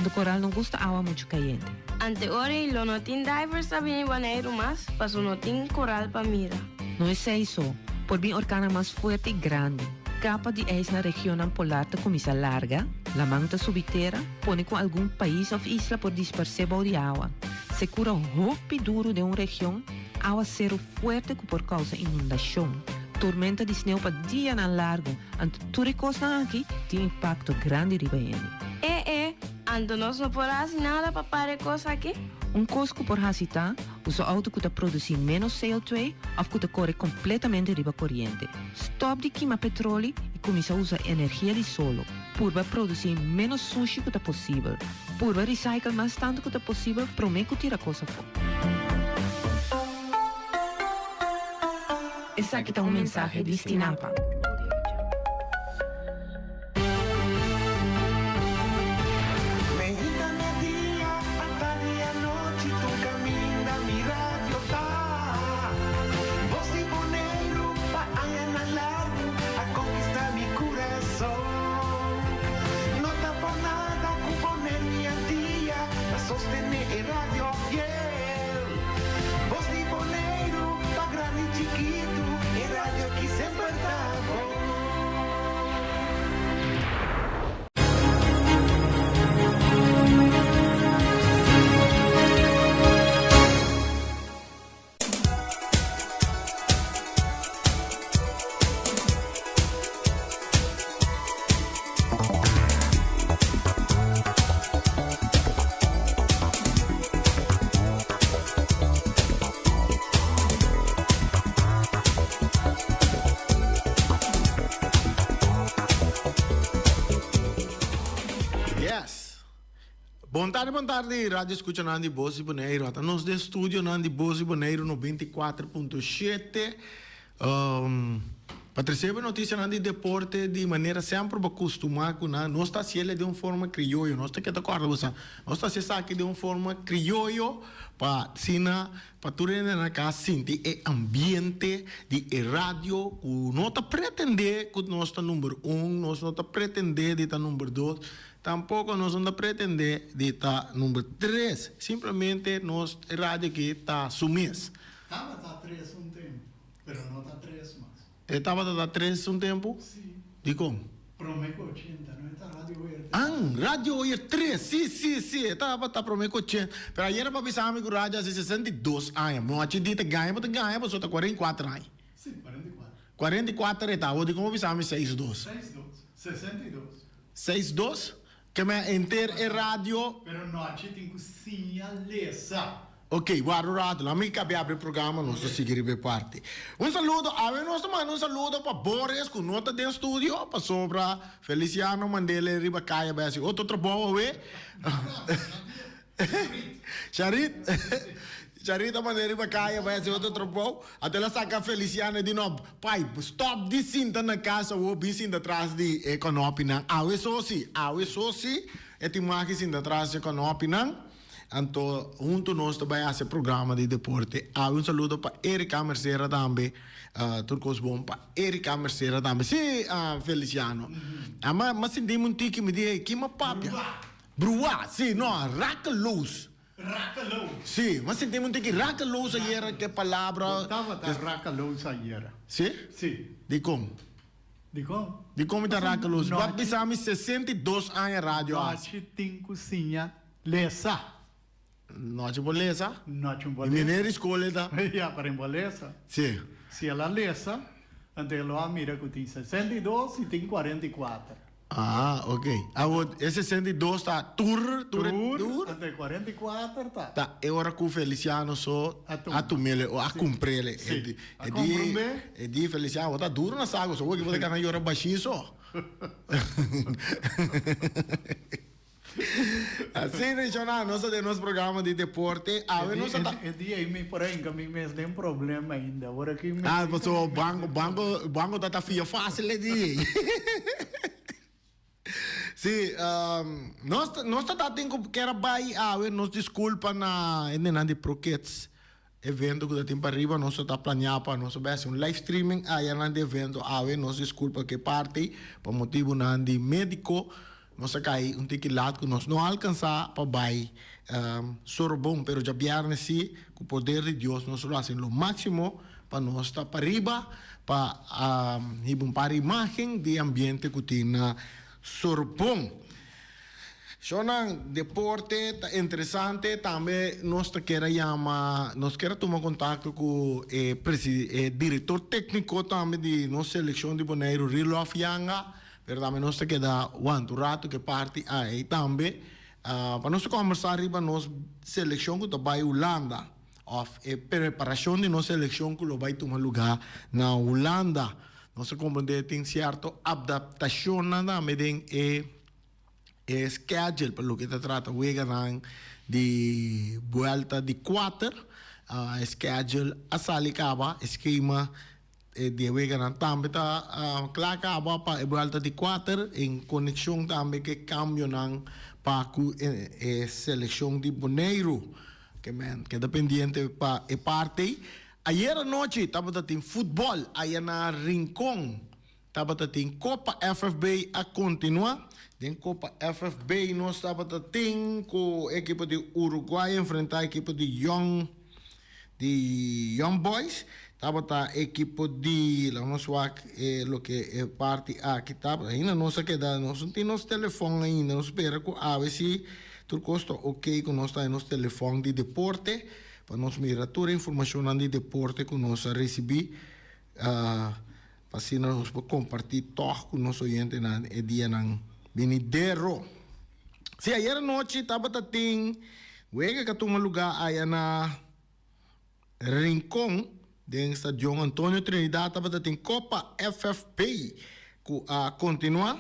Pasobra koral no gusta awa muchu kayente. Ante ora ei lo no tin divers ta bini Boneiru mas, paso no tin koral pa mira. No esei so, por bin orkannan mas fuerte i grandi. Kapa di ijs na regionnan polar ta kuminsá larga, laman ta subi tera, pone ku algun pais òf isla por disparsé bou di awa. Sekura hopi duru den un region, awaseru fuerte ku por kousa inundashon, tormenta di sneu pa dianan largu, anto tur e kosnan aki tin impakto grandi riba hende. E e, anto nos no por hasi nada pa para e kos aki? Un kos ku por hasi ta usa outo ku ta produsí ménos CO2 òf ku ta kore kompletamente riba koriente. Stòp di kima petroli i kuminsá usa energia di solo. Purba produsí ménos sushi ku ta posibel. Purba recycle mas tantu ku ta posibel promé ku tira kos afó. Esaki ta un mensahe di Stinapa. Yes. Bon tardi, bon tardi, radio escuchanan di Bos di Boneiru. Ata nos den studionan di Bos di Boneiru 94.7. Pa trece bo noticianan di deporte di manera semper bo custuma cu nan. Nos ta haciele den un forma crioyo. Nos ta keda corda bo sa. Nos ta haci esaki den un forma crioyo pa asina pa tur hende na cas sinti e ambiente di e radio cu no ta pretende cu nos ta number un, nos no ta pretende di ta number dos, tampoco nos no ta pretende di ta number tres. Simplemente nos radio aki ta su mes. Tabata tres un tempu, pero no ta tres mas. E tabata ta tres un tempu? Si. Dikon? Prome ku ochenta, no e ta Radio Oyer tres? An, Radio Oyer tres, si, si, si, e tabata prome ku ochenta. Pero ayer a bisa mi ku radio hasi 62 aña. Mi ochi di ta gaña bo ta gaña pasobra ta 44 aña. Si, 44. 44 e ta, awor dikon bo bisa mi seis dos? Seis dos, 62. Seis dos? Ke men henter e radio. Pero nochi tin ku siña lesa. Ok, wak un rato, laat mi kabia abri programa, nos ta sigui riba e parti. Un saludo, awe nos ta manda un saludo pa Boris ku no ta den studio pasobra Feliciano mand'el riba kaya bai hasi otro trabou awe. Charit, Charit a mand'el riba kaya bai hasi otro trabou, anto el a saka Feliciano e di no, pai, stop di sinta na kas awor, bin sinta tras di e kònòpinan. Awe so si, awe so si e tin maki sinta tras di e kònòpinan. Anto hunto nos ta bai hasi e programa di deporte. Awe un saludo pa Erika Mercera tambe. Tur kos bon pa Erika Mercera tambe. Si, Feliciano. A ma sinti mi un tiki, mi di, hey, kin ma papia? Bruá! Si, no, rakeloos. Rakeloos. Si, ma sinti mi un tiki rakeloos ayera ke palabra. Bo tabata rakeloos ayera. Si? Si. Dikon? Dikon? Dikon mi ta rakeloos? Bo a bisa mi 62 aña radio hasi. Nochi tin ku siña Lesa. Nochi por lesa? Nochi por lesa. I meneer di skol e ta? Ya, pero e por lesa. Si. Si el a lesa, anto el lo a mira ku tin 62 i tin 44. Ah, ok. Awor, e 62 ta tur, tur, tur? Anto e 44 ta. Ta e ora ku Feliciano so a tumele o a kumprele. Si. A komprende. E di Feliciano, bo ta duro na saku, so bo ki bo ta kana yora bashí so. Asina y Shona, nos ta den nos programa di deporte. Awe nos ta. E dia ei mi por a hinca mi mes den problema ainda. Awor aki mi. Ah, pasobra banco, banco, banco ta ta fia facil e dia ei. Sí, nos, nos ta ta tin cu kier a bay awe, nos disculpa na hendenan di Pro Kids. Evento ku ta tin pariba nos ta planeá pa nos bai hasi un live streaming aya nan di evento awe nos diskulpa ku e parti pa motibunan di médiko. Nos a kai un tiki lat ku nos no a alkansá pa bai Sorobon, pero djabièrnè sí, ku poder di Dios nos lo hasi lo máksimo pa nos ta pariba pa hiba un par imágen di ambiente ku tin na Sorobon. Shownan deporte ta interesante, tambe nos ta kier a yama, nos kier a tuma kontakto ku e e direktor tékniko tambe di nos selekshon di Boneiru, Rilof Yanga, pero tambe nos ta keda wanta un rato ku e parti ai tambe pa nos ta kòmbersá riba nos selekshon ku ta bai Hulanda òf e preparashon di nos selekshon ku lo bai tuma lugá na Hulanda. Nos ta komprendé tin sierto adaptashonnan tambe den e. E schedule pa loke ta trata weganan di buelta di kuater. E schedule a sali kaba, e schema di e weganan tambe ta kla kaba pa e buelta di kuater en konekshon tambe ku e kambionan pa ku e selekshon di Boneiru. Ke men keda pendiente pa e parti ei. Ayer anochi tabata tin futbòl aya na Rincon. Tabata tin Copa FFB a continua. Den Copa FFB nos tabata tin cu ekipo di Uruguay enfrenta ekipo di Young di Young Boys. Tabata ekipo di laga nos wak e loke e parti aki tabata. Ainda nos a keda nos no tin nos telefon ainda. Nos spera cu awe si tur cos ta ok cu nos ta nos telefon di deporte pa nos mira tur e informacionnan di deporte cu nos a ricibi. Pa asina nos por kompartí tòg ku nos oyentenan e dianan binidero. Sí, ayer anochi tabata tin wega ku a tuma lugá aya na Rincon den Stadion Antonio Trinidad tabata tin Kopa FFP ku a kontinuá.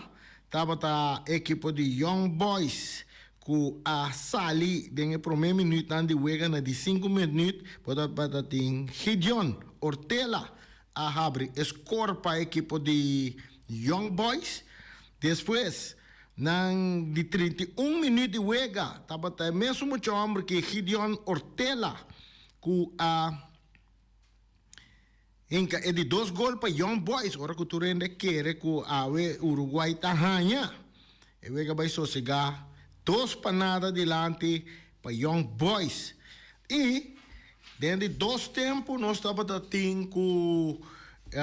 Tabata ekipo di Young Boys ku a sali den e promé minütnan di wega na di sinku minüt por tabata tin Gideon Ortela a habri e skor pa ekipo di Young Boys. Despues nan di 31 minüt di wega tabata e mesun mucha hòmber ki Gideon Ortela ku a Hinka e di dos gol pa Young Boys ora ku tur hende kere ku awe Uruguay ta haña. E wega bai sosegá 2-0 dilanti pa Young Boys. I den di dos tempu nos tabata tin ku e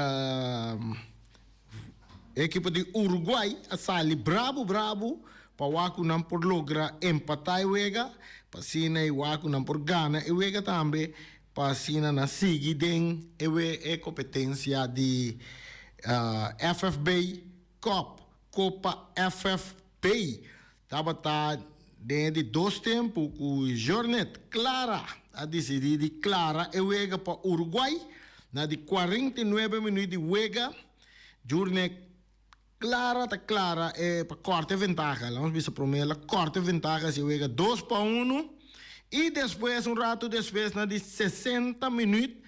ekipo di Uruguay a sali brabu brabu pa wak ku nan por logra empatá e wega, pa asina e wak ku nan por gana e wega tambe. Pa asina nan sigui den e e kompetensia di FFB Cup, Kopa FFB. Tabata den e di dos tempu ku Jornet Clara a disidí di klara e wega pa Uruguay. Na di 49 minuut di wega, Jurnet Clara ta clara e pa corta e ventaha. Laga nos bisa prome el a corta e ventaha si e wega 2-1 y despues un rato despues na di 60 minuut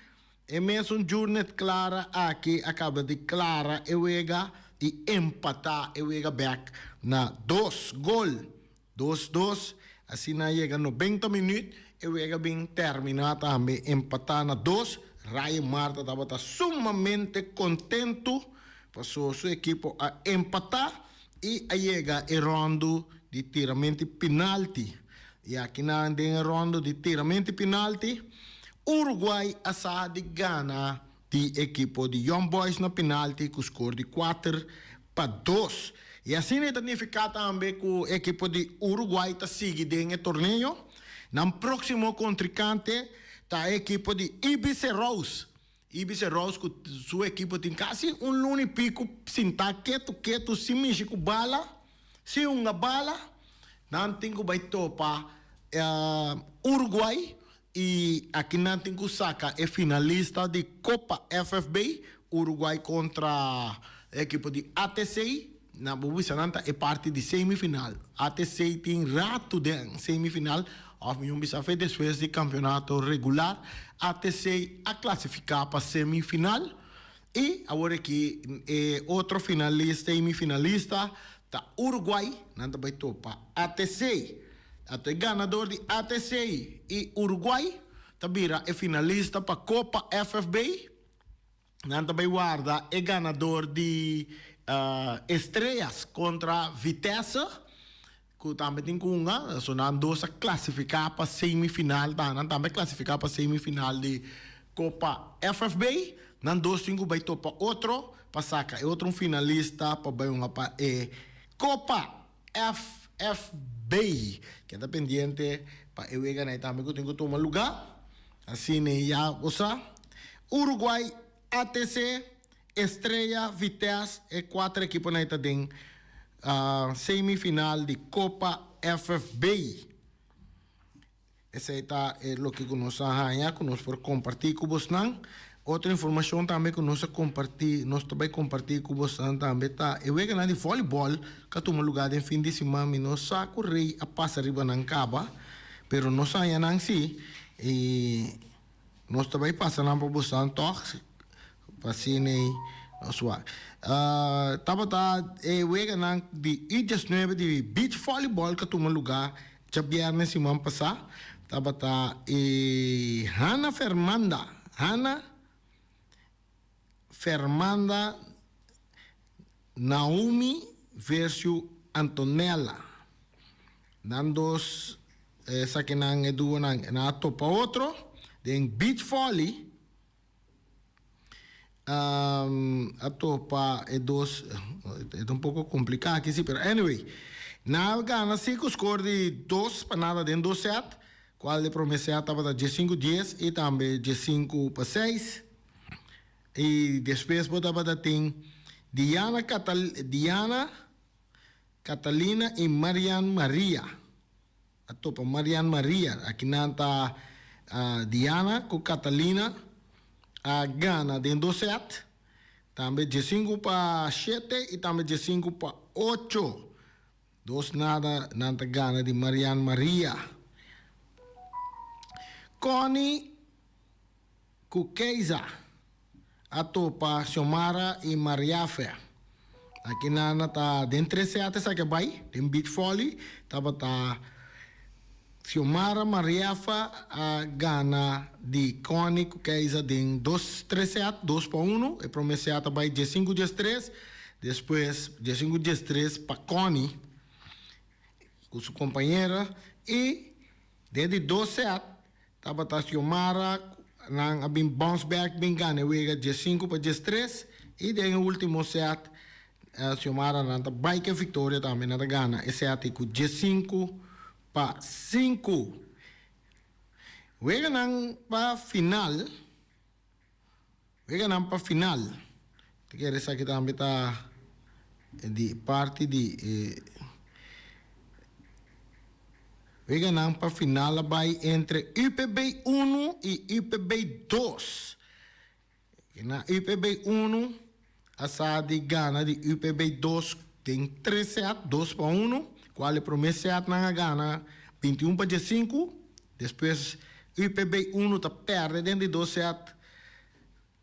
e mesun Jurnet Clara aki a caba di clara e wega y empata e wega bek na dos gol. Dos dos, asina a yega 90 minuut, e wega bin termina tambe empata na dos. Ryan Marta tabata sumamente contento paso su ekipo a empata y a yega e rondo di tiramento penalti. Y akinan den e rondo di tiramento penalti, Uruguay a sa di gana di ekipo di Young Boys na penalti ku skor di 4-2. I asina e ta nifiká tambe ku ekipo di Uruguay ta sigui den e torneo. Nan próksimo kontrinkante ta e ekipo di Ibis Rose. Ibis Rose ku su ekipo tin kasi un luna i piku sintá ketu ketu sin mishi ku bala, sin hunga bala. Nan tin ku bai topa Uruguay I aki nan tin ku saka e finalista di Kopa FFB, Uruguay kontra e ekipo di ATC. Nan bo bisa nan ta e parti di semifinal. ATC tin ratu den semifinal, òf mihó bisa fe despues di kampionato regular ATC a klasifiká pa semifinal. I awor aki e otro finalista, semifinalista ta Uruguay, nan ta bai topa ATC. Anto e ganador di ATC i Uruguay ta bira e finalista pa Copa FFB. Nan ta bai warda e ganador di Estrellas kontra Vitesse. ku tambe tin ku hunga. So nan dos a klasifiká pa semifinal ta. Nan tambe a klasifiká pa semifinal di Kopa FFB. Nan dos tin ku bai topa otro pa saka e otro un finalista pa bai hunga pa e Kopa FFB. Keda pendiente pa e weganan ei tambe ku tin ku tuma lugá. Asina ya bo sa. Uruguay, ATC, Estrella, Vitesse, e kuater ekiponan ei ta den semifinal di Kopa FFB. Esei ta e loke ku nos a haña ku nos por kompartí ku bosnan. Otro informashon tambe ku nos a kompartí, nos ta bai kompartí ku bosnan tambe ta e weganan di vòlibòl ku a tuma lugá den fin di siman. Mi no sa ku Rey a pasa riba nan kaba, pero nos a haña nan sí i nos ta bai pasa nan pa bosnan tòg pa asina nos wak. Tabata e weganan di U diesnuebe di beach vòlibòl ku a tuma lugá Djabièrnè siman pasá tabata e Hanna Fermanda, Hanna Fermanda Naomi versio Antonella. Nan dos esakinan e duonan nan a topa otro den beach volley. A topa e dos, e ta un poko kompliká aki si, pero anyway, nan a gana si ku skor di dos pa nada den dos sèt, kual e promé sèt tabata diesinku dies i tambe diesinku pa seis. I despues bo tabata tin Diana Katal Diana Catalina i Marian Maria. A topa Marian Maria. Aki nan ta Diana ku Catalina a gana den dos set. Tambe diesinku pa shete i tambe diesinku pa ocho. Dos nada nan ta gana di Marian Maria. Connie ku Keiza a topa Xiomara i Mariafe. Aki nan a ta den tres set esaki a bai den beach volley tabata Xiomara Mariafe a gana di Connie ku Keiza den dos tres set dos pa uno. E prome set a bai diesinku diestres despues diesinku diestres pa Connie ku su kompañera i den di dos set Tabata Xiomara cu nan a bin bounce back bin gana e wega diesinku pa diestres y den e ultimo set Xiomara nan ta bay cu e victoria tambe nan ta gana e set y cu diesinku pa sinku. Weganan pa final Weganan pa final. Ta kere esaki tambe ta di parti di e weganan pa final a bai entre UPB unu i UPB dos. Na UPB unu a sa di gana di UPB dos den tres set, dos pa unu, kual e prome set nan a gana binti un pa diesinku. Despues UPB unu ta perde den di dos set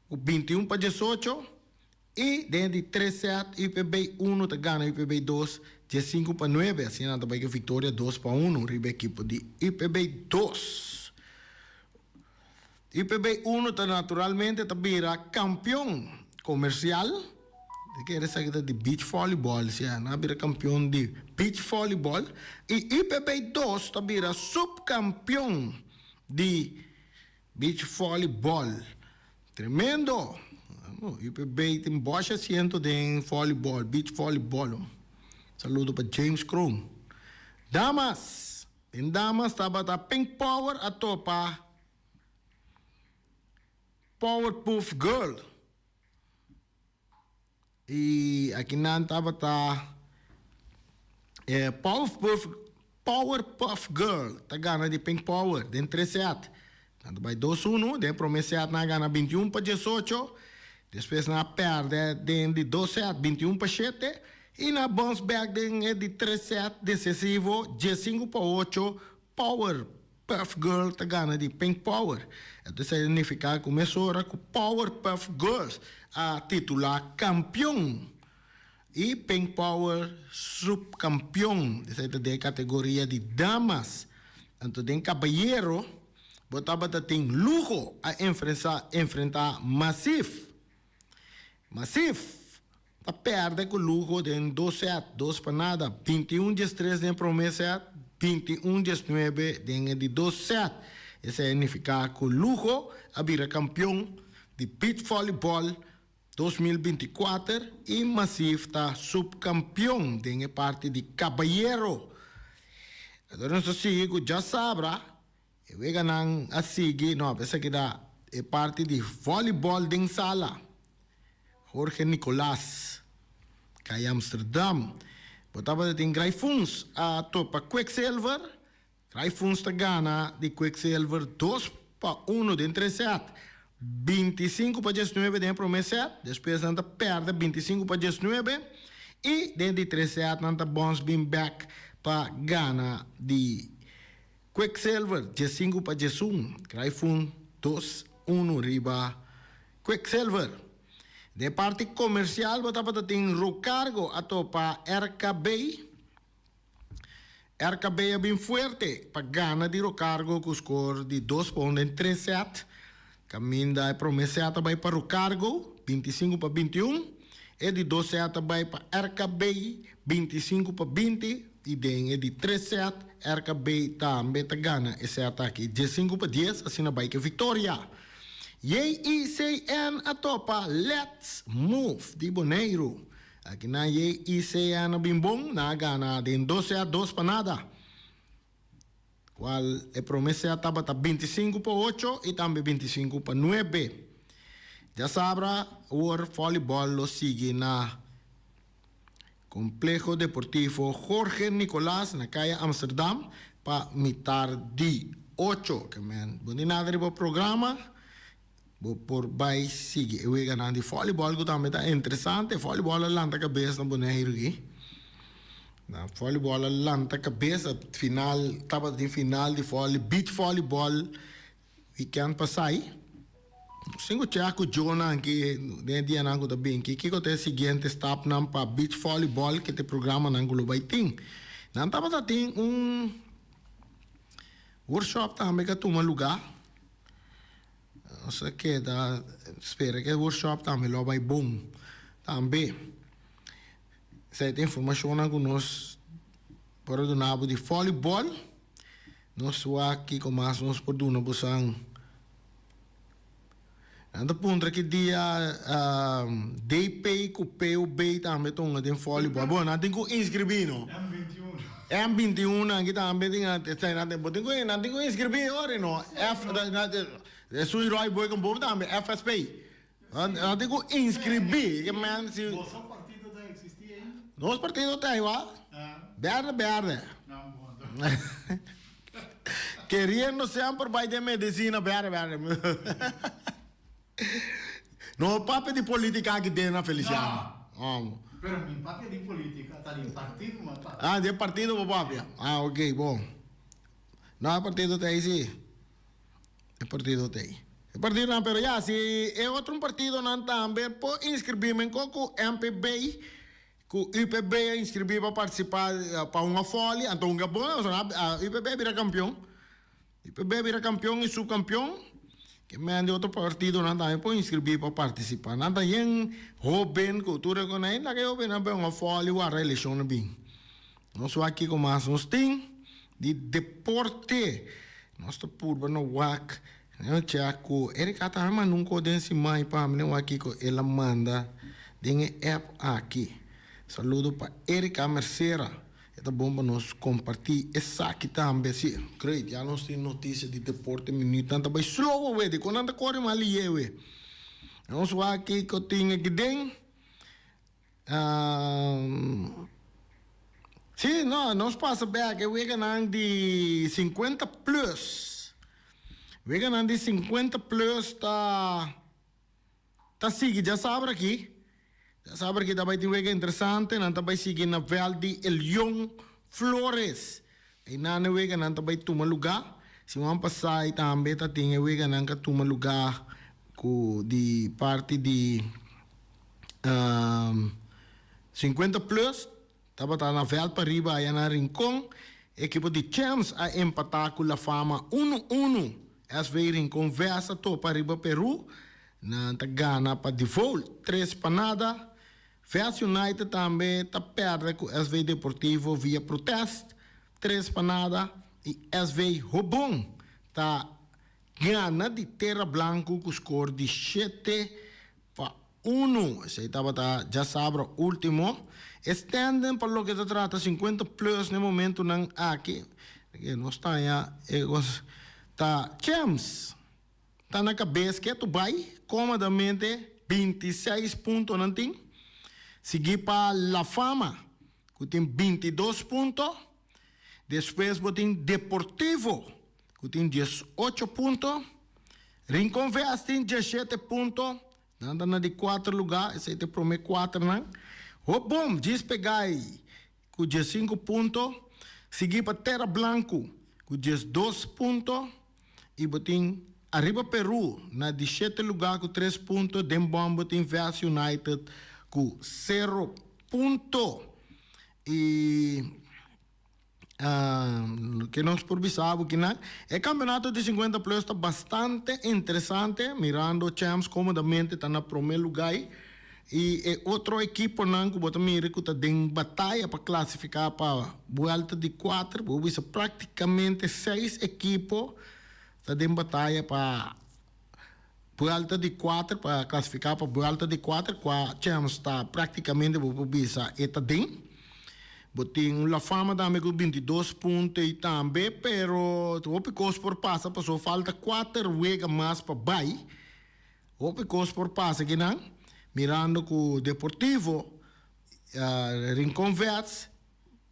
ku binti un pa diesocho i den di tres set UPB unu ta gana UPB dos diesinku pa nuebe. Asina nan ta bai ku viktoria dos pa unu riba ekipo di UPB dos. UPB unu ta naturalmente ta bira kampion komersial. Di kere esaki ta di beach volleyball, si nan a bira kampion di beach volleyball i UPB dos ta bira subkampion di beach volleyball. Tremendo! UPB tin bosh asiento den volleyball, beach volleyball. Saludo pa James Kroon. Damas, den damas tabata Pink Power a topa Powerpuff Girl. I aki nan tabata e Powerpuff Powerpuff Girl ta gana di Pink Power den tres set. Nan ta bai dos uno, den e prome set nan a gana binti un pa diesocho, despues nan a perde den di dos set binti un pa shete i nan a bounce back den e di tres set desesivo diesinku pa ocho. Power Puff Girl ta gana di Pink Power. Esei ta nifiká ku mesora ku Power Puff Girls a titulá kampion i Pink Power supkampion. Esei ta den e kategoria di damas. Anto den kabayero bo tabata tin luho a enfrentá Massive. Massive! Ta pèrdè ku luho den dos sèt, dos pa nada, 21 diestres den e promé sèt, 21 diesnuebe den e di dos sèt. Esei a nifiká ku Luho a bira kampion di beach volleyball 2024 i Massive ta supkampion den e parti di kabayero. Anto nos ta sigui ku djasabra e weganan a sigui, no, esaki ta e parti di volleyball den sala. Jorge Nicolaas, Kaya Amsterdam. Bo tabata tin Graifuns a topa Quicksilver. Graifuns ta gana di Quicksilver 2-1 den tres set. 25-19 den e prome set, despues nan ta perde 25-19 i den di tres set nan ta bons bin bek pa gana di Quicksilver 15-11. Graifuns 2-1 riba Quicksilver. Den parti komersial bo tabata tin Rocargo a topa RKB. RKB a bin fuerte pa gana di Rocargo ku skor di dos pa un den tres sèt. Kaminda e promé sèt a bai pa Rocargo, 25-21. E di dos sèt a bai pa RKB, 25-20. I den e di tres sèt RKB tambe ta gana e sèt aki, 15-10, asina bai ku e viktoria. JICN a topa Let's Move di Boneiru. Aki nan JICN a bin bon, nan a gana den dos sèt dos pa nada. Kual e prome sèt tabata 25-8 i tambe 25-9. Djasabra awor vòlibòl lo sigui na Complejo Deportivo Jorge Nicolaas na Kaya Amsterdam pa mitar di ocho. Ke men bo di nada riba programa, bo por bai sigui e weganan di volleyball ku tambe ta interesante. Volleyball a lanta kabes na Boneiru aki. Na volleyball a lanta kabes, final tabatin final di volley, beach volleyball Weekend pasai, nos tin ku chèk ku Jonan ki den e dianan ku ta bin ki kiko ta e siguiente stapnan pa beach volleyball ki ta e programanan ku lo bai tin. Nan tabata tin un workshop tambe ku a tuma lugá. Nos a keda spera ku e workshop tambe lo a bai bon tambe. Esei ta informashonnan ku nos por a duna bo di volleyball. Nos wak kiko mas nos por duna bosan. Nan ta puntra ki dia DP ku POB tambe tonga den volleyball. Bon, nan tin ku inskribí no. M 21 nan ki tambe tin nan tin bo tin ku nan tin ku inskribí ora no. F esun Roy Boy kon bo tambe FSP. Nan tin ku inskribí. Boso partido ta eksistí ainda? Nos partido ta igual. Berde berde. Keriendo semper bai den medisina berde berde. No papia di politica aki den na Feliciano. No. Pero mi papia di politica ta di partido mi papia. Ah, di partido bo papia. Ah, ok, bon. No, e partido ta ei si. E partido ta ei. E partidonan, pero ya, si e otro partidonan tambe por inscribí men ko ku MPB, ku UPB a inscribí pa participá pa hunga vòli, anto hunga bon, pasobra UPB a bira kampion. UPB a bira kampion i subkampion. Ke men di otro partidonan tambe por inscribí pa participá. Nan ta yen hoben ku tur e konai, laga e hobennan bai hunga vòli warda elekshon na bin. Nos wak kiko mas nos tin di deporte. Nos ta purba no wak. No check ku Erika tambe manda un kos den siman i pa mi no wak kiko el a manda den e app aki. Saludo pa Erika Mercera. E ta bon pa nos kompartí esaki tambe. Si, great, ya nos tin notisia di deporte minuut. Nan ta bai slow awe, dikon nan ta kore mas lihe awe? Nos wak kiko tin aki den. Sí, no, nos pasa bek e weganan di 50 plus. Weganan di 50 plus ta ta sigui djasabra aki. Djasabra aki ta bai tin wega interesante, nan ta bai sigui na veld di Elion Flores. Einan e weganan ta bai tuma lugá. Siman pasá tambe ta tin e weganan ka tuma lugá ku di parti di 50 plus tabata na veld pariba aya na Rincon. Ekipo di Champs a empatá ku La Fama unu unu. SV Rincon West a topa riba Peru. Nan ta gana pa default 3-0. Vets United tambe ta pèrdè ku SV Deportivo via protest, tres pa nada, i SV Hobon ta gana di Tera Blanku ku skor di shete pa unu. Esei tabata djasabra último. E standing pa loke ta trata sinkuenta plus na e momentunan aki, nos ta haña e kos ta Champs. Ta na kabes ketu bai kómodamente 26 punto nan tin, sigui pa La Fama ku tin 22 punto, despues bo tin Deportivo ku tin 18 punto, Rincon Vest tin 17 punto, nan ta na di kuater lugá, esei ta e promé kuaternan. Hobom djis pegá ei ku 15 punto, sigui pa Terra Blanku ku 12 punto. I bo tin Ariba Peru na di shete lugá ku tres punto, den bòm bo tin Vest United ku sero punto. I ke nos por bisa bo kinan, e kampeonato di sinkuenta plus ta bastante interesante, mirando Champs komodamente ta na promé lugá ei. I e otro ekiponan ku bo ta mira ku ta den bataya pa klasifiká pa buelta di kuater, bo bisa praktikamente seis ekipo ta den bataya pa buelta di kuater, pa klasifiká pa buelta di kuater, kua Champs ta praktikamente bo por bisa e ta den. Bo tin un La Fama tambe ku 22 punto ei tambe, pero hopi kos por pasa pasobra falta kuater wega mas pa bai. Hopi kos por pasa akinan, mirando ku Deportivo, Rincon Vets,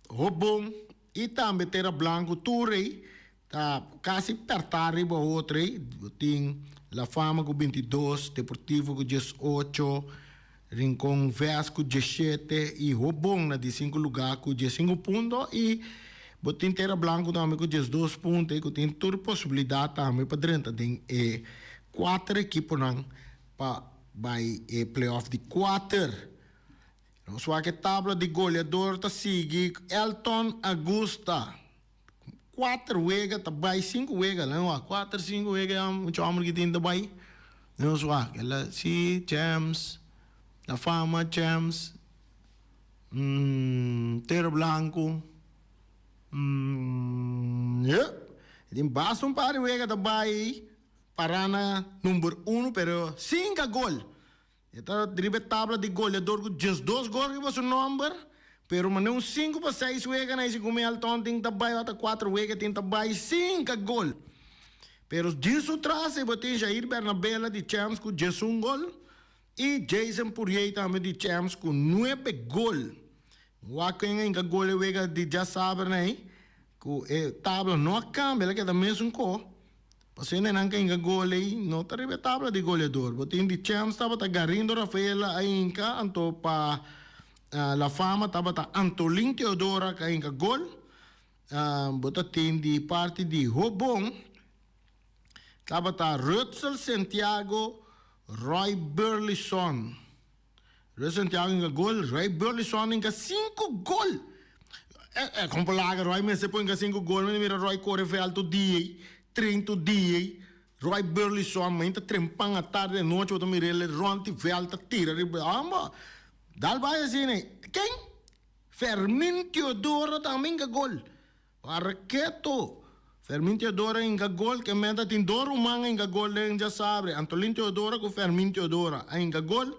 Hopbon i tambe Tera Blanco tur ei ta kasi pèrtá riba otro ei. Bo tin La Fama ku 22, Deportivo ku 18, Rincon Vets ku 17 i Hopbon na di sinku lugá ku 15 punto i bo tin Tera Blanco tambe ku 12 punto ei ku tin tur posibilidat tambe pa drenta den e Kuater ekiponan pa bai e playoff di kuater. Nos wak e tabla di goleador ta sigui Elton Agusta. Kuater wega ta bai, sinku wega la wak. Kuater, sinku wega ya mucha homber ki tin ta bai. Nos wak el a si Champs, La Fama, Champs, Tero Blanco. Tin basta un par di wega ta bai. Pará na number uno pero sin ka gol. E ta riba e tabla di goleador ku 12 gol riba su nomber, pero manera un sinku pa seis wega na e segun mi Elton tin ta bai ota kuater wega tin ta bai sin ka gol. Pero djis su tras e bo tin Jair Bernabela di Champs ku 11 gol i Jason Pourier tambe di Champs ku nuebe gol. Wak ken a hinka gol e wega di djasaber na ei ku e tabla no a kambia el a keda mesun ko. Pasobra nan ka hinka gol ei, no ta riba e tabla di goleador. Bo tin di Champs tabata Garindo Rafaela a hinka, anto pa La Fama tabata Antolin Teodora ka hinka gol. Bo ta tin di parti di Hobon tabata Rutsel Santiago, Roy Burlison. Roy Santiago hinka gol, Roy Burlison hinka sinku gol! E kon por laga Roy mester por hinka sinku gol, mi mira Roy kore vèlt tur dia ei, train tur dia ei. Roy Burlison mainta trempan atardi anochi bo ta mira el rònt di vèlt ta tira riba, amba! Dal bai asina ei. Ken? Fermin Teodoro tambe hinka gol. Arketo! Fermin Teodora hinka gol, ke meta tin dos ruman a hinka gol den djasabre, Antolin Teodora ku Fermin Teodora a hinka gol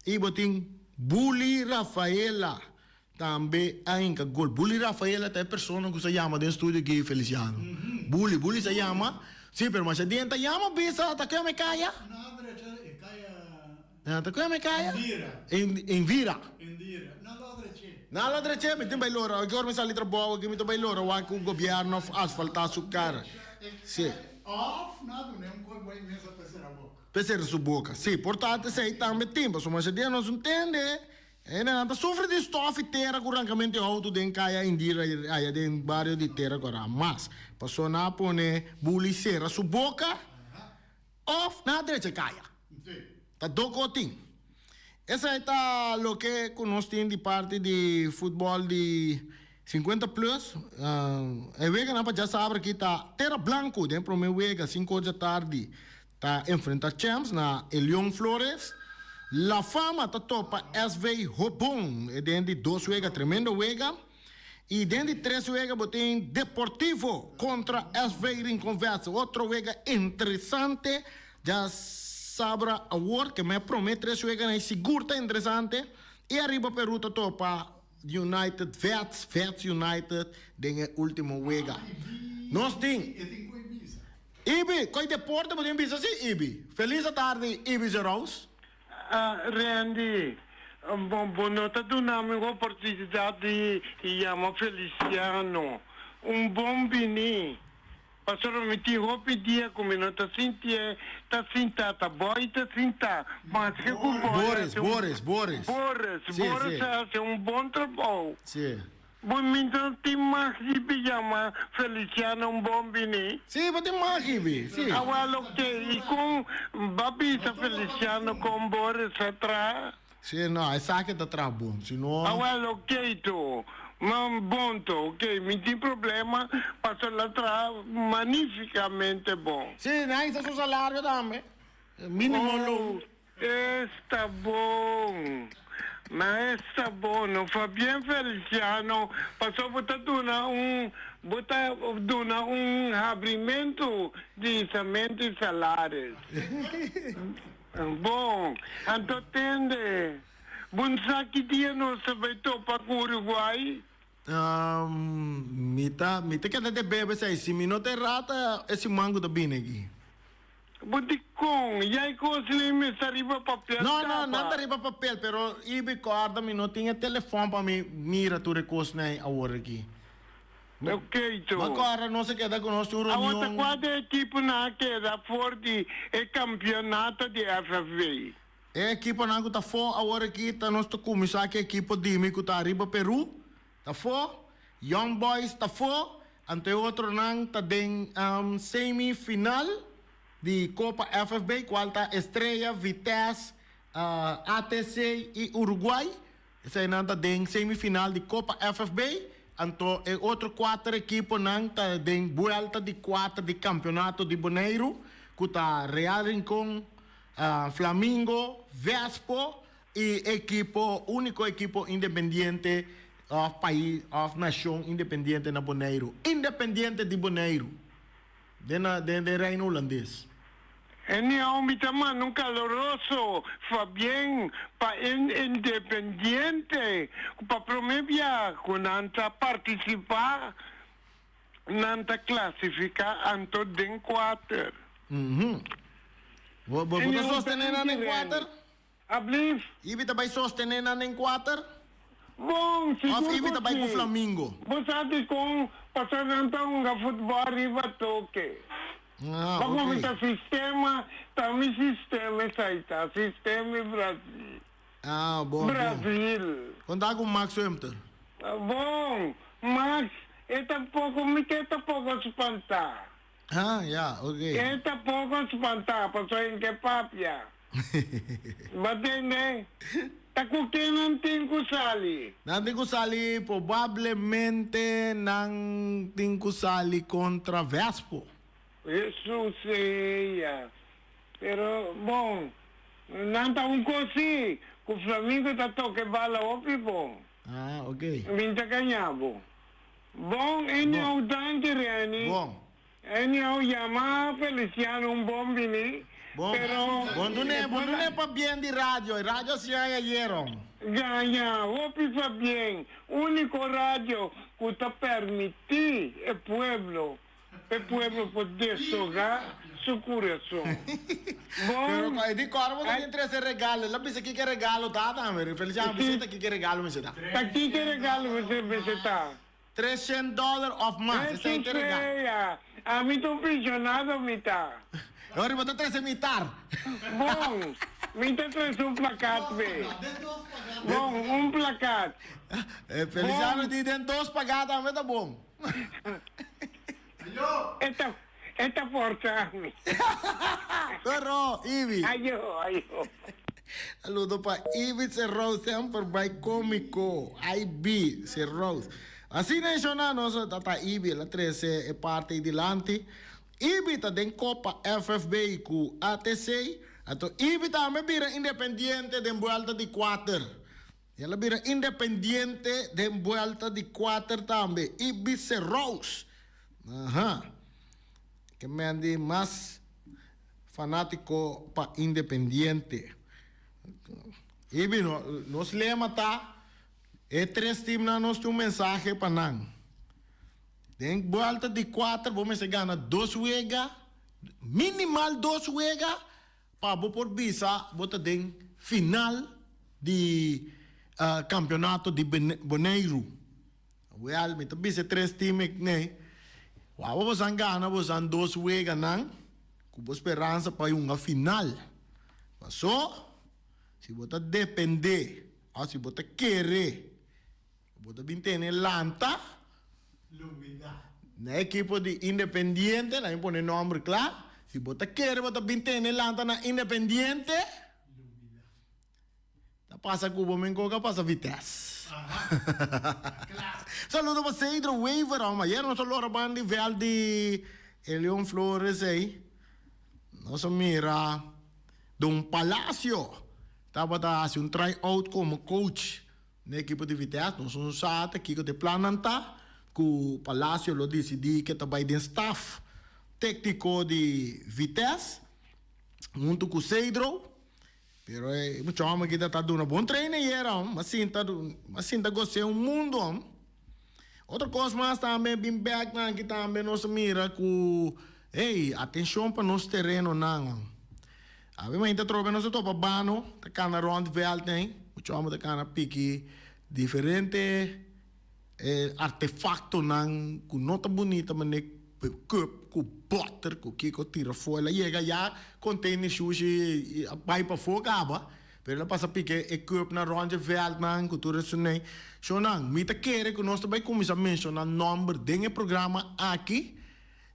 i bo tin Bully Rafaela tambe a hinka gol. Bully Rafaela ta e persona ku sa yama den studio aki Feliciano. Bully, Bully sa yama, si pero masha dien ta yama bisa ta keme kaya? No, drecha e kaya. Nan ta kome kaya? Indira. Indira. Indira. Nan lo dreché. Nan lo dreché, mi tin bai lora. Aki ora mi sali trabou aki mi ta bai lora wak ku gobièrnu asfaltá su kara. Si. Òf nan dun'é un kos bai mesa pa sera boka. Pa sera su boka. Si, por tantu esei tambe tin, pasobra masha dia nos no tende. Hendenan ta sufri di stòf i tera ku rankamento di outo den kaya Indira aya den bario di Tera Kòrá. Mas, pasobra nan a pone buli sera su boka òf nan a drecha kaya. Ta doko tin. Esei ta loke ku nos tin di parti di futbòl di 50 plus. E weganan pa djasabra aki ta Tera Blanco den promé wega sinku or djatardi ta enfrenta Champs na Elion Flores. La Fama ta topa SV Hobon den di dos wega, tremendo wega. Y den di tres wega bo tin Deportivo contra SV Rincon Vets, otro wega interesante. Dja sabra awor ke me prome tres weganan ei sigur ta interesante. Y ariba Peru ta topa United Vets, Vets United den e ultimo wega. Nos tin Ibi, koe deporte bo tin bisa si Ibi? Feliz atardi Ibi Zeroos. Randy, bo no ta duna mi oportunidad di yama Feliciano un bon bini, pasobra mi tin hopi dia cu mi no ta sintié ta sinta, ta boy ta sinta, maske cu boy Boris, haci un Boris, Boris. Boris, Sí, Boris sí. a haci un bon trabou. Sí. Bo mi no tin mag di bi yama Feliciano un bon bini? Sí, bo tin mag di bi, sí. Awel oke, i kon ba bisa Feliciano kon Boris a traha? Sí, no, esaki ta traha bon, si no. Awel oke to, ma bon to, oke, mi tin problema pasobra el a traha magnificamente bon. Sí, nan hisa su salario tambe, minimo loon. Esta bon! Ma esta bon no Fabien Feliciano paso bo ta duna un bo ta duna un habrimentu di hisamento di salaris. Bon, anto tende, bo no sa ki dia nos ta bai topa ku Uruguay? Mi ta mi ta keda de bebe esei si mi no ta errata e siman ku ta bini aki. Bo di kon? Yai kos lei mester riba papel No, no, kaba. nan ta riba papel, pero Ibi kòrda mi no tin e telefòn pa mi mira tur e kosnan ei awor aki. Oké to. Bo kòrda nos a keda ku nos tin un Awor ta reunion. kua de ekiponan a keda for di e kampionato di FFB? E ekiponan ku ta afó awor aki ta nos ta kuminsá ku e ekipo di mi ku ta riba Peru ta afó, Young Boys ta afó, anto e otronan ta den semi final di Kopa FFB kual ta Estrella, Vitesse, ATC i Uruguay. Eseinan ta den semi final di Kopa FFB, anto e otro kuater ekiponan ta den buelta di kuater di kampionato di Boneiru ku ta Real Rincon, Flamingo, Vespo i ekipo úniko ekipo independiente òf pais òf nashon independiente na Boneiru, Independiente di Boneiru, den den den Reino Hulandes. Anyhow mi ta manda un kaloroso fabien pa e Independiente ku pa prome bia ku nan ta partisipá Nan ta clasifica anto den cuater. Bo bo ta sostene nan den cuater? Ablief? Ibi ta bay sostene nan den cuater? Bon, sigur Of Ibi cu ta bay cu si. Flamingo? Bo sa dicon? Pasobra nan ta hunga futbol riba toke. Ah, Bo ok. cuminsa sistema, ta mi sistema esai ta, sistema Brasil. Ah, bon, bon. Brasil. Con ta cu Max Wimter? Bon, Max, e ta poco, mi ke ta poco spantá. Ah, ya, ok. E ta poco spantá, pasobra en ke papia. Bo tende? Ta cu ken nan tin cu sali? Nan tin cu sali, probablemente nan tin cu sali contra Vespo. Hesus sea. Pero, bon, nan ta un cos si, cu Flamingo ta toca e bala hopi bon. Ah, ok. Mi ta caña bo. Bon, anyhow, danki Renny. Bon. Anyhow, yama Feliciano un bon bini, Bon. pero. Bon dune, bon dune pabien di radio. E radio si aña yeron. Gaña, hopi pabien. Unico radio cu ta permiti e pueblo. E pueblo por deshogá su kurason. Bon. Pero e di kòrda bo ta tin trese regalo. El a bisa kiko e regalo ta tambe. Feliciano a bisa ta kiko e regalo mester ta. Ta kiko e regalo mester ta? Treshen dòler òf mas. Esei ta e regalo. Hesus sea! Ami ta un penshonado mi ta. Ora bo ta trese mitar. Bon, mi ta trese un plakat be. Bon, un plakat. Feliciano di den dos pagá tambe ta bon. E ta e ta forsa mi. Pero, Ibi. Ayo, ayo. Saludo pa Ibi Serrou semper bai comico. IB Serrou. Asina e shona nos ta ta Ibi el a trece e parti dilanti. Ibi ta den Copa FFB cu ATC. Anto Ibi tambe bira Independiente den buelta di kuater. El a bira Independiente den buelta di kuater tambe. Ibi Serous. Aha. Ke men di mas fanátiko pa Independiente. Ibi, nos lema ta, E tres timnan nos tin un mensahe pa nan. Den buelta di kuater bo mester gana dos wega, minimal dos wega, pa bo por bisa bo ta den final di kampeonato di Boneiru. Wèl, mi ta bisa e tres tim ei, wou bo bosan gana bosan dos weganan ku bo speransa pa yunga final. Paso, si bo ta dependé òf si bo ta kere ku bo ta bin tene lanta na ekipo di Independiente, nan a pone nòmber kla, si bo ta kere bo ta bin tene lanta na Independiente, Ta pasa cu bo men coca pasa Vitesse. Saludo pa Cedro Wever om. Ayer nos a lora ban di veld di Elion Flores ey. Nos a mira Don Palacio tabata haci un try out como coach na ekipo di Vitesse. Nos no sa ta kico ta e plannan ta cu Palacio lo dicidi ke ta bay den staff tecnico di Vitesse hunto cu Cedro. Pero e mucha homber aki ta ta duna bon train ayer hom. M'a sinta m'a sinta gos'é un mundo hom. Otro cos mas tambe bin bek nan aki tambe nos a mira cu ey atencion pa nos terenonan hom. Awe mainta atrobe nos a topa bano ta cana rond veld ey. Mucha homber ta cana piki diferente. E artefaktonan ku no ta bunita manera cup ku boter ku kiko tira afó. El a yega ya container shushi a bai pafó kaba, pero el a pasa pika e cupnan rond dje veldnan ku tur esunei. Shownan, mi ta kere ku nos ta bai kuminsá menshoná nòmber den e programa aki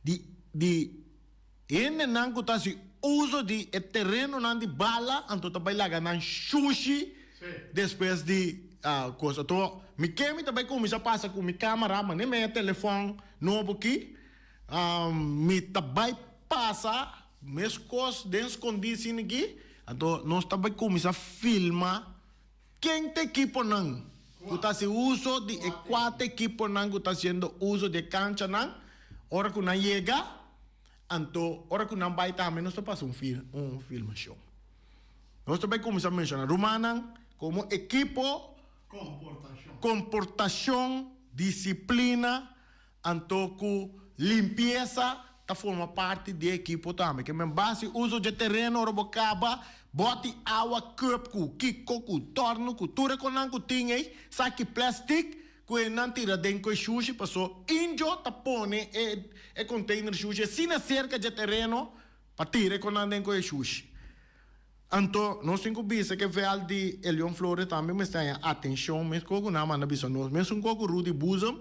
di di hendenan ku ta hasi uso di e terenonan di bala anto ta bai laga nan shushi despues di kos. Anto mi ke mi ta bai kuminsá pasa ku mi kamera mane mi e telefòn nobo aki mi ta bai pasa meskos den skondí asina aki anto nos ta bai kuminsá filma ken ta ekiponan ku ta hasi uso di e kuater ekiponan ku ta hasiendo uso di e kanchanan ora ku nan yega. Anto, ora ku nan bai tambe nos ta pasa un un filmashon. Nos ta bai kuminsá menshoná rumannan komo ekipo, komportashon, disiplina, anto ku limpiesa ta forma parti di e ekipo tambe. Ke men base uso dje tereno ora bo kaba, bòti awa, kùp ku kiko, ku tòrnu, ku tur e konan ku tin ei, saki plèstik, Ku e nan tira den ku e shushi paso injo ta pone e e container shushi asina serka dje tereno pa tira e konan den ku e shushi. Anto nos tin ku bisa ku e veld di Elion Flores tambe mester haña atenshon meskos ku nan a manda bisa nos. Mesun kos ku Rudy Boezem,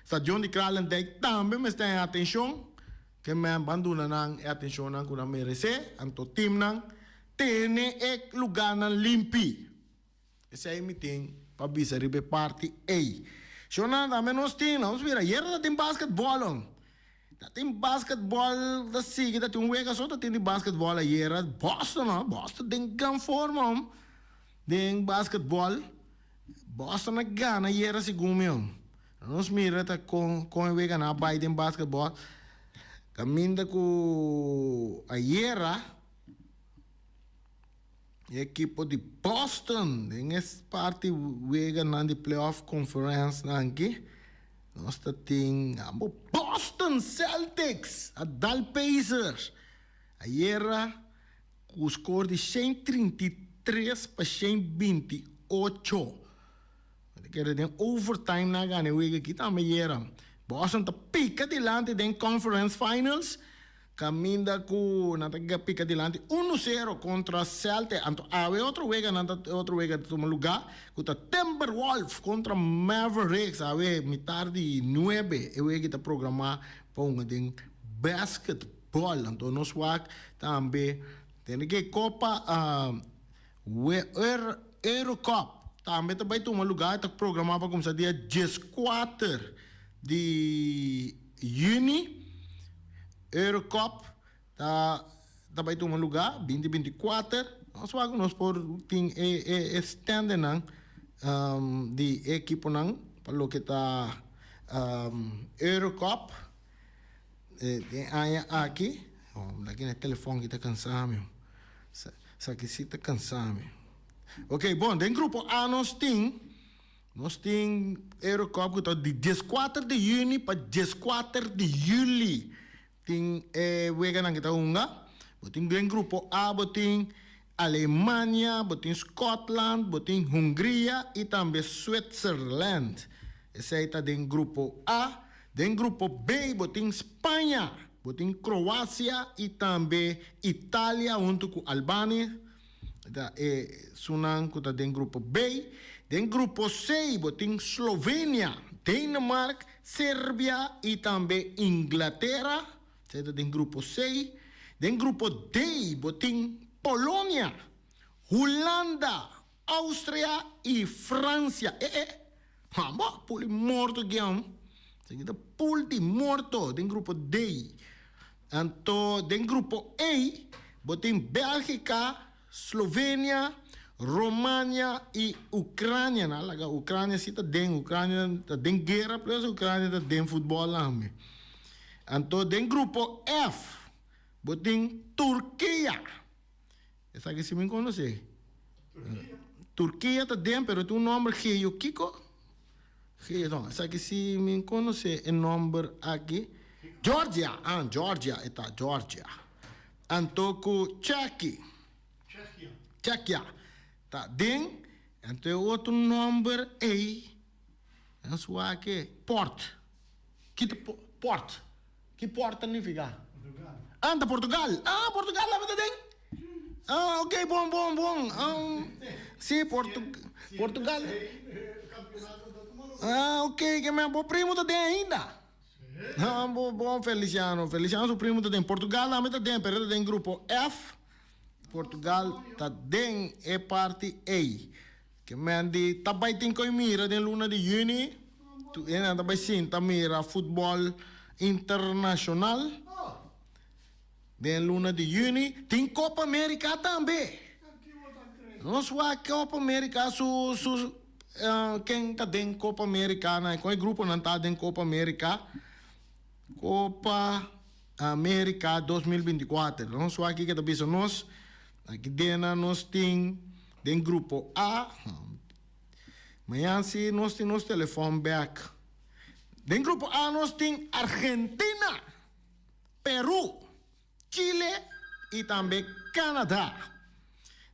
stadion di Kralendijk tambe mester haña atenshon ke men ban duna nan e atenshonnan ku nan meresé. Anto timnan tene e lugarnan limpi. Esei mi tin pa bisa riba e parti ei. Shona, tambe nos tin, nos mira, ayera ta tin basketball hom. Ta tin basketball ta sigui, ta tin un wega so ta tin di basketball ayera. Boston ho, Boston den gran forma hom, den basketball. Boston a gana ayera segun mi hom. Nos mira ta kon kon e weganan a bai den basketball. Kaminda ku ayera. E ekipo di Boston den e parti weganan di playoff conference nan aki nos ta tin abo Boston Celtics a dal Pacers ayera ku score di 133 pa 128. Ta kere den overtime nan a gana e wega aki tambe ayera. Boston ta pika dilanti den conference finals. Caminda cu nan ta pica dilanti uno cero contra Celtic. Anto awe otro wega nan ta otro wega ta tuma lugar cu ta Timberwolf contra Mavericks awe mitar di nuebe e wega ta programa pa hunga den basketball. Anto nos wak tambe tene ke Copa Eurocup tambe ta bay tuma lugar ta programa pa cuminsa dia dieskuater di juni. Eurocup ta ta bai tuma lugá, 2024. Nos wak ku nos por tin e e e standennan di e ekiponan pa loke ta Eurocup den aña aki. Oh, mi na telefòn aki ta kansa mi. Esaki si ta kansa mi. Ok, bon, den grupo A nos tin. Nos tin Eurocup ku ta di dieskuater di yüni pa dieskuater di yüli tin e weganan ku ta hunga. Bo tin den grupo A bo tin Alemania, bo tin Scotland, bo tin Hungria i tambe Switzerland. Esei ta den grupo A. Den grupo B bo tin Spaña, bo tin Kroasia i tambe Italia huntu ku Albania. Ta e sunan ku ta den grupo B. Den grupo C bo tin Slovenia, Denemark, Serbia i tambe Inglatera. Esei ta den grupo C. Den grupo D bo tin Polonia, Hulanda, Austria i Fransia. E e, hamba, pul di morto gian. Esaki ta pul di morto den grupo D. Anto den grupo E bo tin Bèlgika, Slovenia, Romania i Ukrania. Nan a laga Ukrania si ta den, Ukrania ta den guera plus Ukrania ta den futbòl tambe. Anto den grupo F bo tin Turkia. Esaki si mi konosé. Turkia ta den pero tin un nòmber Geo kiko? Geo no, esaki si mi konosé e nòmber aki. Georgia, ah Georgia e ta, Georgia. Anto ku Cheki. Chekia ta den. Anto e otro nòmber ei, nos wak e Port. Ki ta Port? Ki port ta nifiká? Portugal. Ah, ta Portugal. Ah, Portugal tabata den? Ah, ok, bon, bon, bon. Sí, Portu, Portugal. Ah, ok, ke men bo primo ta den ainda? Ah, bo, bon, Feliciano. Feliciano su primo ta den. Portugal tambe ta den, pero e ta den grupo F. Portugal ta den e parti ei. Ke men di ta bai tin koe mira den luna di yüni, tur hende ta bai sinta mira futbòl internashonal den luna di yüni. Tin Kopa Amerika tambe. Nos wak Kopa Amerika su su ken ta den Kopa Amerika nan, kon e gruponan ta den Kopa Amerika. Kopa Amerika 2024. Nos wak kiko ta bisa nos. Aki dena nos tin. Den grupo A, mañan si nos tin nos telefòn bèk. Den grupo A nos tin Argentina, Peru, Chile i tambe Canada.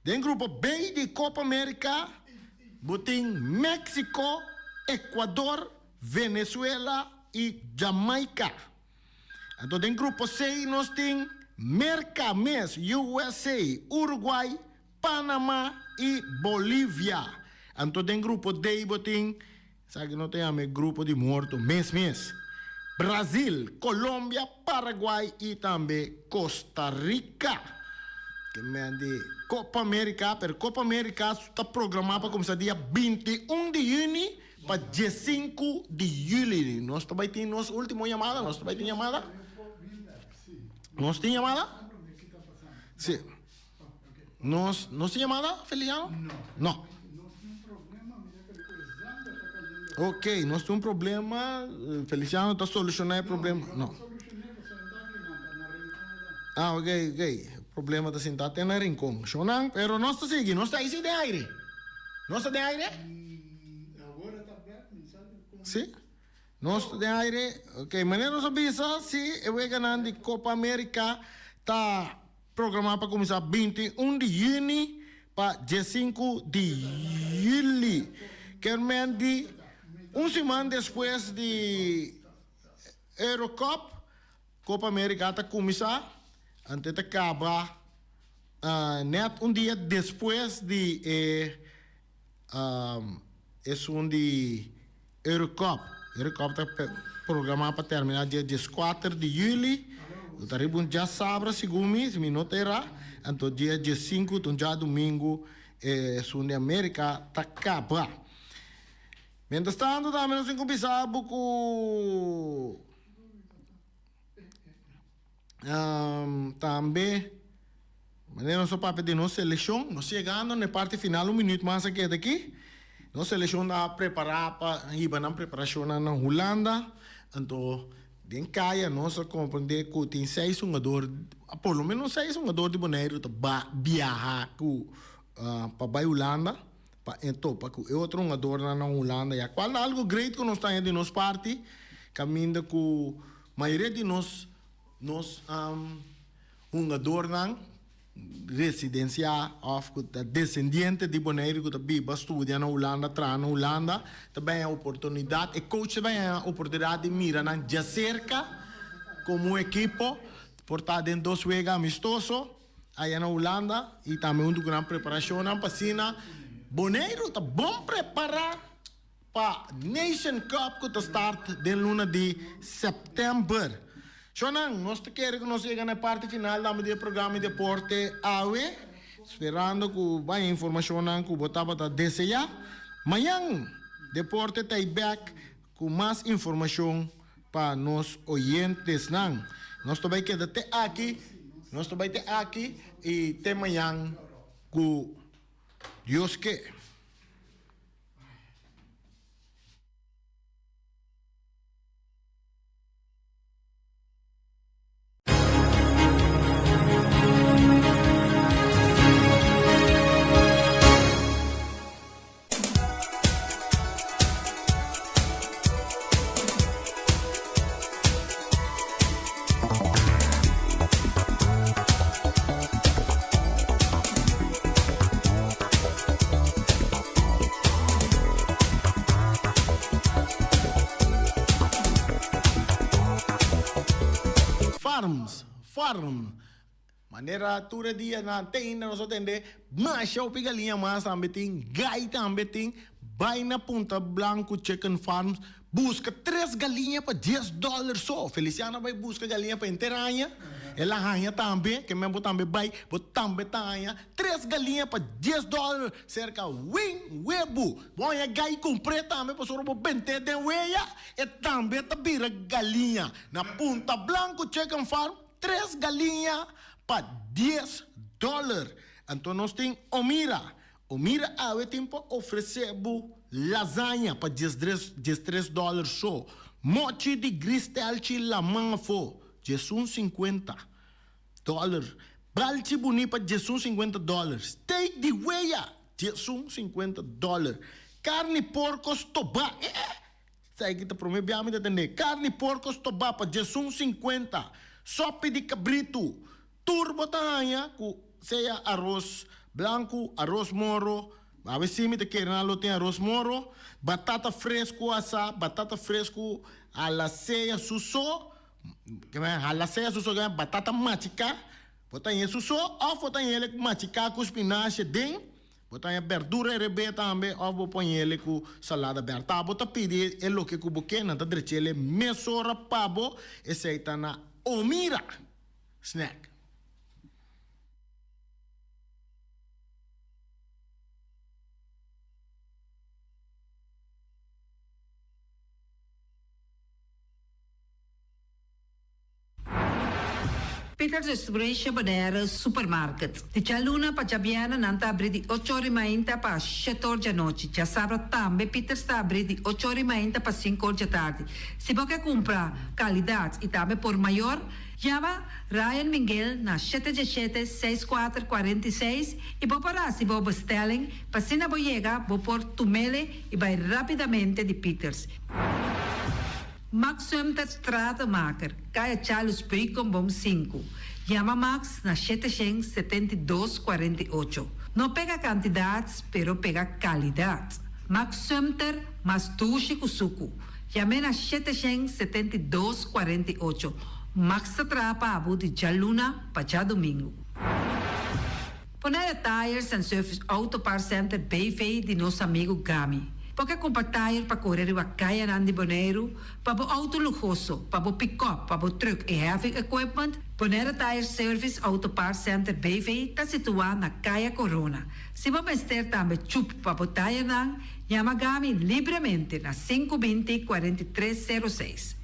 Den grupo B di Copa America bo tin Mexico, Ecuador, Venezuela i Jamaica. Anto den grupo C nos tin Merca mes, USA, Uruguay, Panama i Bolivia. Anto den grupo D bo tin, esaki no ta yama e grupo di morto mes mes, Brazil, Colombia, Paraguay i tambe Costa Rica. Ke men di Copa America, pero Copa America ta programa pa kuminsá dia 21 di yüni pa 15 di yüli. Nos ta bai tin nos ultimo yamada, nos ta bai tin yamada? Nos tin yamada? Si. Nos nos tin yamada, Feliciano? No. No. Ok, nos tin un problema. Feliciano ta soluciona e problema. No. Ah, ok, ok. Problema ta sinta te na Rincon. Shonan, pero nos ta sigui. Nos ta ahí sí den aire. Nos ta den aire? Sí? Nos ta den aire. Ok, manera nos a bisa, sí, e weganan di Copa America ta Programá pa kuminsá 21 di yüni pa 15 di yüli. Kermen di un siman despues di Eurocup, Copa America ta kuminsá, anto e ta kaba nèt un dia despues di e esun di Eurocup. Eurocup ta programá pa terminá dia dieskuater di yüli. Lo ta riba un djasabra segun mi, si mi no ta erá. Anto dia diesinku, ta un djadumingu, esun di Amerika ta kaba. Mientras tanto tambe nos tin ku bisa bo ku tambe. Manera nos a papia di nos selekshon, nos yegando na e parti final, un minuut mas a keda aki. Nos selekshon ta prepará pa hiba nan preparashonnan na Hulanda. Anto den kaya nos a komprendé ku tin seis hungador, por lo menos seis hungador di Boneiru ta ba biaha ku pa bai Hulanda pa e topa ku e otro hungadornan na Hulanda ya. Kual ta algu great ku nos ta haña di nos parti, kaminda ku mayoria di nos nos Hungadornan residensiá òf ku ta desendiente di Boneiru ku ta biba, studia na Hulanda, traha na Hulanda, ta bin haña oportunidat, e coach ta bin haña oportunidat di mira nan djaserka komo un ekipo, por ta den dos wega amistoso aya na Hulanda i tambe huntu ku nan preparashonnan pa asina Boneiru ta bon prepará pa Nation Cup ku ta start den luna di sèptèmber. Shownan, nos ta kere ku nos yega na e parti final tambe di e programa di deporte awe, sperando ku bai e informashonnan ku bo tabata deseá. Mañan Deporte ta ei bèk ku mas informashon pa nos oyentesnan. Nos ta bai keda te aki, nos ta bai te aki i te mañan ku Dios ke. Farms, farm. Manera tur e dia nan te ainda nos a tende masha hopi galiña mas tambe tin, gai tambe tin, bai na Punta Blanco Chicken Farms Buska tres galiña pa dies dòler so. Feliciano a bai buska galiña pa henter aña. El a haña tambe, ke men bo tambe bai, bo tambe ta haña tres galiña pa dies dòler serka Win Webu. Bo haña gai kumpr'é tambe pasobra bo bent'é den weya, e tambe ta bira galiña. Na Punta Blanco Chicken Farm, tres galiña pa dies dòler. Anto nos tin Omira. O mira awe tin pa ofresé bo lasaña pa diesdres diestres dòler so, mochi di gristelchi laman afó, diesun sinkuenta dòler, balchi buní pa diesun sinkuenta dòler, steak di weya, diesun sinkuenta dòler, karni porko stobá, eh eh, esaki ta promé bia mi ta tendé, karni porko stobá pa diesun sinkuenta, sòpi di kabritu, Tur bo ta haña ku sea aros blanku, aros moro, awe si mi ta kere nan lo tin aros moro, batata fresku asá, batata fresku a la sea su so, a la sea su so batata machiká, bo ta haña su so òf bo ta haña el machiká ku spinashe den, bo ta haña bèrdura erebé tambe òf bo por haña el ku salada bèrdè. Ta bo ta pidi e loke ku bo ke, nan ta drech'el mesora pa bo, esei ta na Omira. Snack. Peter Distribution Bonaire Supermarket. Di djaluna pa djabièrnè nan ta abrí di ocho ora i mainta pa shete or djanochi. Djasabra tambe Peters ta abrí di ocho ora i mainta pa sinku or djatardi. Si bo ke kumpra kalidat i tambe por mayor, Yama Ryan Minguel na shete djeshete seis kuater 46 i bo por hasi bo bestelling pa asina bo yega bo por tumele i bai rapidamente di Peters. Max Sumter Stratenmaker, Kaya Charles Beukenboom sinku. Yama Max na 772 48. No pega kantidat pero pega kalidat. Max Sumter mas dushi ku suku. Yam'é na 772 48. Max ta traha pa abo di djaluna pa djadumingu. Bonaire Tires and Service Auto Parts Center BV di nos amigu Gami. Bo ke kumpra tire pa kore riba kayanan di Boneiru, pa bo auto luhoso, pa bo pikòp, pa bo trùk i heavy equipment? Bonaire Tire Service Auto Parts Center BV ta situá na Kaya Corona. Si bo mester tambe chup pa bo tayernan, yama Gami libremente na 5 20 43 06.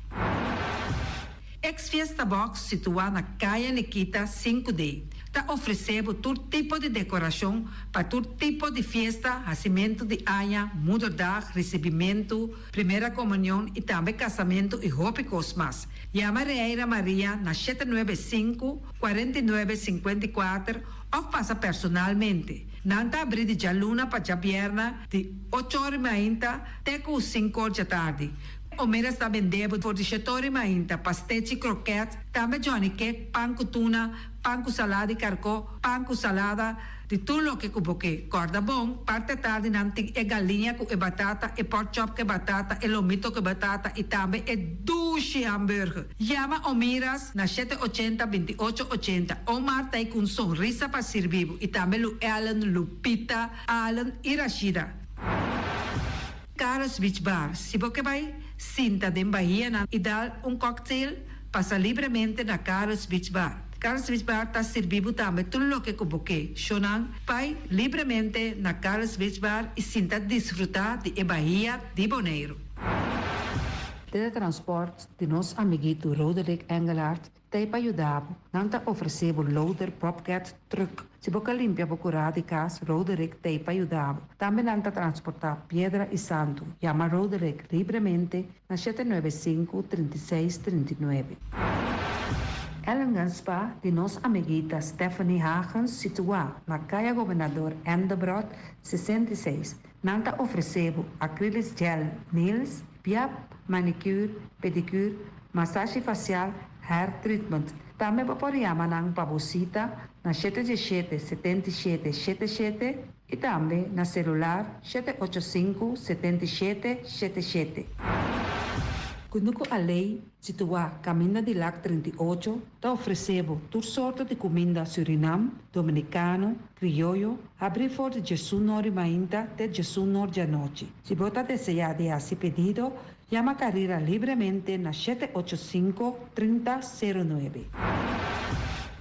Ex Fiesta Box situá na Kaya Nikita 5D ta ofresé bo tur tipo di dekorashon pa tur tipo di fiesta, hasimentu di aña, moederdag, risibimentu, primera komunion i tambe kasamentu i hopi kos mas. Yama Reira Maria na 795 49 54 òf pasa personalmente. Nan ta abrí di djaluna pa djabièrnè di 8 or mainta te ku 5 or djatardi. Omeras ta bende bo for di 7 or mainta pastechi, kroket, tambe johnny cake, pan ku tuna, pan ku salada di karkó, pan ku salada, di tur loke ku bo ke. Kòrda bon, parti atardi nan tin e galiña ku e batata, e pork chop ku e batata, e lomito ku e batata i tambe e dushi hamburger. Yama Omiras na 780 28 80. Omar ta ei ku un sonrisa pa sirbi bo i tambe Lu Ellen, Lupita, Allen i Rashida. Carlos Beach Bar, Si bo ke bai sinta den bahianan i dal un cocktail, pasa libremente na Carlos Beach Bar. Carlos Beach Bar ta sirbi bo tambe tur loke ku bo ke. Shownan, bai libremente na Carlos Beach Bar i sinta disfrutá di e bahia di Boneiru. Teletransport di nos amiguito Roderick Engelhardt ta ei pa yuda bo. Nan ta ofresé bo loader, bobcat, truck. Si bo ka limpia bo kurá di kas, Roderick ta ei pa yuda bo. Tambe nan ta transportá piedra i santu. Yama Roderick libremente na 795 36 39. Ellingan Spa di nos amiguita Stephanie Hagens situá na Kaya Gobernador Endebrot 66. Nan ta ofresé bo acrylic gel nails, biap, manicure, pedicure, masashi fasial, hair treatment. Tambe bo por yama nan pa bo sita na 717 77 77 i tambe na selular 785 77 77. Kunuku Alei, situá Kaminda di Lac 38, ta ofresé bo tur sorto di kuminda Surinam, Dominikano, Krioyo, habrí for di 11 or mainta te 11 or di anochi. Si bo ta deseá di hasi pedido, yama Carrera libremente na 785 3009.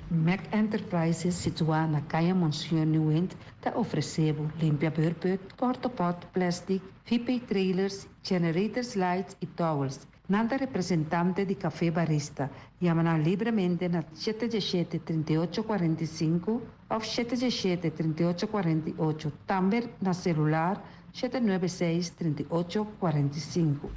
Mac Enterprises, situá na Kaya Monsieur Nieuwind, ta ofresé bo limpia beurput, porta-pot, plastic, VP trailers, generators lights i towels. Nan ta representante di Café Barista. Yama nan libremente na 717 3845 òf 717 3848. Tambe na selular 796 3845.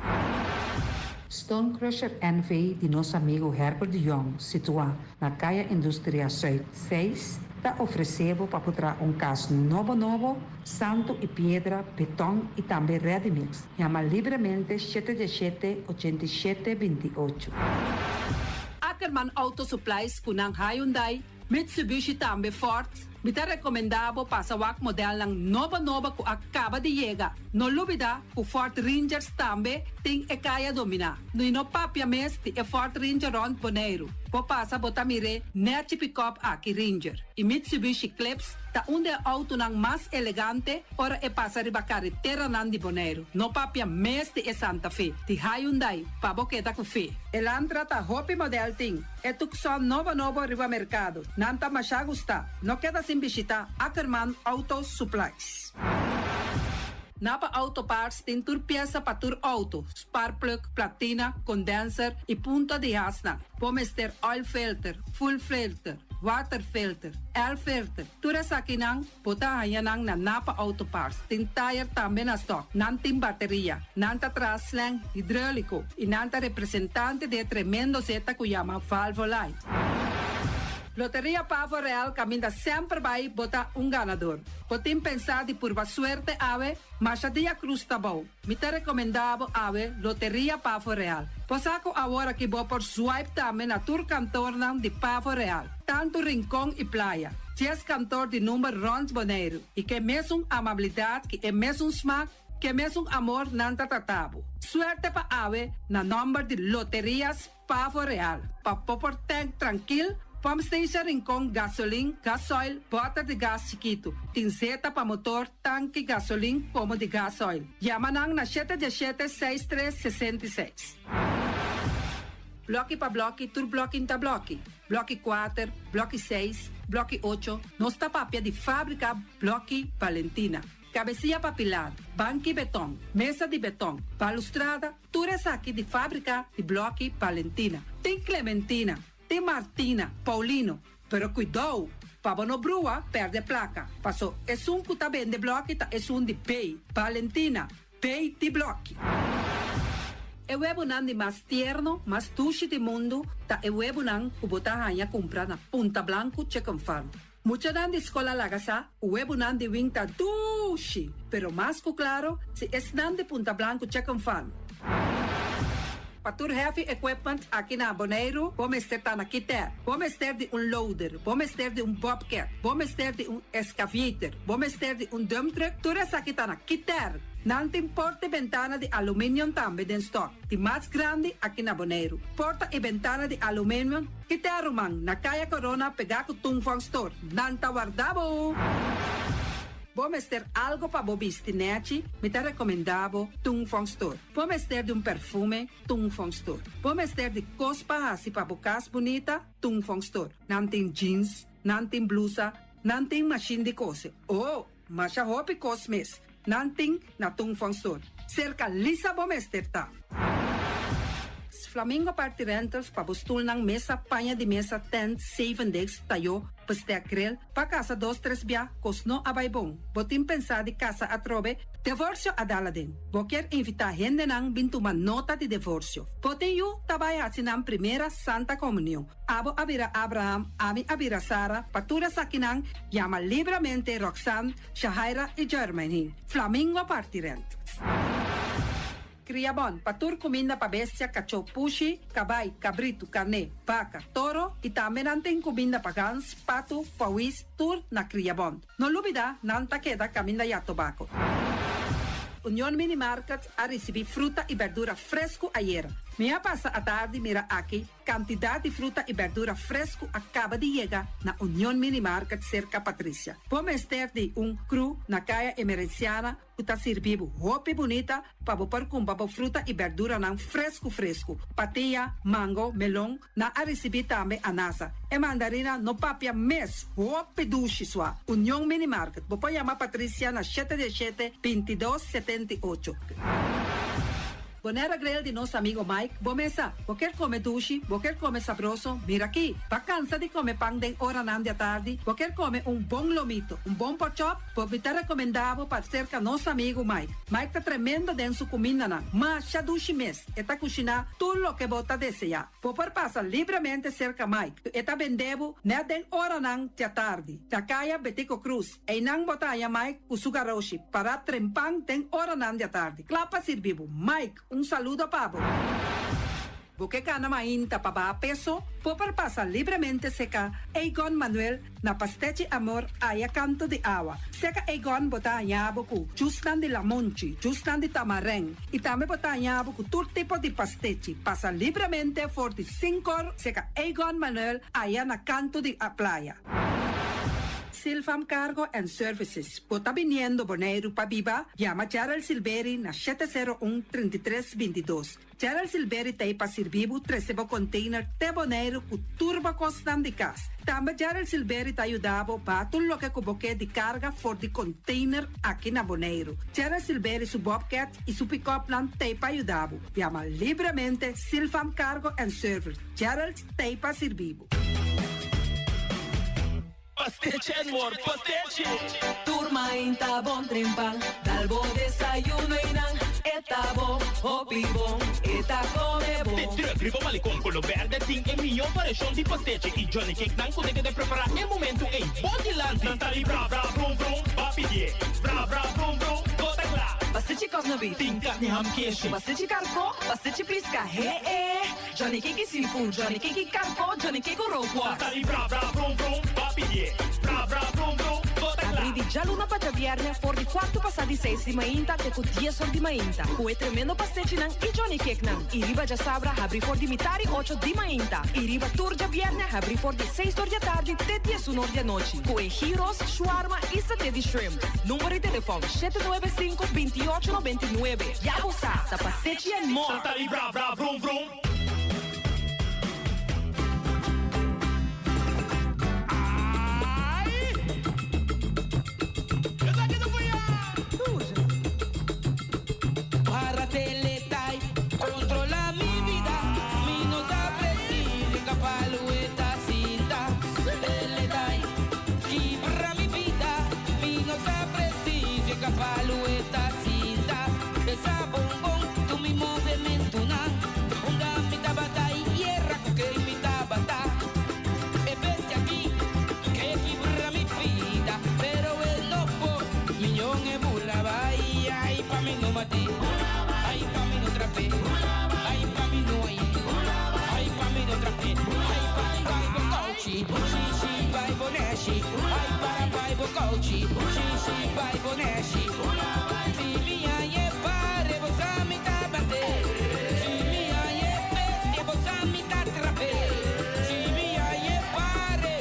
Stone Crusher NV di nos amigu Herbert de Jong, situá na Kaya Industria Zuid 6, ta ofresé bo pa traha un kas nobo nobo, santu i piedra, beton i tambe ready mix. Yama libremente 717 87 28. Ackerman Auto Supplies ku nan Hyundai, Mitsubishi tambe Ford. Mi ta rekomendá bo pasa wak modelnan nobo nobo ku a kaba di yega. No lubidá ku Ford Rangers tambe tin e kaya dominá. No no papia mes di e Ford Ranger rònt Boneiru. Bo pasa bo ta mir'é nèchi pick-up aki Ranger. I Mitsubishi Eclipse ta un di e outonan mas elegante ora e pasa riba kareteranan di Boneiru. No papia mes di e Santa Fe. Di Hyundai, pa bo keda ku fe. Elantra ta hopi model tin. E Tucson nobo nobo riba merkado. Nan ta masha gusta. No keda sin bishitá Ackerman Auto Supplies. Napa Auto Parts tin tur piesa pa tur outo, spark plug, platina, condenser i punta di hasnan. Bo mester oil filter, fuel filter, water filter, air filter. Tur esakinan, bo ta haña nan na Napa Auto Parts. Tin tire tambe na stock. Nan tin bateria. Nan ta traha slang hidráuliko. I nan ta representante di tremendo zeta ku yama Valvoline. Loteria Pavo Real kaminda semper bai bo ta un ganadó. Bo tin pensá di purba suerte awe, masha dia krus ta bou. Mi ta rekomendá bo awe Loteria Pavo Real. Bo sa ku awor aki bo por swipe tambe na tur kantornan di Pavo Real. Tantu Rincon i Playa. 10 kantor di number rònt Boneiru. I ku e mesun amabilidat, ku e mesun smak, ku e mesun amor nan ta trata bo. Suerte pa awe na nòmber di Loterias Pavo Real. Pa bo por tank trankil, Pump Station Rincon, gasolin, gasoil, bòter di gas chikitu. Tin zeta pa motor, tanki, gasolin, komo di gasoil. Yama nan na 717 6366. Blòki pa blòki, tur blòki ta blòki. Blòki 4, blòki 6, blòki 8. Nos ta papia di fábrika Blòki Valentina. Kabesia pa pilar, banki beton, mesa di beton, balustrada, tur esaki di fábrika di blòki Valentina. Tin Clementina, tin Martina, Paulino, pero kuidou pa bo no brua pèrdè plaka, paso esun ku ta bende blòki ta esun di B, Valentina, B di blòki. E webunan di mas tierno, mas dushi di mundu ta e webunan ku bo ta haña kumpra na Punta Blanku Chicken Farm. Muchanan di skol a laga sa ku webunan di wing ta dushi, pero mas ku klaro si esnan di Punta Blanku Chicken Farm. Pa tur heavy equipment aki na Boneiru bo mester ta na Kiter. Bo mester di un loader, bo mester di un bobcat, bo mester di un excavator, bo mester di un dump truck, tur esaki ta na Kiter. Nan tin porta i bentana di aluminium tambe den stock, di mas grandi aki na Boneiru. Porta i bentana di aluminium. Kita ruman, na Kaya Corona pegá ku Tung Fong Store. Nan ta warda bo! Bo mester algo pa bo bisti nèchi? Mi ta rekomendá bo Tung Fong Store. Bo mester di un perfume? Tung Fong Store. Bo mester di kos pa hasi pa bo kas bunita? Tung Fong Store. Nan tin jeans, nan tin blusa, nan tin mashin di kose. Oh! Masha hopi kos mes nan tin na Tung Fong Store. Serka Lisa bo mester ta. Flamingo Party Rentals pa bo stulnan, mesa, paña di mesa, tent, zevendegs, tayó, bestek, grill, pa kasa dos tres bia, kos no a bai bon. Bo tin pensá di kasa atrobe? Devorsio a dal aden. Bo kier invitá hendenan bin tuma nota di devorsio. Bo tin yu ta bai hasi nan primera Santa Komunion. Abo a bira Abraham, ami a bira Sara, pa tur esakinan yama libramente Roxanne, Shahaira i Jermaine. Flamingo parti rent. Kriabon, pa tur kuminda pa bestia, kachó, pushi, kabai, kabritu, karné, baka, toro i tambe nan tin kuminda pa gans, patu, pawis, tur na Kriabon. No lubida, nan ta keda kaminda ya tobako. Union Mini Market a risibí fruta i berdura fresku ayera. Mi a pasa atardi mira aki Kantidat di fruta i bèrdura fresku a kaba di yega na Union Mini Market serka Patricia. Bo mester di un kru na Kaya Emerenciana ku ta sirbi bo hopi bunita pa bo por kumpra bo fruta i bèrduranan fresku fresku. Patia, mango, melon, nan a risibí tambe anasa. E mandarina no papia mes, hopi dushi sua. Union Mini Market, bo por yama Patricia na shete diesshete, bintidos, setenti'ocho. Bonera Grill di nos amigo Mike, bo mesa. Bo kier come dushi, bo kier come sabroso, mira aki. Bo cansa di come pan den oranan di atardi, bo kier come un bon lomito, un bon porkchop, bo mi ta recomenda bo pa cerca nos amigo Mike. Mike ta tremendo den su cumindanan, masha dushi mes, e ta cushina tur loke bo ta desea. Bo por pasa libremente cerca Mike, e ta bende bo net den oranan di atardi. Na caya Betico Cruz. Einan bo ta haña Mike ku su garoshi pará trempan den oranan di atardi, kla pa sirbi bo. Mike, un saludo pa bo. Bo ke gana mainta pa baha peso? Bo por pasa libremente seka Egon Manuel na Pastechi Amor aya kanto di awa. Seka Egon bo ta haña bo ku jusnan di lamonchi, jusnan di tamarèn i tambe bo ta haña bo ku tur tipo di pastechi. Pasa libremente for di sinkor seka Egon Manuel aya na kanto di playa. Silfam Cargo and Services, Bo ta biniendo Boneiru pa biba? Yama Gerald Silberi na shete sero un, 33, 22. Gerald Silberi ta ei pa sirbi bo trese bo container te Boneiru ku tur bo kosnan di kas. Tambe Gerald Silberi ta yuda bo baha tur loke ku bo ke di karga for di container aki na Boneiru. Gerald Silberi su bobcat i su pickupnan ta ei pa yuda bo. Yama libremente Silfam Cargo and Service. Gerald ta ei pa sirbi bo. Pastechi and more pastechi. Tur mainta bon trempan, dal bo desayuno y nan e ta bon, hopi bon, e ta come bon. De truck riba malecon color berde tin e miyo variacion di pastechi y johnny cake nan cu ta keda prepara e momento ey bo dilanti. Nan ta di bra bra brum brum, ba pidie bra bra brum brum, bo ta cla. Pastechi cosna beef. Tin carni ham keshi. Pastechi carco, pastechi pisca, he e. Johnny Cake seafood, Johnny Cake carco, Johnny Cake rookworst. Tali bra bra brum brum, ba pidié. Bra bra brum brum, bo ta kla. Abrí di djaluna pa djabièrnè for di kuartu pasá di seis di mainta te ku dies or di mainta, ku e tremendo pastechinan i Johnny Cakenan. I riba djasabra habrí for di mitar i ocho di mainta. I riba tur djabièrnè habrí for di seis or di atardi te diesun or di anochi, ku e gyros, shawarma i saté di shrimp. Number di telefòn, shete nuebe sinku, bintiocho nobentinuebe. Ya bo sa, ta pastechi and more! Tali bra bra vrum vrum. Ai! Esaki ta foyá! kouchi, Shishi bai bo nèshi, Ai para bai bo kouchi, Shishi bai bo nèshi. Si mi hañ'é pare bo sa mi ta bat'é, Si mi hañ'é bestia bo sa mi ta trap'é, Si mi hañ'é pare,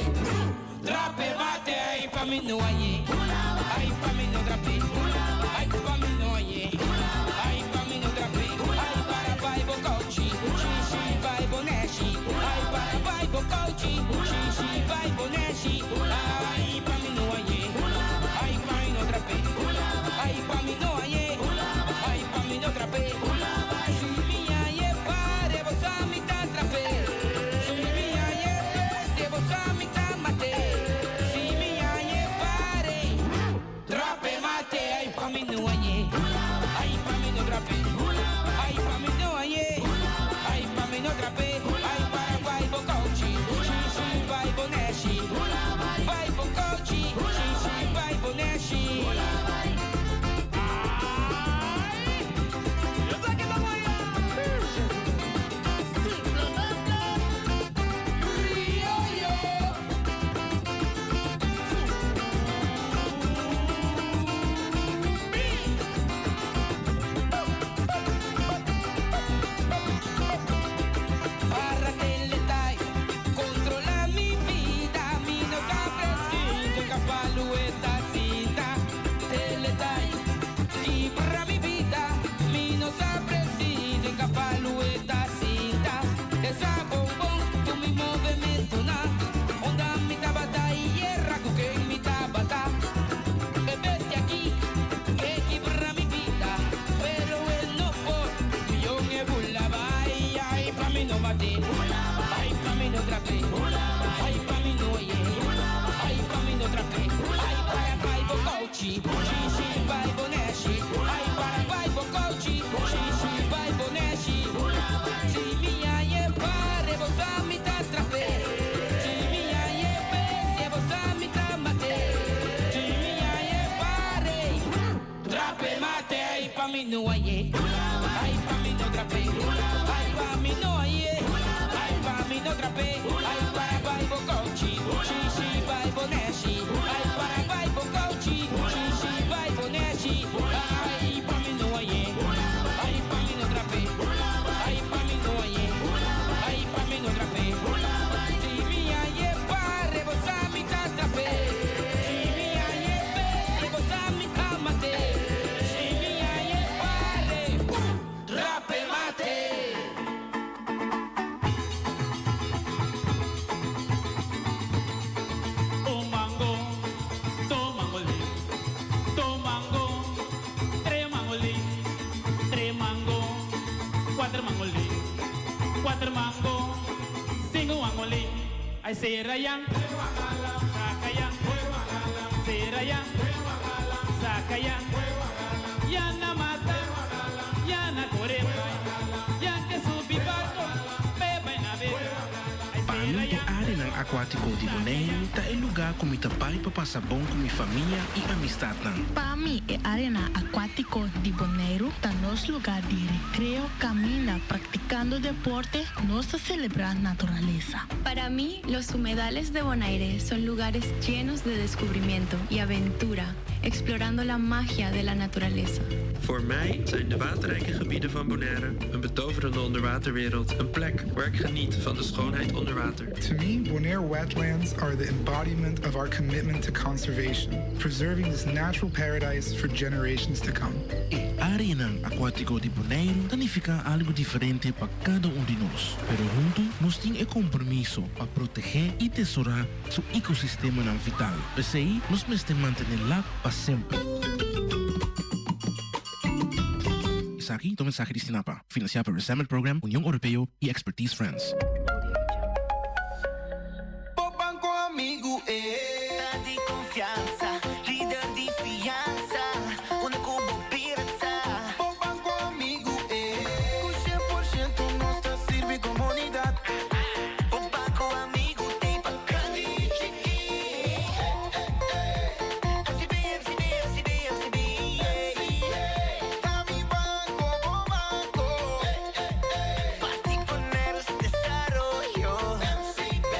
trap'é mat'é, Ai pa mi no hañ'é, ai pa mi no trap'é, Ai pa mi no hañ'é, ai pa mi no trap'é, Ai para bai bo kouchi, Shishi bai bo nèshi, Ai para bai bo kouchi, Shishi bai bo nèshi, Ai pa mi no hañ'é, ai pa mi no trap'é, Ai pa mi no hañ'é, ai pa mi no trap'é, Si mi hañ'é pare bo sa mi ta trap'é, Si mi hañ'é bestia bo sa mi ta mat'é, Si mi hañ'é pare, trap'é mat'é, Ai pa mi no hañ'é, ai pa mi no trap'é, Ai pa mi no hañ'é, ai pa mi no trap'é, Ai para bai bo kouchi, Shishi bai bo nèshi, Bai bo kouchi, Shishi bai bo nèshi. Para teletai, controla mi vida, mi no ta preciso capalu esta cinta. Teletai, quibra mi vida, mi no sa preciso capalu esta cinta. Esa bombón, tu mi movimiento na, onda mi tabata y hierra ku que mi tabata. E bestia aquí, que quibra mi vida, pero él no por yo me burlaba, ay, ay, pa' mí no maté, ay, pa' mí no trapé, ay, pa' mí no oye, ay, pa' mí no trapé, ay, para bai bo kouchi, shishi bai bo nèshi, ay, para bai bo kouchi, shishi bai bo nèshi. Si mi hañ'é pare bo sa mi ta trap'é, si mi hañ'é bestia bo sa mi ta mat'é, si mi hañ'é pare, trap'é mat'é, ay, pa mi no hañ'é, ay, pa mi no trap'é, ay, pa mi no hañ'é, ay, pa mi no trap'é, ay, para bai bo kouchi, shishi bai bo nèshi, ay, para bai bo kouchi, shishi bai bo nèshi, ay, pa mi no hañ'é, ay, pa mi no trap'é, ay, pa mi no hañ'é, ay, pa mi no trap'é. Si mi hañ'é pare bo sa mi ta trap'é, si mi hañ'é bestia bo sa mi ta mat'é, si mi hañ'é pare, trap'é mat'é. Un mango, dos mangolin, dos mango, tres mangolin, tres mango, cuatro mangolin, cuatro mango, cinco mangolin. Ay, sera yan, saca yan, sera yan, saca yan, yana mata, yana coreba, yan que subi barco, beba y navega. Ay, Pa sera mi, e yan. áreanan akuátiko di Boneiru ta e lugá ku mi ta bai pa pasa bon ku mi famia i amistatnan. Pa mi, e áreanan akuátiko di Boneiru ta nos lugá di rekreo, kaminda, praktikando deporte, nos ta selebrá naturalesa. Para mí, los humedales de Bonaire son lugares llenos de descubrimiento y aventura, explorando la magia de la naturaleza. Voor mij zijn de waterrijke gebieden van Bonaire een betoverende onderwaterwereld, een plek waar ik geniet van de schoonheid onder water. To me, Bonaire wetlands are the embodiment of our commitment to conservation, preserving this natural paradise for generations to come. E áreanan akuátiko di Boneiru ta nifiká algu diferente pa kada un di nos, pero huntu nos tin e kompromiso pa protegé i tesorá su ekosistemanan vital. P'esei nos mester mantené Lac pa semper. Esaki ta un mensahe di Stinapa, finansiá pa Resemet Program, Union Oropeo i Expertise France. Bo banco amigo e ta di confianza, lider di fianza, unda cu bo bira ta. Bo banco amigo e cu 100% nos ta sirbi comunidad. Bo banco amigo t'ey pa grandi y chikito. MCB, MCB, MCB, MCB, yeah. Ta mi banco, bo banco. Parti poner desaroyo. MCB,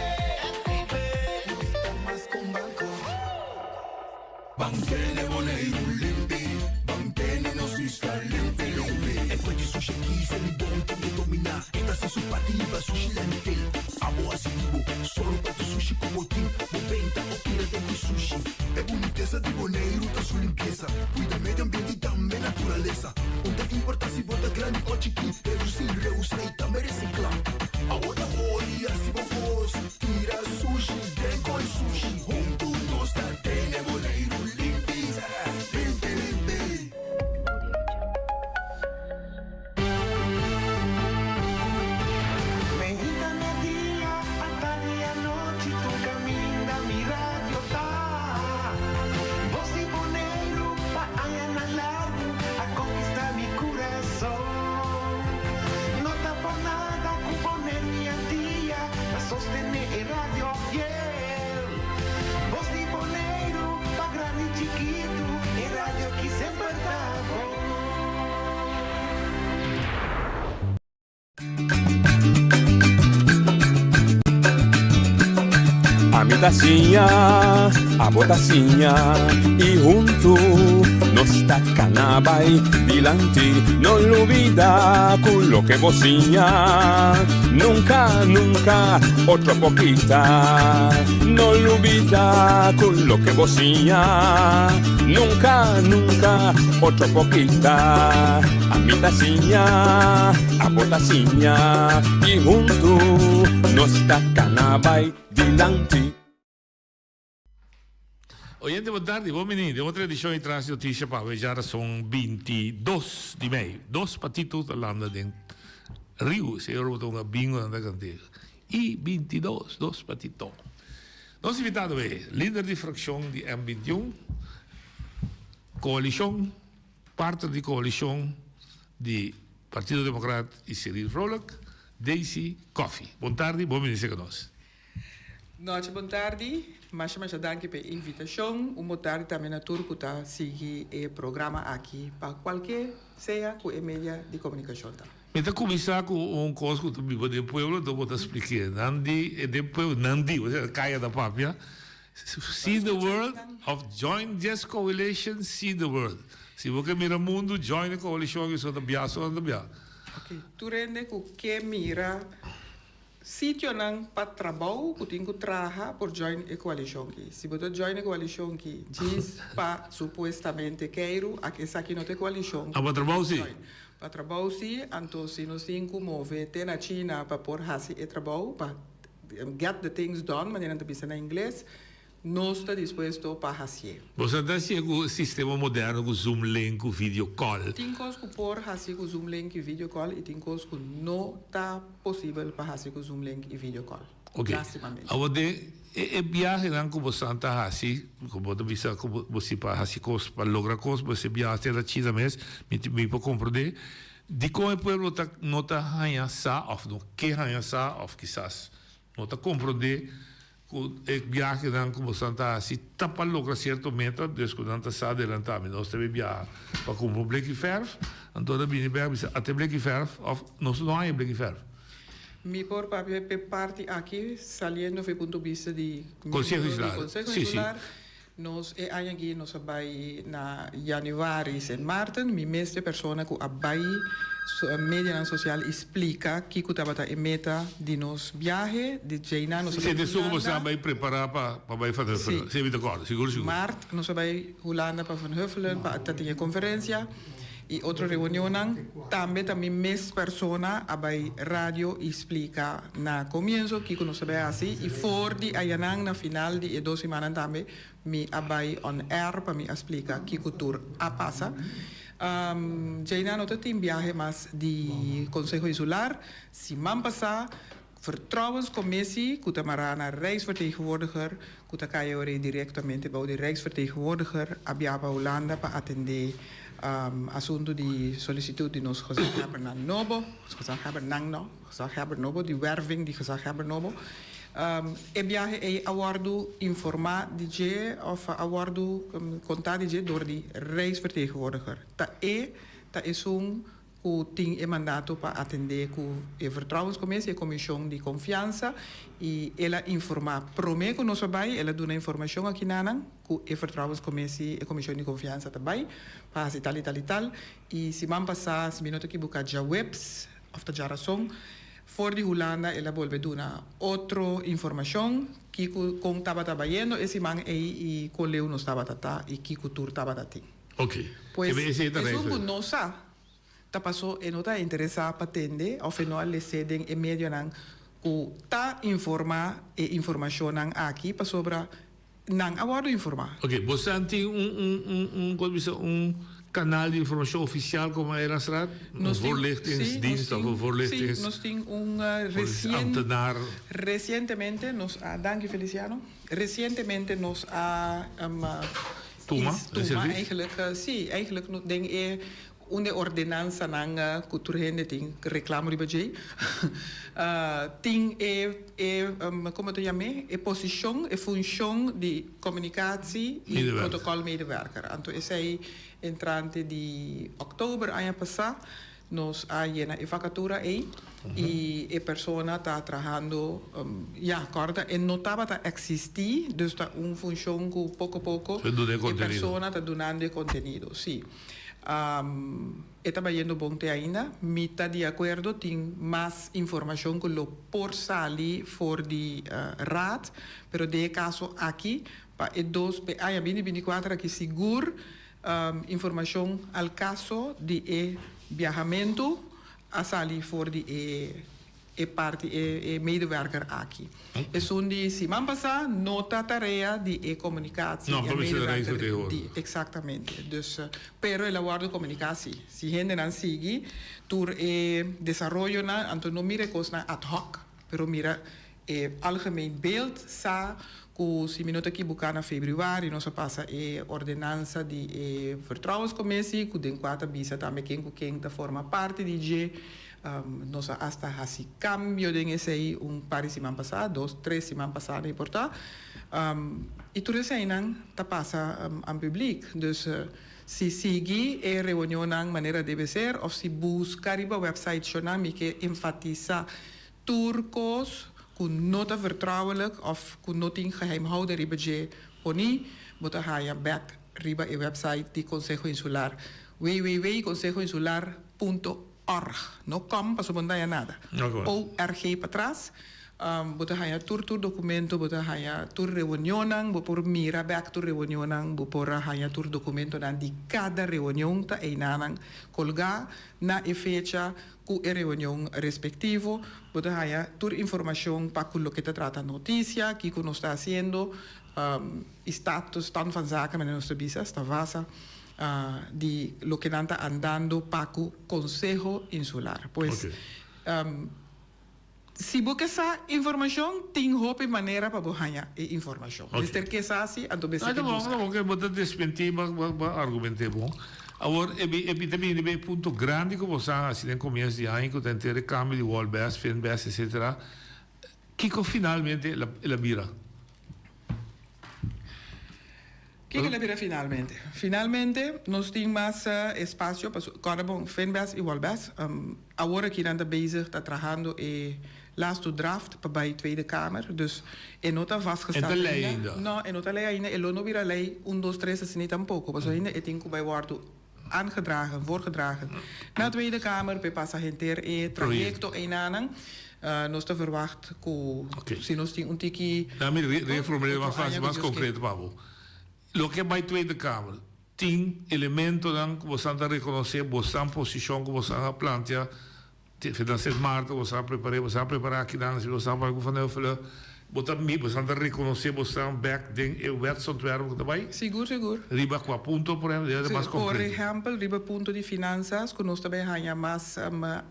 MCB. Ban tene Boneiru limpi, ban tene nos isla limpi limpi. E kue di sushi aki Selibon tin e dominá, e ta hasi su parti riba sushi landfill. Abo hasi di bo, sòru pa tur sushi ku bo tin, bo benta òf tira den ku sushi. E bunitesa di Boneiru ta su limpiesa, kuida medio ambiente i tambe naturalesa. Un ta importá si bo ta grandi òf chikí, redusí, reusá i tambe resiklá. Awor ta ora di hasi bo kos, tira sushi den koi sushi. Huntu nos ta tene Boneiru limpi, limpi limpi. Meinta media, atardi anochi tur caminda mi radio ta. Bos di Boneiru pa añanan largu a conquista mi curason. No ta por nada cu Boneiru y Antia ta sostene e radio fiel. Bos di Boneiru pa grandi y chikitu e radio aki semper ta bon. Ami ta siña, abo ta siña y huntu nos ta cana bay dilanti. No lubida cu loke bo siña nunca, nunca otro por kita. No lubida cu loke bo siña nunca, nunca otro por kita. Ami ta siña, abo ta siña y huntu nos ta cana bay dilanti. Oyente bon tardi, bon bini den otro edicion di Tras di Noticia pa awe dja rason 22 di mei. Dos patito ta landa den riu, señor bo ta hunga bingo nan ta cant'e. I 22, dos patito. Nos invitado e lider di fraccion di M 21, coalicion. Partner di coalicion di Partido Democrat y Cyril Vrolijk, Daisy Coffie. Bon tardi, bon bini cerca nos. Nochi bon tardi, masha masha danki pa e invitacion, un bon tardi tambe na tur cu ta sigui e programa aki pa cualke sea cu e media di comunicacion ta. Mi ta cuminsa cu un cos cu ta biba den pueblo, enton bo ta spliké. Nan di den pueblo, nan di, osea caya ta papia, See the world of join this coalition see the world. Si bo ke mira mundu join e coalicion aki so ta bia so nan ta bia. Ok, tur hende ku ke mira sitionan pa trabou ku tin ku traha por join e coalicion aki. Si bo ta join e coalicion aki djis pa supuestamente keiru ak esaki no ta e coalicion Ah pa trabou si? Pa trabou si, anto si nos tin ku move te na China pa por hasi e trabou pa Get the things done, manera nan ta bisa na ingles, nos ta dispuesto pa hacié. Boso ta hacié cu sistema moderno cu zoom link cu video call? Tin cos cu por haci cu zoom link y video call y tin cos cu no ta posibel pa haci cu zoom link y video call. Ok. Lastimamente. Awor den e biahenan cu boso ta haci, cu bo ta bisa cu bo si pa haci cos, pa logra cos, bo si biaha te na China mes, mi por comprende. Dikon e pueblo ta no ta haña sa òf no ke haña sa òf kisas no ta komprondé ku e biahenan ku boso ta hasi ta pa logra sierto meta, dus ku nan ta sa adelantá mi nos ta bai biaha pa kumpra un bleki fèrf, anto nan bini bèk bisa ate bleki fèrf òf nos no haña bleki fèrf. Mi por papia p'e parti aki saliendo for e punto bista di Konseho miembro di Insular. Konseho Sí, sí. Insular. Nos e aña aki nos a bai na januari Sint Maarten, mi mes ta e persona ku a bai medianan sosial i splika kiko tabata e meta di nos biahe, di djeinan nos a bai Si, esun ku boso a Hulanda. bai prepará pa pa bai Van Huffelen. Si. Si, mi ta kòrda, sigur sigur. Mart nos a bai Hulanda pa Van Huffelen pa ta tin e konferensia i otro reunionnan. Tambe ta mi mes persona a bai radio i splika na komienso kiko nos ta bai hasi i for di ayanan na final di e dos simannan tambe mi a bai on air pa mi a splika kiko tur a pasa. Djeinan no ta tin biahe mas di Konseho Insular. Siman pasá Vertrouwenscommissie ku ta mará na Rijksvertegenwoordiger ku ta kai ora direktamente bou di Rijksvertegenwoordiger a bia pa Hulanda pa atendé asuntu di solisitut di nos gezaghebbernan nobo, gezaghebbernan no, gezaghebber nobo, di werving di gezaghebber nobo. E biahe ei a wòrdu informá di dje òf a wòrdu kontá di dje dor di Rijksvertegenwoordiger. Ta e ta esun. ku tin e mandato pa atendé ku e vertrouwenscommissie, e komishon di konfiansa, i el a informá promé ku nos a bai, el a duna informashon aki na nan ku e vertrouwenscommissie, e komishon di konfiansa ta bai pa hasi tal i tal i tal, i siman pasá, si mi no ta kibuká, djaweps òf ta djarason, for di Hulanda el a bolbe duna otro informashon kiko kon tabata bayendo e siman ei i kon leu nos tabata ta i kiko tur tabata tin. Ok. Pues, Kebe esei ta esun ku reis. no sa ta paso e no ta interesá pa tende òf e no a les'é den e medionan ku ta informá e informashonnan aki pasobra nan a wòrdu informá. Ok, bosan tin un un un un kon bisa un kanal di informashon ofisial komo Eilandsraad? Un Nos tin, sí, nos voorlichtingsdienst tin, of un sí, voorlichtings nos tin un resien, ambtenaar? resientemente nos a, danki Feliciano, resientemente nos a Tuma, is, e tuma servicio? eigenlijk, sí, eigenlijk no den e Un di e ordenansanan ku tur hende tin reklamo riba dje tin e e komo ta yam'é e posishon e funshon di komunikatsie i protokolmedewerker. Anto esei entrante di òktober aña pasá nos a yena e vakatura ei i e persona ta trahando ya kòrda e no tabata eksistí dus ta un funshon ku poko poko e persona ta dunando e kontenido si. E ta bayendo bon te ainda. Mi ta di akuerdo tin mas informashon ku lo por sali for di Raad, pero den e kaso aki pa e dos pa e aña binti 24 aki sigur informashon al kaso di e biahamentu a sali for di e E parti e e medewerker aki. Esun di siman pasá no ta tarea di e komunikatie No, e pa bisa de reis medewerker tegenwoordig. di exactamente. Dus, pero el a wòrdu komuniká si. Si hendenan sigui tur e desaroyonan, anto no mira e kosnan ad hoc, pero mira e algemeen beeld sa ku si mi no ta kibuká na febrüari nos a pasa e ordenansa di e vertrouwenscommissie ku den kua ta bisa tambe ken ku ken ta forma parti di dje. Nos a hasta hasi kambio den esei un par di siman pasá, dos, tres siman pasá no importá. I tur eseinan ta pasa an publik. Dus si sigui e reunionnan manera debe ser òf si buska riba wèpsait shonnan mi ke enfatisá tur kos ku no ta vertrouwelijk òf ku no tin geheimhouder riba dje poní, bo ta haña bèk riba e wèpsait di Konseho Insular www.konsehoinsular punto org, no com pasobra bo no ta haña nada, org patras, bo ta haña tur tur documento, bo ta haña tur reunionnan, bo por mira bek tur reunionnan, bo por haña tur documentonan di cada reunion ta einanan colga na e fecha cu e reunion respectivo, bo ta haña tur informacion pa cu loke ta trata noticia, kico nos ta haciendo, y status, stand van zaken manera nos ta bisa, stavasa. Di loke nan ta andando pa ku Konseho Insular. Pues, si bo ke sa informashon, tin hopi manera pa bo haña e informashon. Mester ke sa si, anto mester ke buska. No, ta bon, bo ta desmentí, bo a argument'é bon. Awor, e ta bini riba e punto grandi ku bo sa hasi den komienso di aña ku ta henter e kambio di Wolbes, Finbes, etcetera. Kiko finalmente el a bira? Kiko el a bira finalmente? Finalmente nos tin mas espacio paso kòrda bon Finbes i Wolbes awor aki nan ta bezig ta trahando e laatste draft pa bai Tweede Kamer dus e no ta vastgesteld E ta lei ainda. ainda? No e no ta lei ainda e lo no bira lei un dos tres asina tampoco pasobra ainda e tin ku bai wòrdu aangedragen, voorgedragen na Tweede Kamer p'e pasa henter e trayecto einanan. Nos ta verwacht ku si nos tin un tiki Laat mi reformulera mas otro fácil, aña ku mas Dios ke. concreto pa bo. Loke bai Tweede Kamer tin elementonan ku bosan ta rekonosé bosan posishon ku bosan a plantea Te Sint Maarten bosan a prepar'é, bosan a prepará akinan, si bosan a bai ku Van Huffelen, bo ta mi, bosan ta rekonosé bosan bèk den e wetsontwerp ku ta bai? Sigur, sigur. Riba kua punto, por ehèmpel? Debe ta mas Por konkreto. ehèmpel, riba punto di finansas ku nos ta bai haña mas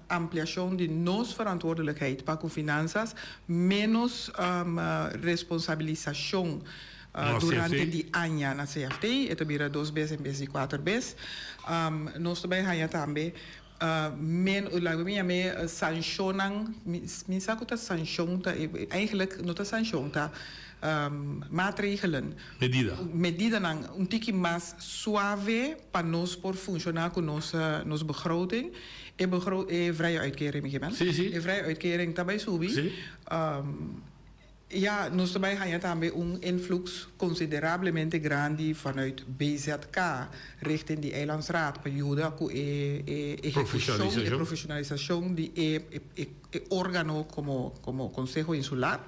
ampliashon di nos verantwoordelijkheid pa ku finansas, ménos responsabilisashon durante di aña na CFT, e ta bira dos bes en bes di kuater bes. Nos ta bai haña tambe Men, laga mi yam'é sanshonnan, mi sa ku ta sanshon ta eigenlijk no ta sanshon ta. Maatregelen. Medida. Medidanan un tiki mas suave pa nos por funciona cu nos nos begroting. E begro e vrije uitkering mi kimen. Sí, sí. E vrije uitkering ta bay subi. Sí. Ya, nos ta bay haña tambe un influx considerablemente grandi vanuit BZK richting di Eilandsraad pa yuda cu e e ehecucion, e profesionalisacion di e e e organo como como Conseho Insular.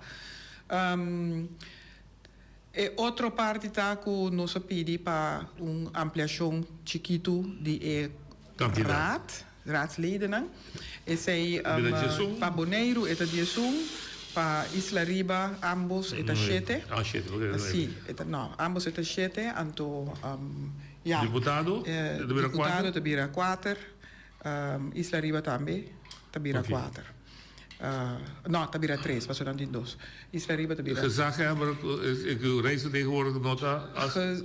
E otro parti ta cu nos a pidi pa un ampliacion chikitu di e raad, raadsledennan. Esey pa Boneiru e ta diesun, pa Isla Riba ambos e ta shete. Ah, shete, ok. Si, e ta, no, ambos e ta shete, anto ya. Diputado e ta bira kuater? Diputado ta bira kuater, Isla Riba tambe ta bira kuater. No, ta bira tres, pasobra nan tin dos. Isla Riba ta bira. Gezaghebber ku Rijksvertegenwoordiger no ta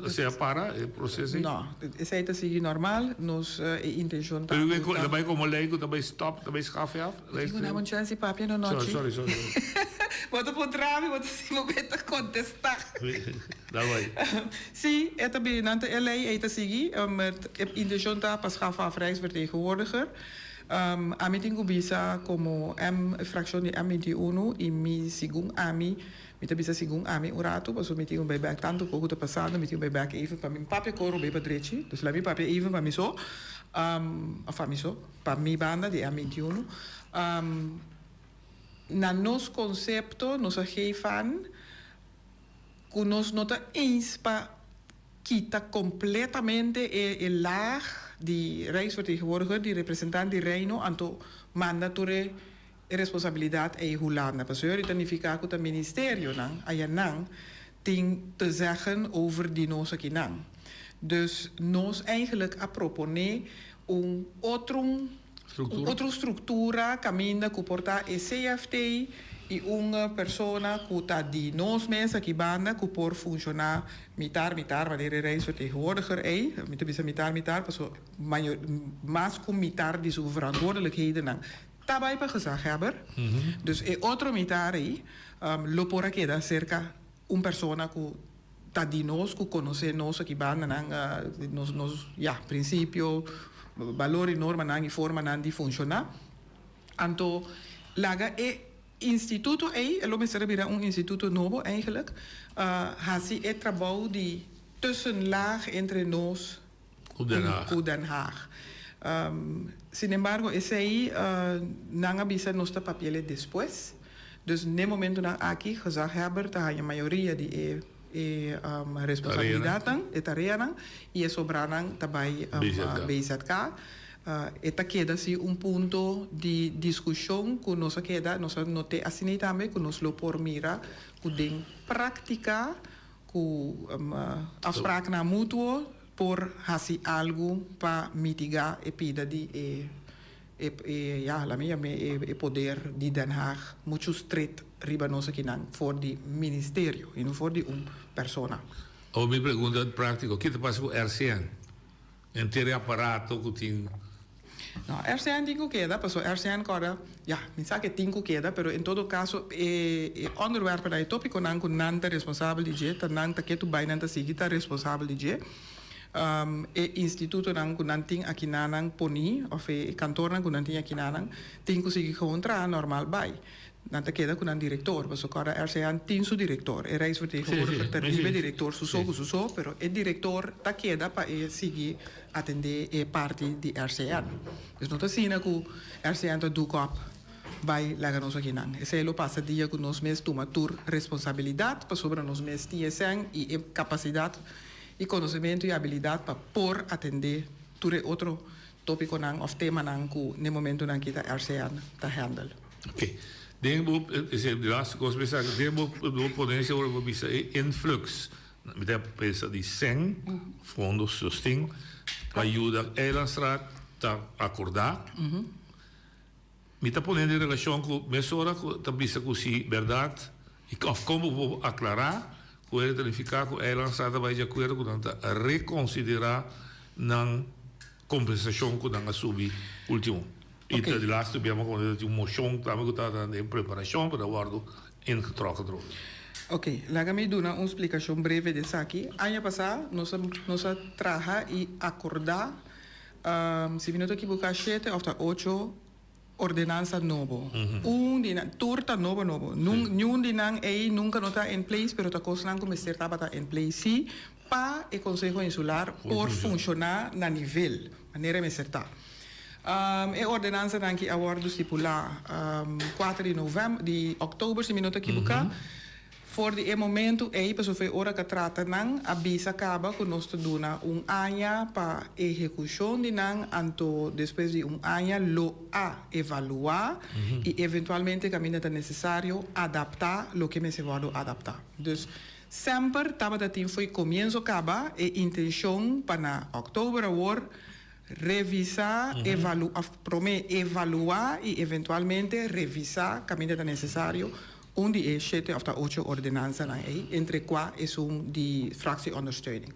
sea para e proces ei? No, esei ta sigui normal. Nos e intencion ta. Pero e ta bai komo lei ku ta bai stop, ta bai schaf af? Bo tin ku dame un chance di papia no nochi. Sorry, sorry, sorry. Bo ta puntra mi, bo ta si bo ta kontestá. Dal bai. Si, e ta bin, nan ta e lei ei ta sigui. E intencion ta pa schaf af Rijksvertegenwoordiger. Ami tin ku bisa komo M, e frakshon di M 21 i mi segun ami, mi ta bisa segun ami un ratu pasobra mi tin ku bai bèk tantu poko ta pasando mi tin ku bai bèk even pa mi papia koro bai pa drechi, dus laat mi papia even pa mi so, òf pa mi so, pa mi banda di M 21. Na nos konsepto nos a geef aan ku nos no ta eens pa kita kompletamente e e laag di Rijksvertegenwoordiger, di representant di Reino, anto manda tur e e responsabilidat ei Hulanda. Pasobra ta nifiká ku ta ministerionan ayanan tin te zeggen over di nos akinan. Dus nos eigenlijk a proponé un otro un otro struktura kaminda ku por ta e CFT i un persona ku ta di nos mes aki banda ku por funshoná mitar mitar manera e Rijksvertegenwoordiger ei, mi ta bisa mitar mitar paso mayor mas ku mitar di su verantwoordelijkhedennan ta bai pa gezaghebber, dus e otro mitar ei lo por a keda serka un persona ku ta di nos ku konosé nos aki bandanan, nos nos ya prinsipio, balor i normanan i formanan di funshoná. Anto laga e instituto ei, e lo mester a bira un instituto nobo eigenlijk, hasi e trabou di tussenlaag entre nos Ku Den Haag. Ku Den Haag. Sinembargo esei nan a bisa nos ta papi'el despues. Dus n'e momentonan aki gezaghebber ta haña mayoria di e e responsabilidatnan, e tareanan, i e sobranan ta bai BZK. E ta keda si un punto di diskushon ku nos a keda, nos a not'é asina tambe ku nos lo por mira ku den práktika Ku afspraaknan mutuo por hasi algu pa mitigá e pida di e e ya laat mi yam'é e poder di Den Haag muchu stret riba nos akinan for di ministerio i no for di un persona. Awor mi pregunta práktiko, ki ta pasa ku RCN? Henter e aparato ku tin. No, RCN tin ku keda, pasobra RCN kòrda, ya, mi sa ke tin ku keda, pero en todo kaso e e ònderwèrpennan, e tópikonan ku nan ta responsabel di dje, ta nan ta ketu bai nan ta sigui ta responsabel di dje. E institutonan ku nan tin akinanan poní, òf e kantornan ku nan tin akinanan, tin ku sigui gewoon traha nòrmal bai. Nan ta keda ku nan direktor, pasobra kòrda RCN tin su direktor. E Rijksvertegenwoordiger ta riba e direktor su so ku su so, pero e direktor ta keda pa e sigui atendé e parti di RCN. Dus no ta asina ku RCN ta doek op bai laga nos akinan. Esei lo pasa dia ku nos mes tuma tur responsabilidat pasobra nos mes tin e sèn i e kapasidat i konosementu i abilidat pa por atendé tur e otro Tópikonan òf temanan ku n'e momentunan aki ta RCN ta hèndel. Ok. Den bo, esei di laatste kos mi sa, den bo bo ponencia ora bo bisa e influx, mi ta pensa di sèn, fondo sosten, pa yuda Eilandstraat ta akordá. Mi ta pone den relashon ku mesora ku ta bisa ku si bèrdat i òf kon bo por aklará ku e ta nifiká ku Eilandstraat ta bai di akuerdo ku nan ta rekonsiderá nan kompensashon ku nan a subi último. I ta di laatste biaha mi a konta ta tin un moshon tambe ku ta den preparashon pero a wòrdu ingetrokken trobe. Ok, laga mi duna un splikashon breve di esaki. Aña pasá nos a nos a traha i akordá, si mi no ta ekiboká shete òf ta ocho ordenansa nobo. Un di nan, tur ta nobo nobo. Nun niun di nan ei nunka no ta in place, pero ta kosnan ku mester tabata in place sí pa e Konseho Insular por funshoná na nivel manera e mester ta. E ordenansanan ki a wòrdu stipulá kuater di novèmber, di òktober si mi no ta ekiboká, for di e momentu ei pasobra e ora ku a trata nan a bisa kaba ku nos ta duna un aña pa ehekushon di nan, anto despues di un aña lo a evaluá i eventualmente kaminda ta nesesario adaptá loke mester wòrdu adaptá. Dus semper tabata tin fo'i komienso kaba e intenshon pa na òktober awor Revisá, evalu, òf promé evaluá i eventualmente revisá kaminda ta nesesario un di e shete òf ta ocho ordenansanan ei, entre kua esun di fractieondersteuning.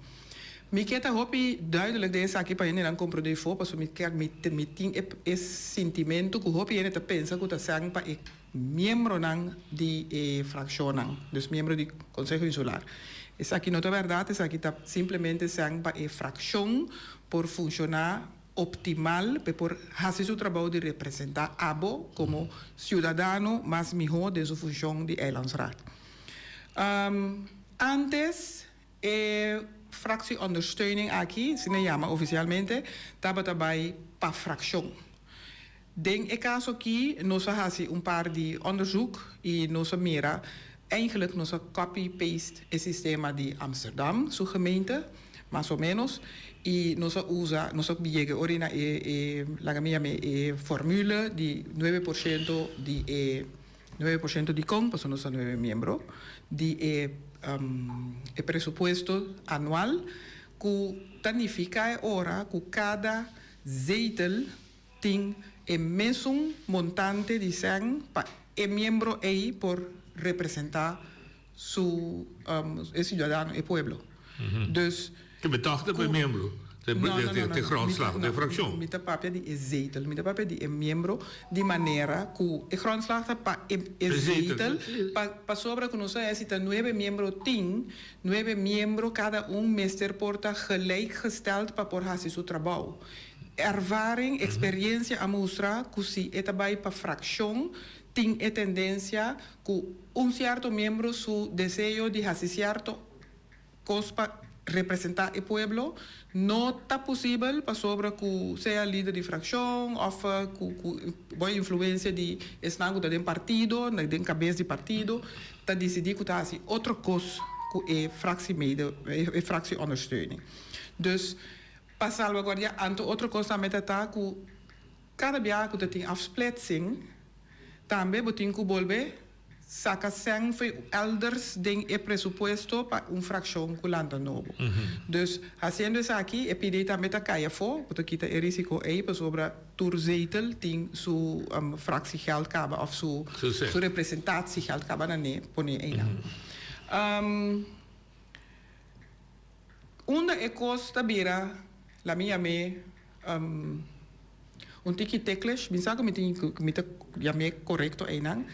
Mi ke ta hopi duidelijk den esaki pa hendenan komprondé fo, pasobra mi ke mi mi tin e e sintimentu ku hopi hende ta pensa ku ta sèn pa e miembronan di e frakshonnan, dus miembro di Konseho Insular. Esaki no ta bèrdat, esaki ta simplemente sèn pa e frakshon por funshoná optimal, p'e por hasi su trabou di representá abo komo siudadano mas mihó den su funshon di Eilandsraad. Antes e fractieondersteuning aki, asina yama ofisialmente, tabata bai pa frakshon. Den e kaso aki nos a hasi un par di onderzoek i nos a mira, eigenlijk nos a copy paste e sistema di Amsterdam su gemeente, mas o menos, i nos a usa, nos a yega ora na e e laga mi yam'e e formule di nuebe por shento di e 9% di kon, pasobra nos ta nuebe miembro, di e e presupuesto anual ku ta nifiká e ora ku kada zetel tin e mesun montante di sèn pa e miembro ei por representá su e siudadano, e pueblo. Dus. Ke betocht ta pa e miembro? De grondslag, de frakshon? Mi ta papia di e zetel, mi ta papia di e miembro di manera ku e grondslag ta pa e zetel, pasobra ku nos a hasi ta nuebe miembro tin, nuebe miembro kada un mester por ta gelijkgesteld pa por hasi su trabou. Ervaring, experiencia a mustra cu si e ta bay pa fraccion tin e tendencia cu un cierto miembro su deseo di haci cierto cos pa representa e pueblo no ta posibel pasobra cu sea lider di fraccion of cu cu bo influencia di esnan cu ta den partido, den cabes di partido ta dicidi cu ta haci otro cos cu e fractie mede, e fractie ondersteuning. Dus. Pa salvaguardiá anto otro kos tambe ta ta ku kada biaha ku ta tin afsplitsing tambe bo tin ku bolbe saka sèn fo'i elders den e presupuesto pa un frakshon ku lanta nobo. Dus hasiendo esaki e pidi tambe ta kai afó, bo ta kita e risiko ei pasobra tur zetel tin su fractiegeld kaba òf su su representatiegeld kaba na ne pone einan. Unda e kos ta bira, la mi yam'é un tiki ticklish, mi sa ku mi tin ku mi ta yam'é korekto einan.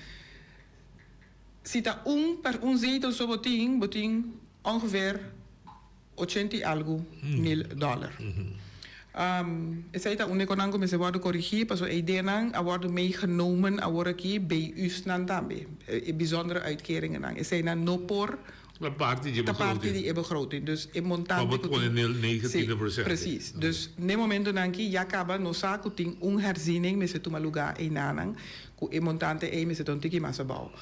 Si ta un per un zetel so bo tin, bo tin ongeveer ochenta i algu mil dòler. Esei ta úniko nan ku mester wòrdu korigí pasobra e ideanan a wòrdu meegenomen aworakí BU's-nan tambe, e bijzondere uitkeringennan. Eseinan no por Ta parti di e Ta begroting. parti di e begroting. Dus e montante Pa bo ku pone tin. nel negentine Sí, procent. precies. Dus n'e momentonan aki ya kaba nos sa ku tin un herziening mester tuma lugá einanan ku e montante ei mester ta un tiki mas abou.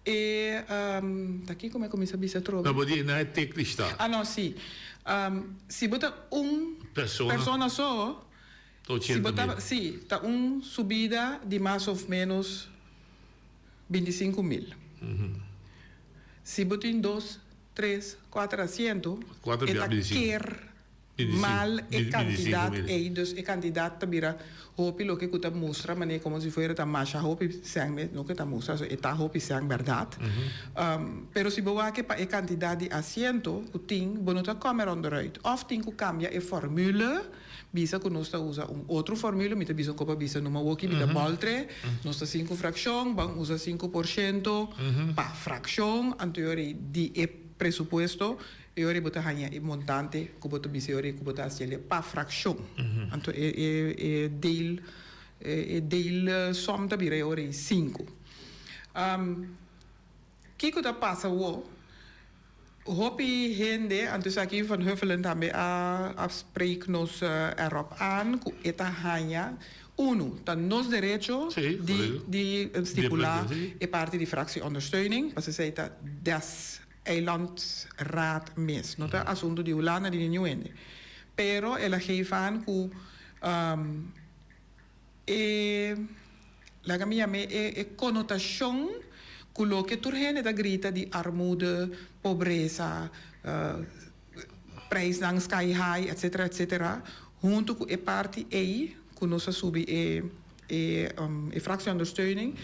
E ta kiko mi a kuminsá bisa atrobe? No, bo di na e teknisch ta. Ah no, sí. Si bo ta un Persona. persona so, Ta si bo ochenta ta, mil. sí, ta un subida di mas of menos 25 mil. Si bo tin dos, tres, kuater asiento, Kuater e bia ta 25. ker 25, mal e 25 kantidat mil. ei. Dus e kantidat ta bira hopi loke ku ta mustra manera komo si fuera ta masha hopi sèn mes, no ke ta mustra, so e ta hopi sèn bèrdat. Pero si bo wak pa e kantidat di asiento ku tin, bo no ta kòm er onderuit. Òf tin ku kambia e formule. bisa ku nos ta usa un otro formule, mi ta bisa un kopa bisa numa woki, mi ta bòltre, nos ta sinku frakshon, ban usa 5% pa frakshon, anto e ora ei di e presupuesto e ora ei bo ta haña e montante ku bo ta bisa e ora ei ku bo ta hasiel pa frakshon. Anto e e e deel e deelsom ta bira e ora ei sinku. Kiko ta pasa awor? Hopi hende, anto esaki Van Huffelen tambe a a spreek nos erop aan ku e ta haña, unu, ta nos derecho di di stipulá e parti di fractieondersteuning, pasobra esei ta des eilandsraad mes, no ta asuntu di Hulanda ni di niun hende. Pero el a geef aan ku E, laga mi yam'é e, e konotashon ku loke tur hende ta grita di armoede, pobresa, prijsnan sky high, etcetera, etcetera, huntu ku e parti ei ku nos a subi e, e, e fractieondersteuning,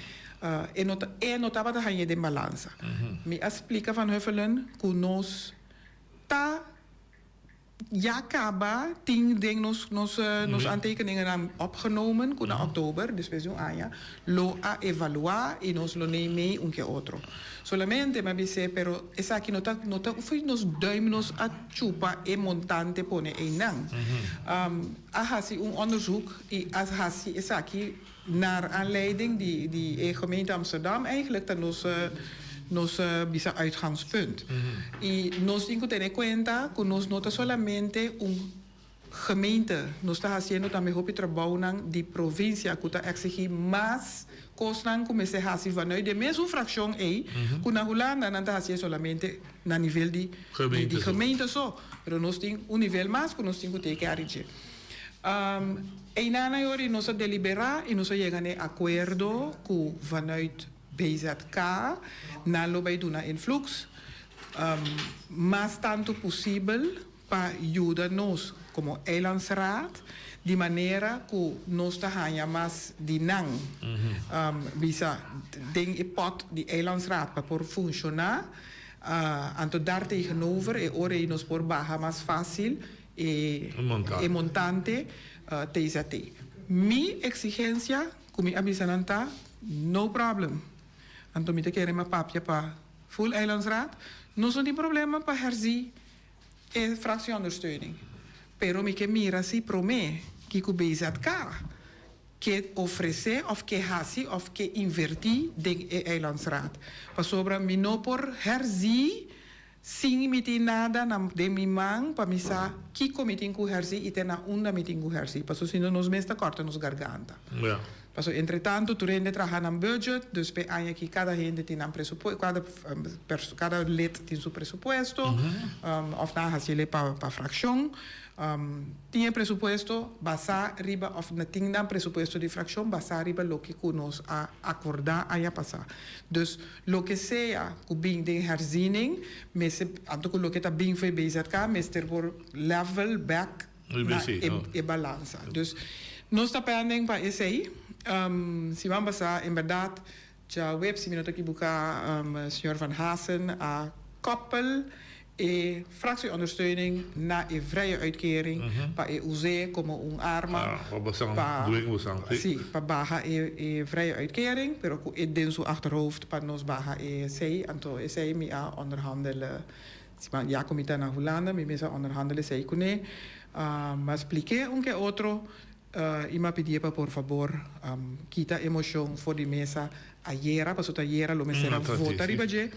e no ta, e no tabata hañ'é den balansa. Mi a splika Van Huffelen ku nos ta. Ya caba tin den nos nos nos aantekeningennan opgenomen cu na oktober, despues di un aña, lo a evalua y nos lo neem mee un ke otro. Solamente mi a bis'é, pero esaki no ta no ta ufui nos duim nos a chupa e montante pone eynan. A haci un onderzoek y a haci esaki Naar aanleiding di di e gemeente Amsterdam eigenlijk ta nos nos bisa uitgangspunt. Y nos tin cu tene cuenta cu nos no ta solamente un gemeente, nos ta haciendo tambe hopi trabounan di provincia cu ta exigi mas cosnan cu mester haci vanuit di e mesun fraccion ey cu na Hulanda nan ta hacié solamente na nivel di di gemeente so. Pero nos tin un nivel mas cu nos tin cu take care dje. Einan ayori nos a deliberá i nos a yega na e akuerdo ku vanuit BZK nan lo bai duna influx mas tantu posibel pa yuda nos komo Eilandsraad di manera ku nos ta haña mas di nan bisa den e pòt di Eilandsraad pa por funshoná. Anto dar tegenover e ora ei nos por baha mas fásil e e montante TZT. Mi exigencia cu mi a bisa nan ta no problem. Anto mi ta kere mi a papia pa full Eilandsraad, nos no tin problema pa herzi e fractieondersteuning, pero mi ke mira si prome kico BZK ke ofrece of ke haci of ke inverti den e Eilandsraad. Pasobra mi no por herzi Sin mi tin nada na den mi man pa mi sa kiko mi tin ku hèrsí i te na unda mi tin ku hèrsí, paso sino nos mes ta kòrta nos garganta. Paso entretantu tur hende traha nan budget, dus p'e aña aki kada hende tin nan presupuesto, kada kada lid tin su presupuesto, òf nan a hasi el'e pa pa frakshon. Tin e presupuesto basá riba òf na tin nan presupuesto di frakshon basá riba loke ku nos a akordá aña pasá. Dus loke sea ku bin den herziening mester, anto ku loke ta bin for e BZK mester por level back na e balansa. Dus nos ta pending pa esei. Siman pasá en bèrdat Djaweps, si mi no ta ekibuká, señor Van Hassen a koppel e fractieondersteuning na e vrije uitkering pa e us'é komo un arma pa, sí, pa baha e e vrije uitkering, pero ku e den su achterhoofd pa nos baha e esei. Anto esei mi a onderhandel, si ya ku mi ta na Hulanda, mi mes a onderhandel esei kuné. Mi a splik'é un ke otro. I mi a pidié pa por fabor kita e moshon for di mesa ayera, pasobra ta ayera lo mester a vota riba dje.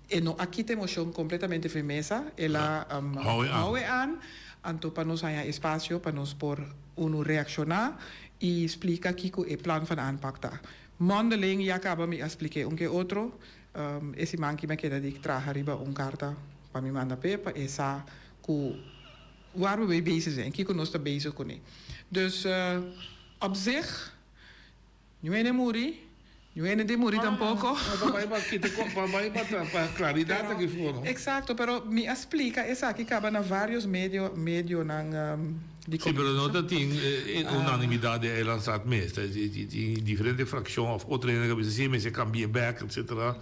E no a kita e moshon kompletamente for di mesa, el a hou e an, anto pa nos haña espasio pa nos por unu reakshoná i splika kiko e plan van aanpak ta. Mondeling ya kaba mi a splik'é un ke otro, e siman ki mi a keda di traha riba un karta pa mi manda p'e pa e sa ku Waar we mee bezig zijn, kiko nos ta bezig kuné. Dus op zich, ñu hende muri, ñu hende tin muri tampoko. No, pa bai pa kita ko, pa bai pa ta pa klaridat aki for no. Eksakto, pero mi a splika esaki kaba na varios medio, medionan di Sí, pero no ta tin unanimidat den Eilandsraad mes. Ta tin diferente frakshon òf otro hende ku a bisa sí, mester kambi'é bèk, etsetera.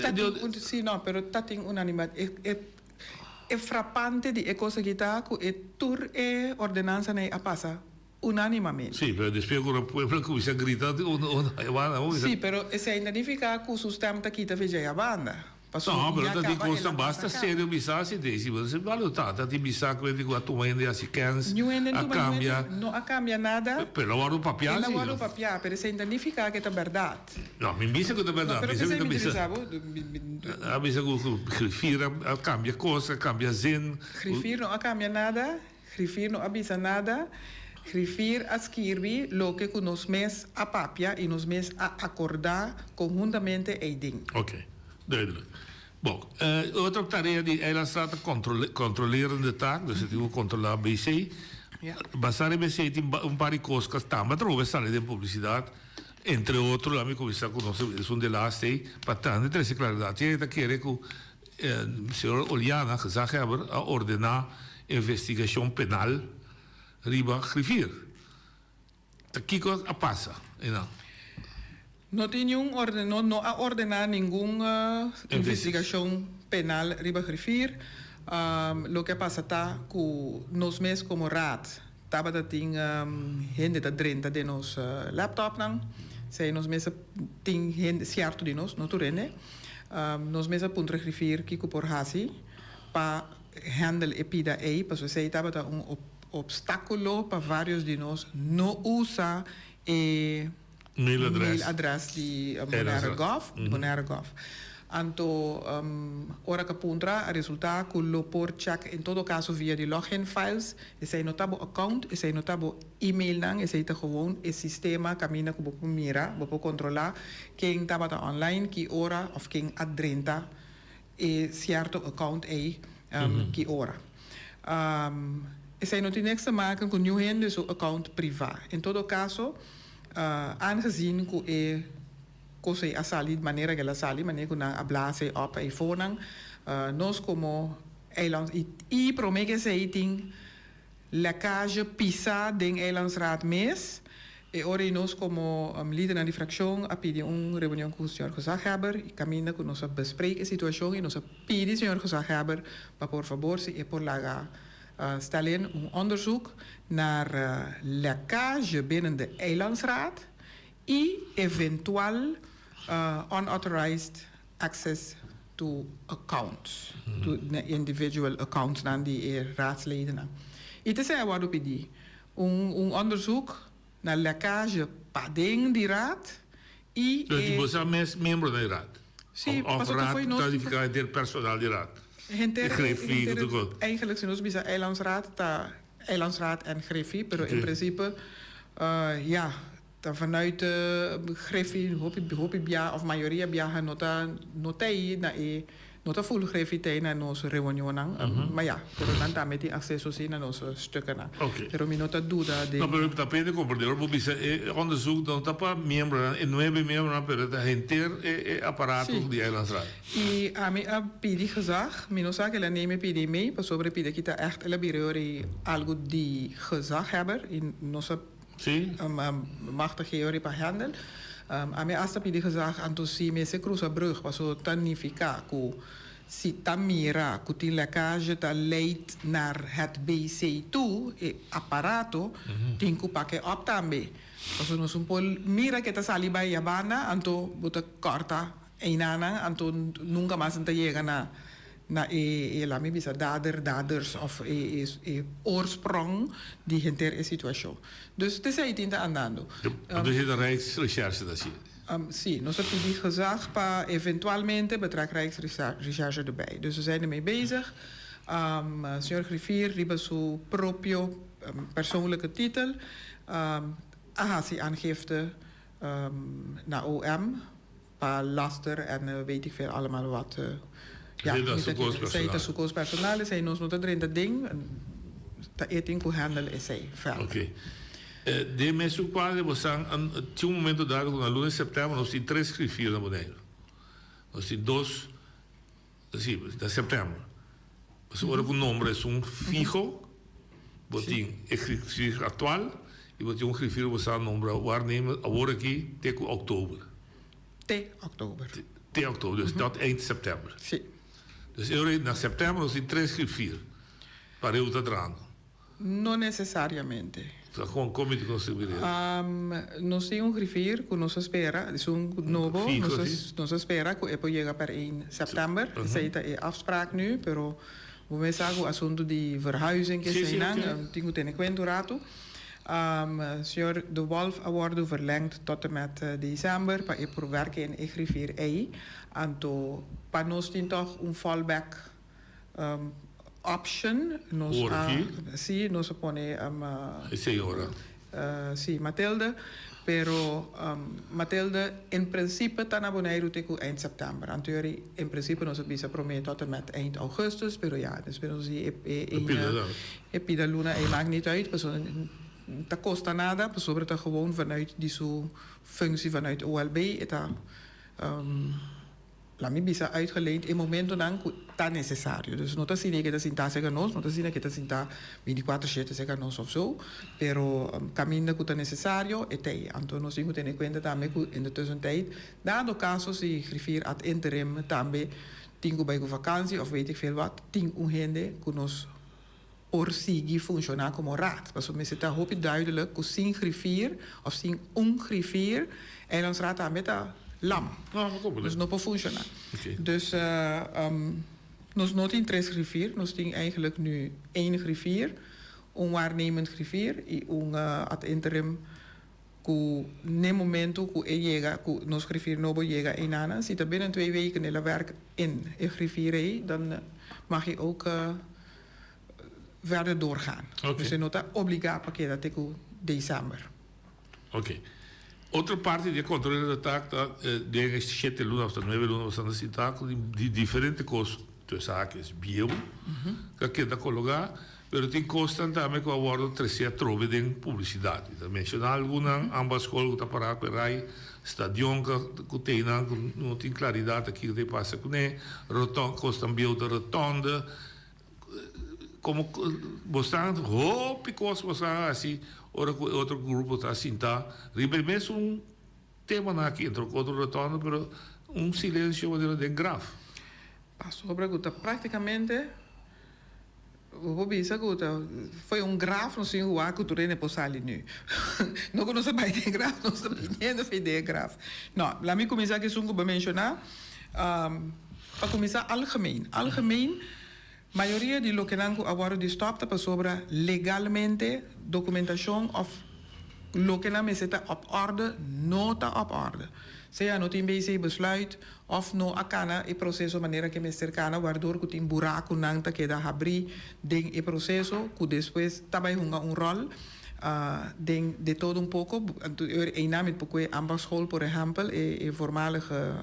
Ta tin un, sí, no, pero ta tin unanimidat. E, e. E frappante di e kos aki ta ku e tur e ordenansanan ei a pasa unánimamente. Sí, pero despues ku e pueblo a kuminsá grita un un banda a Sí, pero esei no nifiká ku su stèm ta kita via djei a banda. Pasobra No, pero ya ta tin kaba el kosnan a basta pasa kaba. serio bisá si Daisy. Bo ta si balo ta ta tin bisá ku hende ku a tuma hende hasi kèns, Niun hende a tuma niun hende kambia. no a kambia nada. Pero a wòrdu papiá El a si. wòrdu papiá, pero esei no ta nifiká ku e ta bèrdat. No, mi bisa ku ta No, bèrdat. pero Mi p'esei ta mi ta bisa. bisa bo. A bisa ku griffier a kambia kos, a kambia zin. Griffier no a kambia nada, griffier no a bisa nada. Griffier a skirbi loke ku nos mes a papia i nos mes a akordá konhuntamente eiden. Ok, duidelijk. Bon, otro tarea di Eilandsraad ta kontrolerende taak, dus e tin ku kontrolá BC. Basá riba esei tin un par di kos ku tambe atrobe sali den publisidat. Entre otro, laat mi kuminsá ku nos esun de laatste ei, pa tende trese klaridat. Tin hende ta kere ku señor Oliana, gezaghebber, a ordená investigashon penal riba griffier. Ta kiko a pasa einan? No tin niun orden, no no a ordená ningun investigashon penal riba griffier. Loke a pasa ta ku nos mes komo raad Tabata tin hende ta drenta den nos laptopnan. Esei nos mes a tin hende, sierto di nos, no tur hende. Nos mes a puntra griffier kiko por hasi pa handle e pida ei, pasobra esei tabata un obstaculo pa varios di nos no usa e Mail adres di Bonaire Gov, Bonaire Gov. Anto ora ku a puntra a resultá ku lo por check en todo kaso via di login files, esei no ta bo account, esei no ta bo emailnan, esei ta gewoon e sistema kaminda ku bo por mira, bo por kontrolá ken tabata online, ki ora òf ken a drenta e sierto account ei ki ora. Esei no tin niks te maken ku niun hende su account privá. En todo kaso, Aangezien ku e kos ei a sali di manera ku el a sali, manera ku nan a blaas ei op ei fonan, nos komo eiland i promé ku esei tin lekage pisá den Eilandsraad mes, e ora ei nos komo lidernan di frakshon a pidi un reunion ku señor Gezaghebber i kaminda ku nos a bespreek e situashon i nos a pidi señor Gezaghebber pa por fabor si e por laga Stel in un onderzoek naar lekkage binnen de Eilandsraad y eventual unauthorized access to accounts, to individual accountsnan di e raadsledennan. Y ta esei a wordo pidi, un un onderzoek naar lekkage paden di raad y Dus e. bo sa mes miembro den raad? Sí, Of pasobra raad fo'i nos. ta nifiká henter personal di raad? Henter, Griffie, henter, tur kos. eigenlijk si nos bisa eilandsraad ta eilandsraad en griffie, pero in Oké. principe ja, ta vanuit de griffie hopi hopi bia of mayoria biaha no ta no ta ei na e No ta full grefi tei na nos reunionnan, ma ya, pero nan tambe tin acceso si na nos stukkennan. Oké. Pero mi no ta duda den. No, pero ta pende comprende. Ora bo bisa e onderzoek no ta pa miembronan, e nuebe miembronan, pero ta henter e e aparato Sí. di Eilandsraad. I ami a pidi gezag, mi no sa kila neem e pidi mei, pasobra e pidi aki ta echt el a bira ora i algo di gezaghebber i nos a Sí. Machtig ora pa handel. Ami hasta pidi gezag anto si mester cruza brug paso ta nifica cu si ta mira cu tin lekkage ta leid naar het BC toe, e aparato tin cu pake op tambe. Paso nos un por mira ke ta sali bay ya banda anto bo ta corta einanan anto nunca mas nan ta yega na Na e, e laat mi bisa dader, daders of e, e, e oorsprong di henter e situacion. Dus t'esei tin ta andando. Anto esei ta Rijksrecherche ta haci? Si, nos a pidi gezag pa eventualmente betrek Rijksrecherche erbij. Dus we zijn ermee bezig. Señor Griffier riba su propio persoonlijke titel a haci aangifte na OM. Pa laster en weet ik veel allemaal wat. Ja, Esei ta su kos personal. Esei ta su kos personal, esei nos no ta drenta den, ta e tin ku handle esei verder. Oké. Den mesun kuadro bo san tin un momento dado ku na luna di sèptèmber nos tin tres griffier na Boneiru. Nos tin dos, si, na sèptèmber. Pasobra ora ku nombra esun fiho, bo tin e griffier aktual i bo tin un griffier ku bo sa nombra waarnemer awor aki te ku òktober. Te òktober. Te òktober, dus tot eind sèptèmber. Si. Dus e ora ei na sèptèmber nos tin tres griffier pareu ta trahando. No necesariamente. Ta kon kon mi ta konsibi di esei? Nos tin un griffier ku nos a spera, esun nobo, Fiho, si. nos a spera ku e por yega per ein sèptèmber. Esei ta e afspraak nu, pero bo mes sa ku asuntu di verhuizing ke eseinan tin ku tene kuenta un ratu. Señor De Wolf a wòrdu verlengd tot en met december pa e por werken in e griffier ei. Anto pa nos tin tòg un fallback option nos a si nos a pone E señora. Si Matilde pero Matilde en principe ta na Boneiru te ku eind september anto yori en principe nos a bisa prome tot en met eind augustus pero ya despues nos di e e pida luna ei maak niet uit pasobra ta kosta nada pasobra ta gewoon vanuit di su functie vanuit OLB e ta Laat mi bisa uitgeleend e momentonan ku ta nesesario. Dus no ta asina ke ta sintá serka nos, no ta asina ke ta sintá bintikuater shete serka nos òf so, pero kaminda ku ta nesesario e ta ei. Anto nos tin ku tene kuenta tambe ku in de tussentijd, dado kaso si griffier ad interim tambe tin ku bai ku vakansi òf weet ik veel wat, tin un hende ku nos por sigui funshoná komo raad. Pasobra mester ta hopi duidelijk ku sin griffier òf sin un griffier, Eilandsraad tambe ta lam. Dus no por funshoná. Dus nos no tin tres griffier, nos tin eigenlijk nu één griffier, un waarnemend griffier i un ad interim ku n'e momento ku e yega, ku nos griffier nobo yega einanan, si ta binnen twee weken el a werk in e griffier ei, dan mag e ook verder doorgaan. Dus e no ta obligá pa keda te ku december. Oké. Otro parti di e controle di taak ta den e shete luna of ta nuebe luna bo si taak di diferente kos tussen haakjes bieu ku a keda kologá pero tin kosnan tambe ku a wòrdu tresé atrobe den publisidat. Mi ta menshoná algunnan, ambas skol ku ta pará ku e rai, stadion ku teinan ku no tin klaridat aki ku ta pasa kuné, kosnan bieu ta rotonde. Komo bo sa hopi kos bo sa hasi ora ku e otro grupo ta sinta riba e mesun temanan aki entre otro rotonde pero un silensio manera den graf. Pasobra ku ta praktikamente bo por bisa ku ta foi un graf nos tin wak ku tur hende por sali nu. No ku nos a bai den graf nos ta biniendo for den e graf. No, laat mi kuminsá ku esun ku bo a menshoná. Pa kuminsá algemeen. Algemeen, mayoria di lokenan ku a wòrdu di stòp ta pasobra legalmente dokumentashon òf lokenan mester ta òp òrde no ta òp òrde. Sea no tin BC besluit òf no a kana e proseso manera ke mester kana wardor ku tin burakunan ta keda habrí den e proseso ku despues ta bai hunga un ròl den de todo un poko. Einan mi por kue Ambachtsschool por ehèmpel e voormalige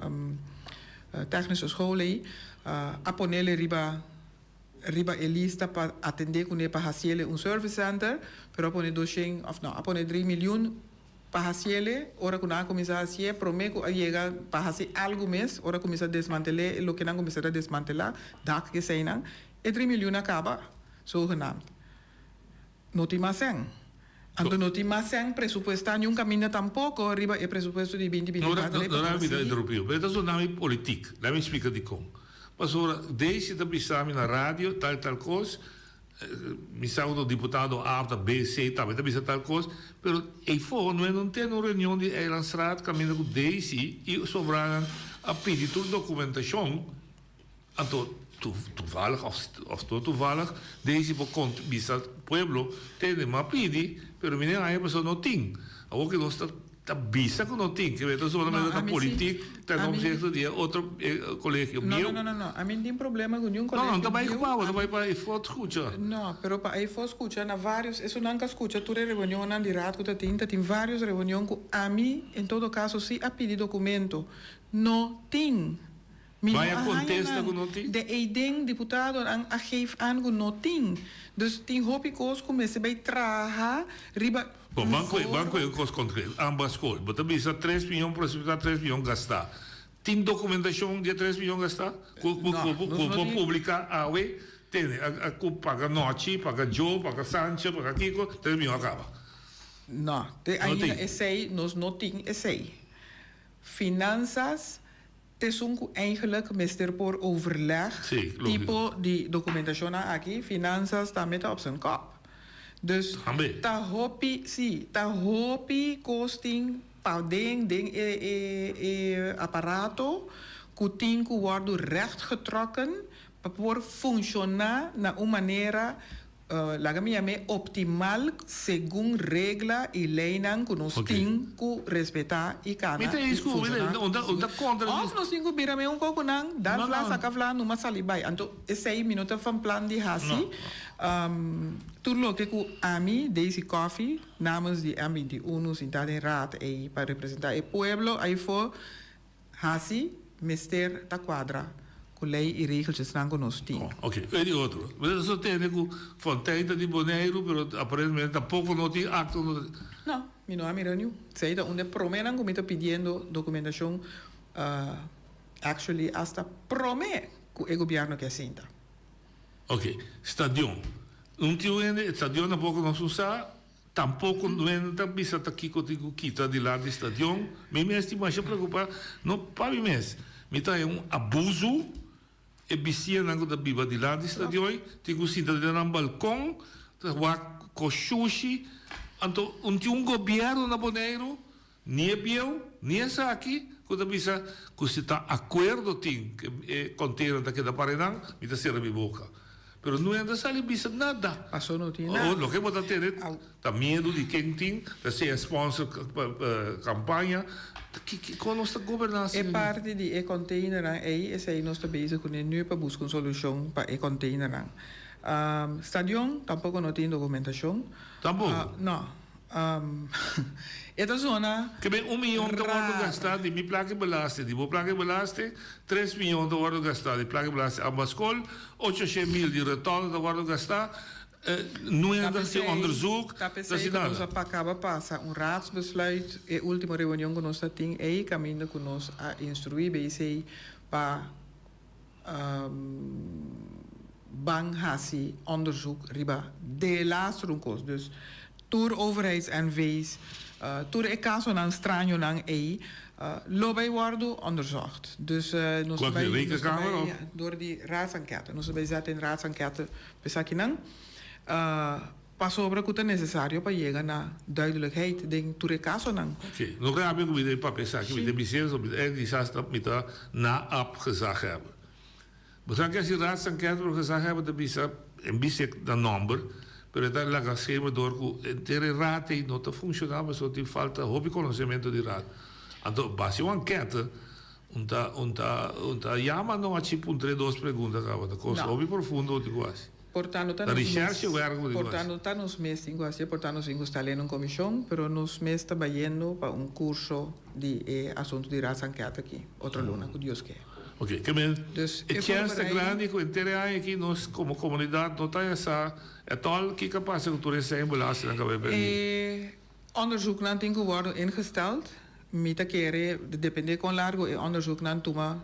Technische School ei a ponele riba riba e lista pa atendé kuné pa hasiele un service center, pero a pone doshen òf no, a pone dri miliun pa hasiele, ora ku nan a kuminsá hasié, promé ku a yega pa hasi algu mes, ora kuminsá desmantel'é loke nan kuminsá ta desmantelá, dak eseinan, e dri miliun a kaba, zogenaamd. No tin mas sèn. Anto no tin mas sèn presupuestá niun kaminda tampoko riba e presupuesto di binti binti No, kuater no, lei no, mi ta pasobra si. interrumpí bo. Pero e ta zona mi politik. Laat mi splika dikon. Pasobra Daisy ta bisa mi na radio tal tal kos, mi sa ku diputado A ta B, C tambe ta bisa tal kos, pero eyfo no e no tene un reunion di Eilandsraad kaminda ku Daisy i sobranan a pidi tur dokumentashon. Anto toevallig of no toevallig Daisy por kont bisa pueblo tende m'a pidi pero mi den aña pasó no tin. Awor ke nos ta ta bisa ku no tin ke ta zona mester ta politik ten opzichte di e otro kolegio bieu. No no no no ami no tin problema ku niun No no kolegio ta bai bieu. ku bo ta bai pa e fot skucha. No pero pa e fot skucha na varios esunnan ka skucha tur e reunionnan di raad ku ta tin ta tin varios reunion ku ami en todo kaso si a pidi dokumento no tin. Mi no Vaya a haña contesta nan. cu no tin. De eyden diputadonan a geef aan cu no tin. Dus tin hopi cos cu mester bay traha riba Bon, un ban cu ban cu forma. e cos concreto. Ambas scol. Bo ta bisa tres miyon presupuesta, tres miyon gasta. Tin documentacion di e tres miyon gasta? Cu cu No, cu nos cu no por tin. publica awe? Tene, a a cu paga Nochi, paga Joe, paga Sancho, paga kico, tres miyon a caba. No, te No ainda tin. esey nos no tin esey. Finanzas. T'esun ku eigenlijk mester por overleg Sí, lógico. tipo di dokumentashonnan aki, Finanzas tambe ta op zijn kop. Dus Tambe. ta hopi, sí, ta hopi kos tin paden den e e e aparato ku tin ku wòrdu rechtgetrokken pa por funshoná na un manera Laga mi yam'é optimal segun regla i leinan ku nos tin ku respetá i kana Mi ta i eens ku funshoná. un ta kontra di. Òf nos tin ku bira meun koko nan, dal No, fla, no. saka fla, numa sali bai. Anto esei mi no ta van plan di hasi. Tur loke ku ami, Daisy Coffie, namens di M 21 sintá den raad ei pa representá e pueblo ayfó, Hasi mester ta cuadra cu ley y regeltjesnan cu nos tin. Ok, e di otro. Bo ta sostene cu Fontein ta di Boneiru, pero aparentemente tampoco no tin acto. No, No, mi no a mira niun. Esey ta un de promenan cu mi ta pidiendo documentacion, actually hasta prome cu e gobierno ke a sinta. Ok, stadion. Un tin un hende, e stadion tampoco nos usa. Tampoco no ta bisa ta kico tin cu kita dilanti stadion. Mi mes tin masha preocupa, no pa mi mes. Mi ta haña un abuso e bisianan cu ta biba dilanti stadion tin cu sinta den nan balcon ta wak cos shushi. Anto un tin un gobierno na Boneiru, ni e bieu ni esaki cu ta bisa cu si ta acuerdo tin cu e container ta keda para nan, mi ta cera mi boca. Pero no ta sali bisa nada. Paso no tin nada. Loke bo ta tene ta miedu di ken tin, ta sea sponsor campaña. Con nos ta goberna E asina? parti di e containernan ey, esey nos ta bezig cune nu pa busca un solucion pa e containernan. Stadion tampoco no tin documentacion. Tampoco? No. E ta zona Ke ben un miyon ta wòrdu rar. gastá di mi plaka e belasting, di bo plaka e belasting, tres miyon ta wòrdu gastá di plaka e belasting amba skol, ocho shen mil di retòrno ta wòrdu gastá, no Ta ta hasi p'esei, onderzoek, ta ta p'esei hasi ku nos nada. a pa kaba pasa un raadsbesluit, e último reunion ku nos ta tin ei kaminda ku nos a instruí BC pa ban hasi onderzoek riba de laatste un kos. Dus tur overheids NV's, tur e kasonan strañonan ei lo bai wòrdu onderzocht. Dus nos ta Cual bai, di nos ta Rekenkamer bai of? door di raadsenquête. Nos ta bai zet in raadsenquête p'esakinan. Pasobra ku ta nesesario pa yega na duidelijkheid den tur e kasonan. Oké, no rabia ku mi ta papia esaki, mi ta bisa eso, mi ta erg kisas ta mi ta na ap gezaghebber. Bo sa ke si raadsenquête por gezaghebber ta bisa, en bisa na nomber, pero e ta laga schema door ku henter e raad ei no ta funciona pasobra tin falta hopi konosemento di raad. Anto base un ankete un ta un ta un ta yama anochi puntr'e dos pregunta kaba, ta kos hopi profundo ku tin ku hasi. Por ta no ta Ta nos mes, recherchewerk bo por digo ta así. no ta nos mes tin ku hasié, por ta nos tin ku sta lendo un komishon, pero nos mes ta bayendo pa un kurso di e asuntu di raadsenquête aki otro luna, ku Dios ke. Ok, ke men Dus e e chèns ta voorbereiding. grandi ku henter e aña aki nos komo komunidat no ta haña sa ètòl kiko a pasa ku tur e sèn belastingnan ku a bai pèrdí. E onderzoeknan tin ku wòrdu ingesteld. Mi ta kere, dependé kon largu e onderzoeknan tuma,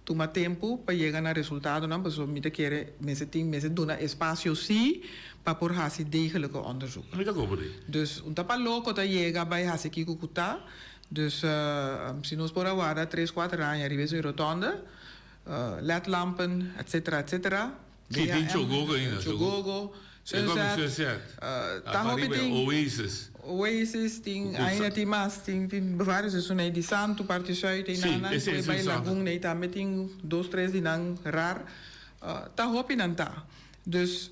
Tuma tempu pa yega na resultadonan pasobra mi ta kere mester tin mester duna espasio si pa por hasi degelike onderzoek. Mi ta kopo di. Dus un ta pa loko ta yega bai hasi kiko ku ta. Dus si nos por a warda tres kuater aña riba esun rotonde, ledlampen etcetera etcetera. Sí, tin Chogogo ainda. Chogogo, Sunset, ta hopi tin. Oasis. Oasis, tin ainda tin mas, tin tin varios esun ei di Santu, parti Zuid ei nan nan, ku e bai Lagun ei tambe tin dos tres di nan rar. Ta hopi nan ta. Dus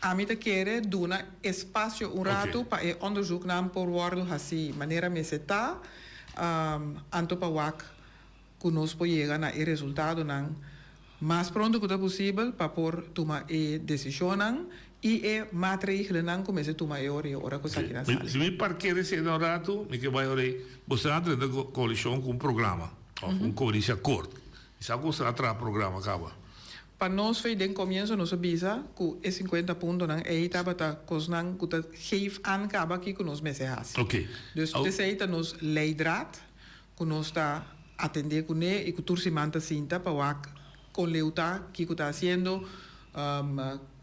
ami ta kere duna espasio un ratu pa e onderzoeknan por wòrdu hasí manera mester ta, anto pa wak ku nos por yega na e resultadonan mas pronto ku ta posibel pa por tuma e desishonnan i e maatregelennan ku mester tuma e ora i e ora ku esakinan sali. Si mi parker esei na un ratu, mi ke bai ora ei, boso a drenta koalishon ku un programa òf un koalisieakkoord. Mi sa ku boso a traha programa kaba. Pa nos fe den komienso nos a bisa ku e sinkuenta puntonan ei tabata kosnan ku ta geef aan kaba kiko nos mester hasi. Dus esei ta nos leidraad. Ku nos ta atendé kuné i ku tur siman ta sinta pa wak kon leu ta, kiko ta hasiendo,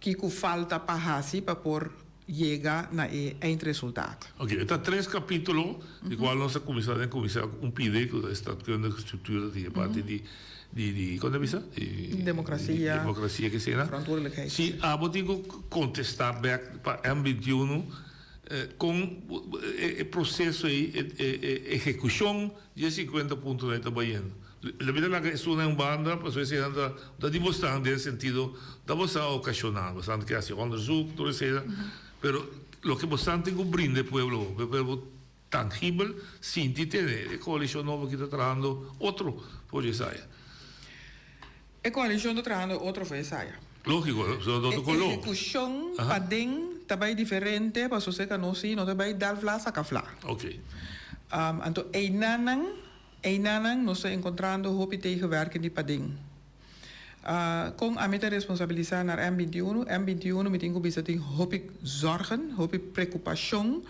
kiko falta pa hasi pa por yega na e eindresultaat. Ok, e ta tres capítulo, di cual nos a cuminsa den cuminsa un pide cu ta staatkundige structuur di e parti di di di con ta bisa? Di Democracia. Democracia ke esena. Verantwoordelijkheid. Si abo tin cu contesta bek pa M 21 con e proceso ey e ehecucion di e 50 puntonan ey ta bayendo. Lo mi ta laga esun un banda pasobra eseinan ta ta di bosnan den sentido ta bosnan a ocasiona, bosnan ke haci onderzoek tur eseinan, pero loke bosnan tin cu brinda e pueblo, e pueblo tangibel sinti tene e coalicion nobo aki ta trahando otro for di esaya. E coalicion ta trahando otro for esaya. Logico, pasobra no ta E color. ehecucion paden ta bay diferente pasobra cerca nos si no ta bay dal vla saca vla. Ok. Anto einanan Einanan nos ta encontrando hopi tegenwerking di paden. Con ami ta responsabilisa naar M 21? M 21 mi tin cu bisa tin hopi zorgen, hopi preocupacion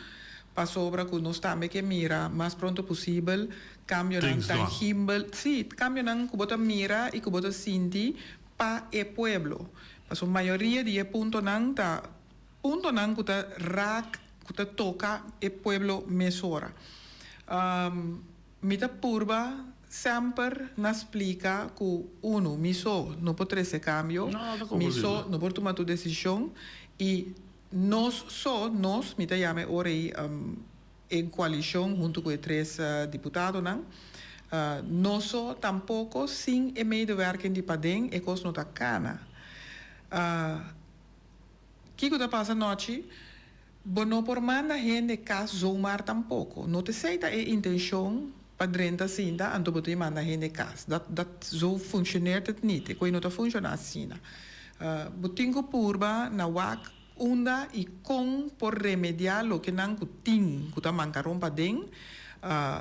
pasobra cu nos tambe ke mira mas pronto posibel cambionan Things done. tangibel, si, cambionan cu bo ta mira y cu bo ta sinti pa e pueblo. Pasobra mayoria di e puntonan ta puntonan cu ta raak, cu ta toca e pueblo mesora. Mi ta purba semper na splica cu, uno, mi so no por trece cambio, mi so no por tuma tur decision y nos so, nos, mi ta yama e ora ey en coalicion hunto cu e tres diputadonan, nos so tampoco sin e medewerking di paden e cos no ta cana. Kico ta pasa nochi? Bo no por manda hende cas zomaar tampoco. No ta esey ta e intencion pa drenta sinta anto bo ta manda hende cas. Dat dat zo functioneert het niet. E koe no ta funciona asina. Bo tin cu purba na wak unda y con por remedia loke nan cu tin cu ta mancaron paden.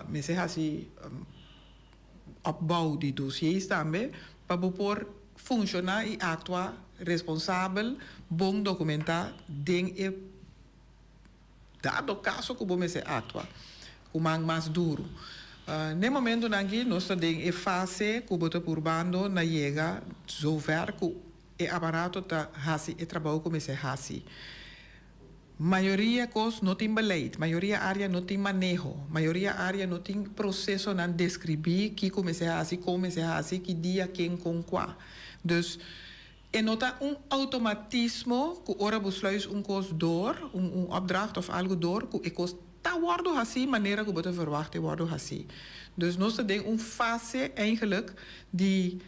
Mester haci opbouw di dossiers tambe pa bo por funciona y actua responsabel, bon documenta den e dado caso cu bo mester actua cu man mas duro. N'e momentonan aki nos ta den e fase cu bo ta purbando na yega zover cu e aparato ta haci e trabou cu mester haci. Mayoria kos no tin beleid, mayoria área no tin maneho, mayoria área no tin prosesonan deskribí kiko mester hasi, kon mester hasi, ki dia, ken, kon, kua. Dus, e no ta un outomatismo ku ora bo sluis un kos door, un un opdracht òf algu door, ku e kos ta wòrdu hasí manera ku bo ta verwagt e wòrdu hasí. Dus nos ta den un fase eigenlijk di.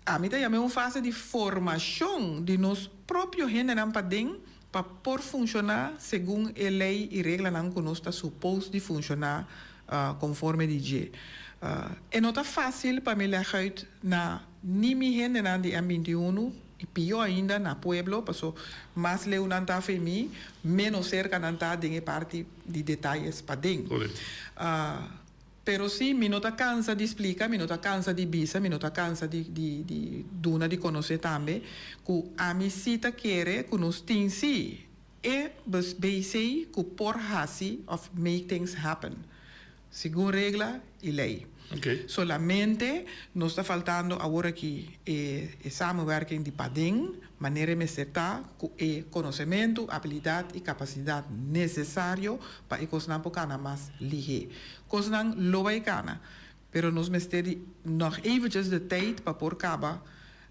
Ami ta yam'é un fase di formashon di nos propio hendenan paden pa por funshoná segun e lei i reglanan ku nos ta supos di funshoná konforme di dje. E no ta fásil pa mi lèg uit na ni mi hendenan di M 21 i pió ainda na pueblo paso mas leu nan ta afei mi, ménos serka nan ta den e parti di detayes paden. Pero sí, mi no ta cansa di splica, mi no ta cansa di bisa, mi no ta cansa di di di duna di conoce tambe cu ami sí ta kere cu nos tin sí e bsbc cu por haci of make things happen segun regla y ley. Solamente nos ta faltando awor aki e e samenwerking di paden manera e mester ta cu e conocemento, abilidad y capacidad necesario pa e cosnan por cana mas lihe. Cosnan lo bay cana, pero nos mester di nog eventjes de tijd pa por caba.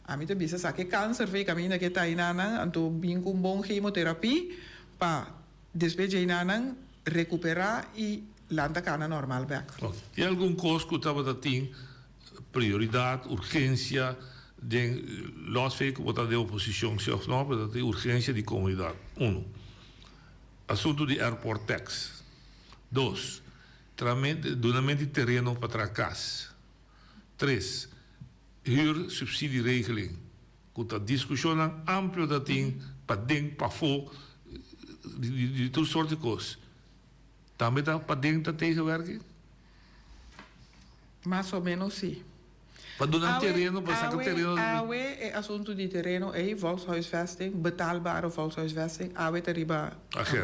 Ami ta bisa sa ke cancer fe caminda ke ta einanan, anto bin cu un bon chemotherapie pa despues dje einanan recupera y lanta cana normal bek. Tin algun cos cu tabata tin prioridad, urgencia den los fe cu bo ta den oposicion si of no, pero ta tin urgencia di comunidad, uno. Asunto di airport tax. Dos, dunament di tereno pa traha cas. Tres, huur subsidieregeling, cu ta discusionnan amplio ta tin paden, pafo, di tur soort di cos. Tambe ta paden ta tegenwerking? Mas o menos si. Pa duna tereno, pa saca tereno. Awe e asuntu di tereno ey, volkshuisvesting, betaalbare volkshuisvesting, awe ta riba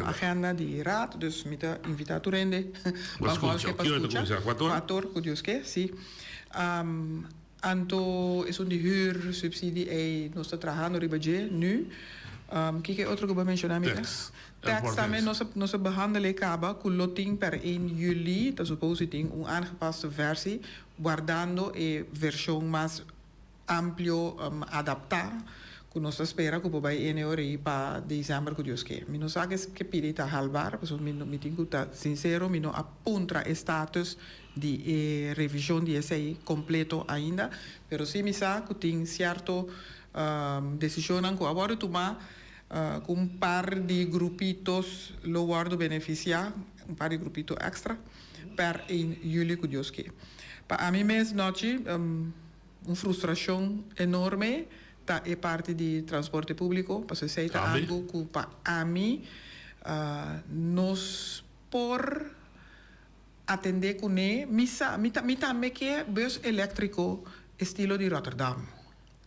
agenda di raad, dus mi ta invita tur hende pa volge pa scucha. Cuator, cu Dios ke, si. Anto esun di huur, subsidie ey, nos ta trahando riba dje nu. Kiko e otro ku bo a menshoná, Mika? Tax. Tax tambe nos a nos a behandel e kaba ku lo tin per 1 juli, ta supos di tin un aangepaste versie, guardando e vershon mas amplio adaptá ku nos ta spera ku por bai ene ora ei pa desèmber ku Dios ke. Mi no sa ke ke pidi ta halbar, pasobra mi no mi tin ku ta sinsero, mi no a puntra e status di e revishon di esei kompleto ainda, pero sí mi sa ku tin sierto desishonnan ku a wòrdu tumá ku un par di grupitos lo wòrdu benefisiá, un par di grupito èkstra, per 1 juli ku Dios ke. Pa ami mes nochi un frustrashon enorme ta e parti di transporte públiko, pasobra esei ta algu ku pa ami nos por atendé kuné. Mi sa, mi ta, mi tambe ke bus eléktriko estilo di Rotterdam.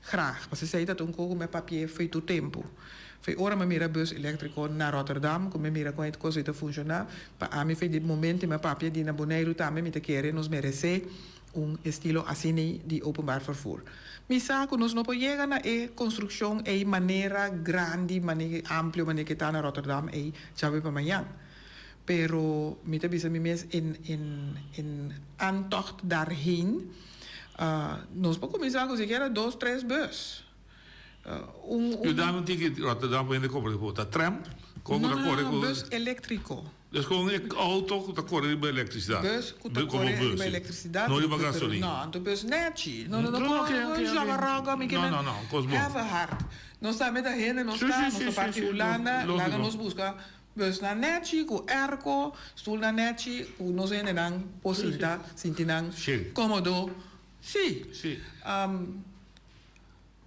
Graag, pasobra esei ta un kos ku mi a papia fo'i tur tempu. Fo'i ora mi a mira bus eléktriko na Rotterdam, ku mi a mira kon e kos ei ta funshoná, pa ami fo'i di momento mi a papia di na Boneiru tambe mi ta kere nos meresé un estilo asina di openbaar vervoer. Mi sa ku nos no por yega na e konstrukshon ei manera grandi, manera amplio manera ke ta na Rotterdam ei djawe pa mañan. Pero mi ta bisa mi mes in in in aantocht daarheen nos por kuminsá ku sikiera dos tres bus. Un un. Yuda mi un tiki Rotterdam pa hende kompra ku ta tram? Kon ku No ta no kore no ku. bus eléktriko. Dus kon e auto ku ta kore riba elektrisidat. Bus ku ta kore riba elektrisidat. No riba gasolin. No, anto bus nechi. No no no kon jagaròga mi ke men. No no no kos bon. Have a heart. Nos tambe ta hende nos ta nos ta parti Hulanda laga nos buska Busnan nechi ku airco, stulnan nechi ku nos hendenan por sinta, sinti nan komodo. Sí.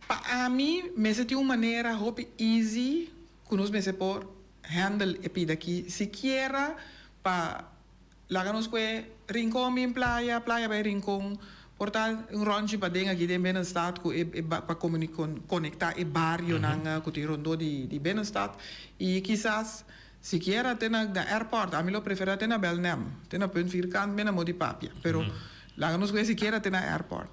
Pa ami mester tin un manera hopi easy ku nos mester por handle e pida aki sikiera pa Laga nos kue Rincon bin playa, playa bai Rincon. Por ta un ròntji paden aki den Binnenstad ku e pa konektá e barionan ku tin rondó di Binnenstad. I kisas sikiera te na airport, ami lo preferá te na Belnem, te na Punt Vierkant mi na modi papia. Pero laga nos kue sikiera te na airport.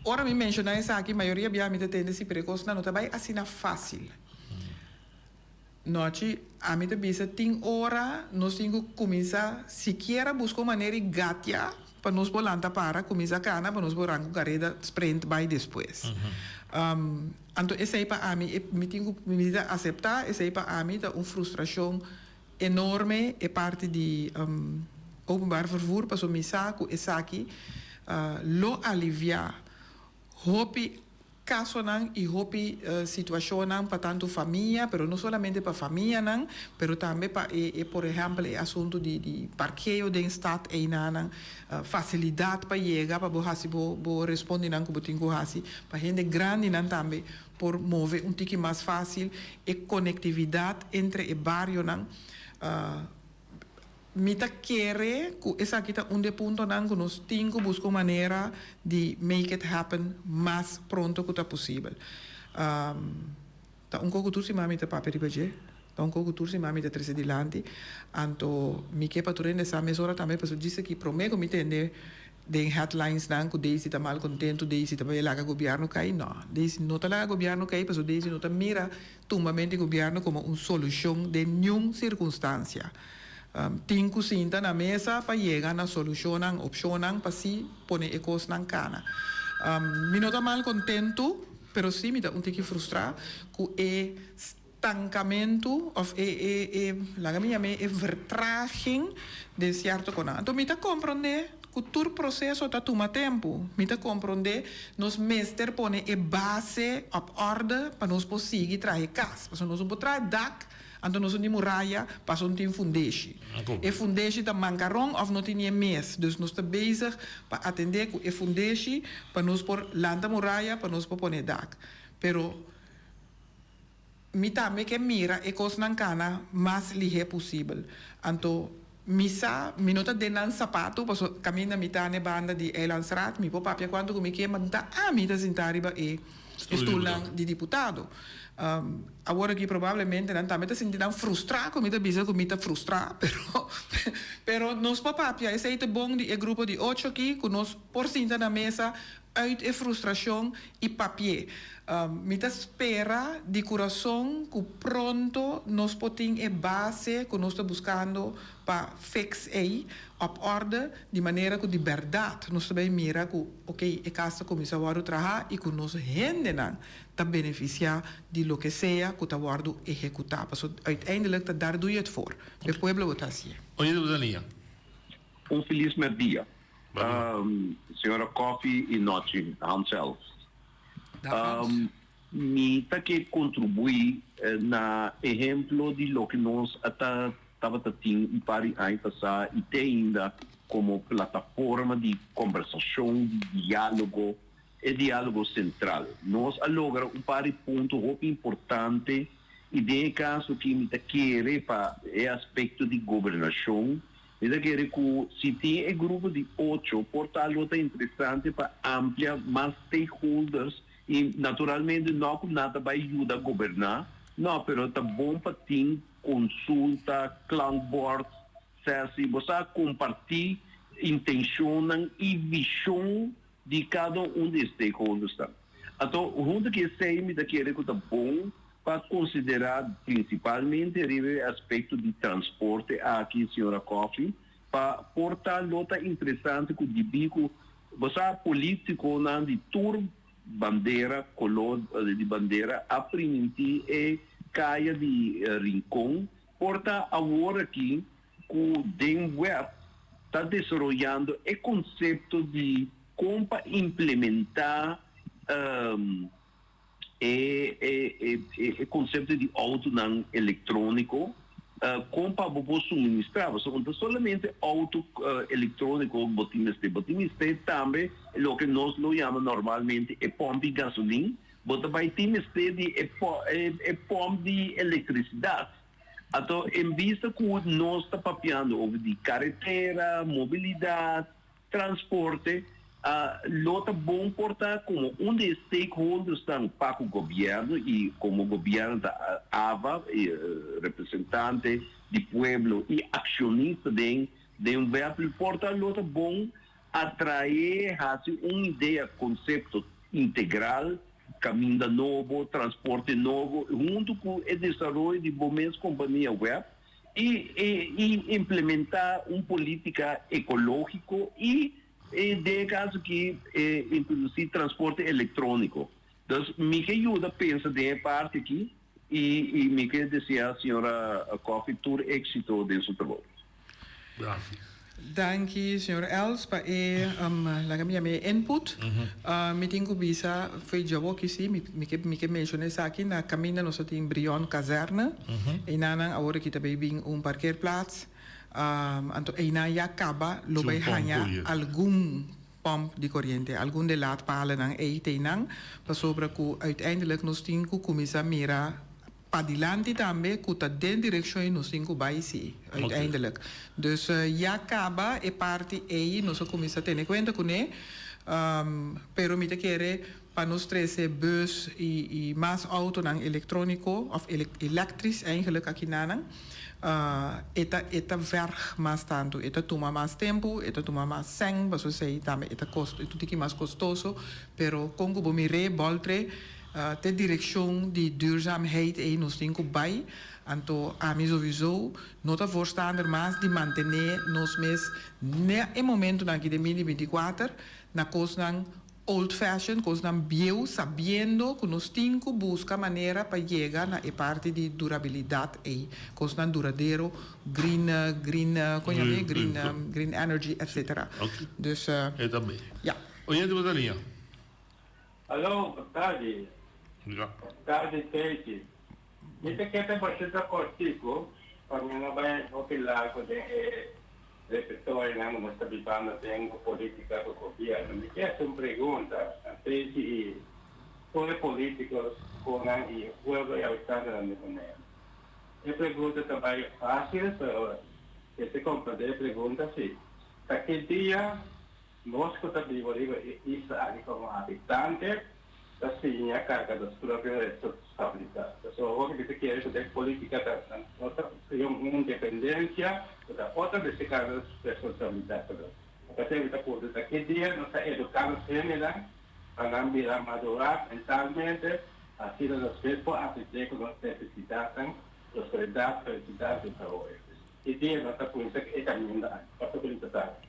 Ora mi menshoná esaki mayoria bia mi ta tende si pero e kosnan no ta bai asina fásil. Nochi, ami ta bisa tin ora nos tin ku kuminsá sikiera buska un manera di gatia pa nos por lanta para, kuminsá kana pa nos por ranka un kareda sprint bai despues. Anto esei pa ami, mi tin ku mi ta aseptá esei pa ami ta un frustrashon enorme e parti di openbaar vervoer pasobra mi sa ku esaki lo aliviá hopi Kasonan i hopi situashonnan pa tantu famia, pero no solamente pa famianan, pero tambe pa e e por ehèmpel e asuntu di di parkeo den stat einanan, fasilidat pa yega pa bo hasi bo bo respondinan ku bo tin ku hasi, pa hende grandinan tambe por move un tiki mas fásil, e konektividat entre e barionan. Mi ta kere ku esaki ta un di e puntonan ku nos tin ku buska un manera di make it happen mas pronto ku ta posibel. Ta un kos ku tur siman mi ta papia riba dje, ta un kos ku tur siman mi ta trese dilanti, anto mi ke pa tur hende sa mesora tambe pasobra djis aki prome ku mi tende den headlinesnan ku Daisy ta mal kontentu, Daisy ta bai laga gobièrnu kai, no, Daisy no ta laga gobièrnu kai pasobra Daisy no ta mira Tumbamento di gobierno como un solucion den niun circunstancia. Tin cu sinta na mesa pa yega na solucionnan, opcionnan pa si pone e cosnan cana. Mi no ta mal contento, pero si mi ta un tiki frustra cu e stancamento of e, e, e, laga mi yam'e e vertraging den cierto conan. Anto mi ta comprende Ku tur proseso ta tuma tempu. Mi ta komprondé nos mester pone e base op orde pa nos por sigui traha e kas. Pasobra nos no por traha dak, anto nos no tin muraya, pasobra no tin fundeshi. E fundeshi ta mankaron òf no tin ni e mes. Dus nos ta bezig pa atendé ku e fundeshi pa nos por lanta muraya pa nos por pone dak. Pero Mi tambe ke mira e kosnan kana mas lihé posibel. Anto mi sa mi no ta den nan sapatu paso kaminda mi ta n'e banda di Eilandsraad mi por papia kuantu ku mi ke ma ta ami ta sintá riba e stulnan di diputado. Awor aki probablemente nan tambe ta sinti nan frustrá ku mi ta bisa ku mi ta frustrá pero pero nos por papia esei ta bon di e grupo di ocho aki ku nos por sinta na mesa. Uit e frustrashon i papi'é. Mi ta spera di kurason ku pronto nos por tin e base ku nos ta buskando pa fix ei op orde di manera ku di bèrdat nos ta bai mira ku oke e kas ta kuminsá wòrdu traha i ku nos hendenan ta benefisiá di loke sea ku ta wòrdu ehekutá. Pasobra uiteindelijk ta daar doe je het voor. E pueblo bo ta hasié. Oye ta Dania. Un felis merdia. Señora Coffie y Nochi Hans Els. Mi ta ke contribui na ehemplo di loke nos a ta tabata tin un par di aña pasa y te ainda como plataforma di combersacion, di dialogo, e dialogo central. Nos a logra un par di punto hopi importante y den e caso aki mi ta kere pa e aspecto di gobernacion Mi ta kere ku si tin e grupo di ocho por ta lo ta interesante pa amplia mas stakeholders i naturalmente no ku nan ta bai yuda goberná, no, pero ta bon pa tin konsulta, klankbord, sesi, bo sa kompartí intenshonnan i vishon di kada un di e stakeholdersnan. Anto huntu ku esei mi ta kere ku ta bon pa konsiderá prinsipalmente riba e aspekto di transporte aki, señora Coffie, pa por ta lo ta interesante ku dibí ku bo sa polítikonan di tur bandera, koló di bandera a primintí e kaya di Rincon, por ta awor aki ku den web ta desaroyando e konsepto di kon pa implementá e e konsepto di outonan elektróniko, kon pa bo por suministrá. Pasobra no ta solamente outo elektróniko bo tin mester, bo tin mester tambe loke nos lo yama normalmente e pòmp di gasolin, bo ta bai tin mester di e e pòmp di elektrisidat. Anto en bista ku nos ta papiando over di karetera, mobilidat, transporte, lo ta bon por ta komo un di e stakeholdersnan pa ku gobièrnu i komo gobièrnu ta ava, e representante di pueblo i akshonista den den web, por ta lo ta bon atraé, hasi un idea, konsepto integral Caminda nobo, transporte nobo, hunto cu e desaroyo di bo mes compania web y y implementa un politica ecologico y den e caso aki introduci transporte electronico. Dus mi ke yuda pensa den e parti aki y y mi ke desea señora Coffie tur exito den su trabou. Danki. Danki señor Els pa e laga mi yama e input. Mi tin ku bisa fo'i djawoki si mi ke mi ke menshoná esaki na kaminda nos a tin Brion Kazerne. Einanan awor aki ta bay bin un parkeerplaats. Anto einan ya kaba lo bay haña algun pòmp di koriente. Algun de laadpalenan ei ta einan pasobra ku uiteindelijk nos tin ku kuminsá mira Padilanti tambe cu ta den direccion y nos tin cu bay si, uiteindelijk. Dus ya caba e parti ey nos a cuminsa tene cuenta cune, pero mi ta kere pa nos trece bus y mas autonan electronico of electrisch eigenlijk aki nanan, e ta e ta verg mas tanto, e ta tuma mas tempo, e ta tuma mas cen, pasobra esey tambe e ta costo, e ta un tiki mas costoso, pero con cu bo mir'e boltre. Te direccion di duurzaamheid ey nos tin cu bay, anto ami sowieso no ta voorstander mas di mantene nos mes na e momentonan aki den binti binti kuater na cosnan old fashion, cosnan bieu, sabiendo cu nos tin cu busca manera pa yega na e parti di durabilidad ey, cosnan duradero, green, green, con yama e? Green, green energy, etcetera. Dus, ya. Oyente bo ta liña. Aló, bo tardi. Ja. Tardi Tracy. Mi ta keda bastante cortico pa mi no bai hopi largo den e repertorionan cu nos ta bibando den cu politica cu gobierno. Mi ke haci un pregunta na Tracy y tur e politicos cu nan y e pueblo y habitantenan di Bonaire. E pregunta ta bai facil pero mester comprende e pregunta si. Ta ki dia Nos ku ta biba riba e isla aki komo habitante ta siña karga nos propio responsabilidat. Pasobra hopi bisa kere ku den politika ta nos ta krea un independensia ku ta otro mester karga nos responsabilidat. Pero ta sirbi ta puntra ta ki dia nos ta eduká nos hendenan. Pa nan bira madurá mentalmente, asina nos mes por atendé ku nos nesesidatnan, prosperidat, felisidat, desaroyo. Ki dia nos ta kuminsá ku e kaminda aki? Pasa bunita tardi.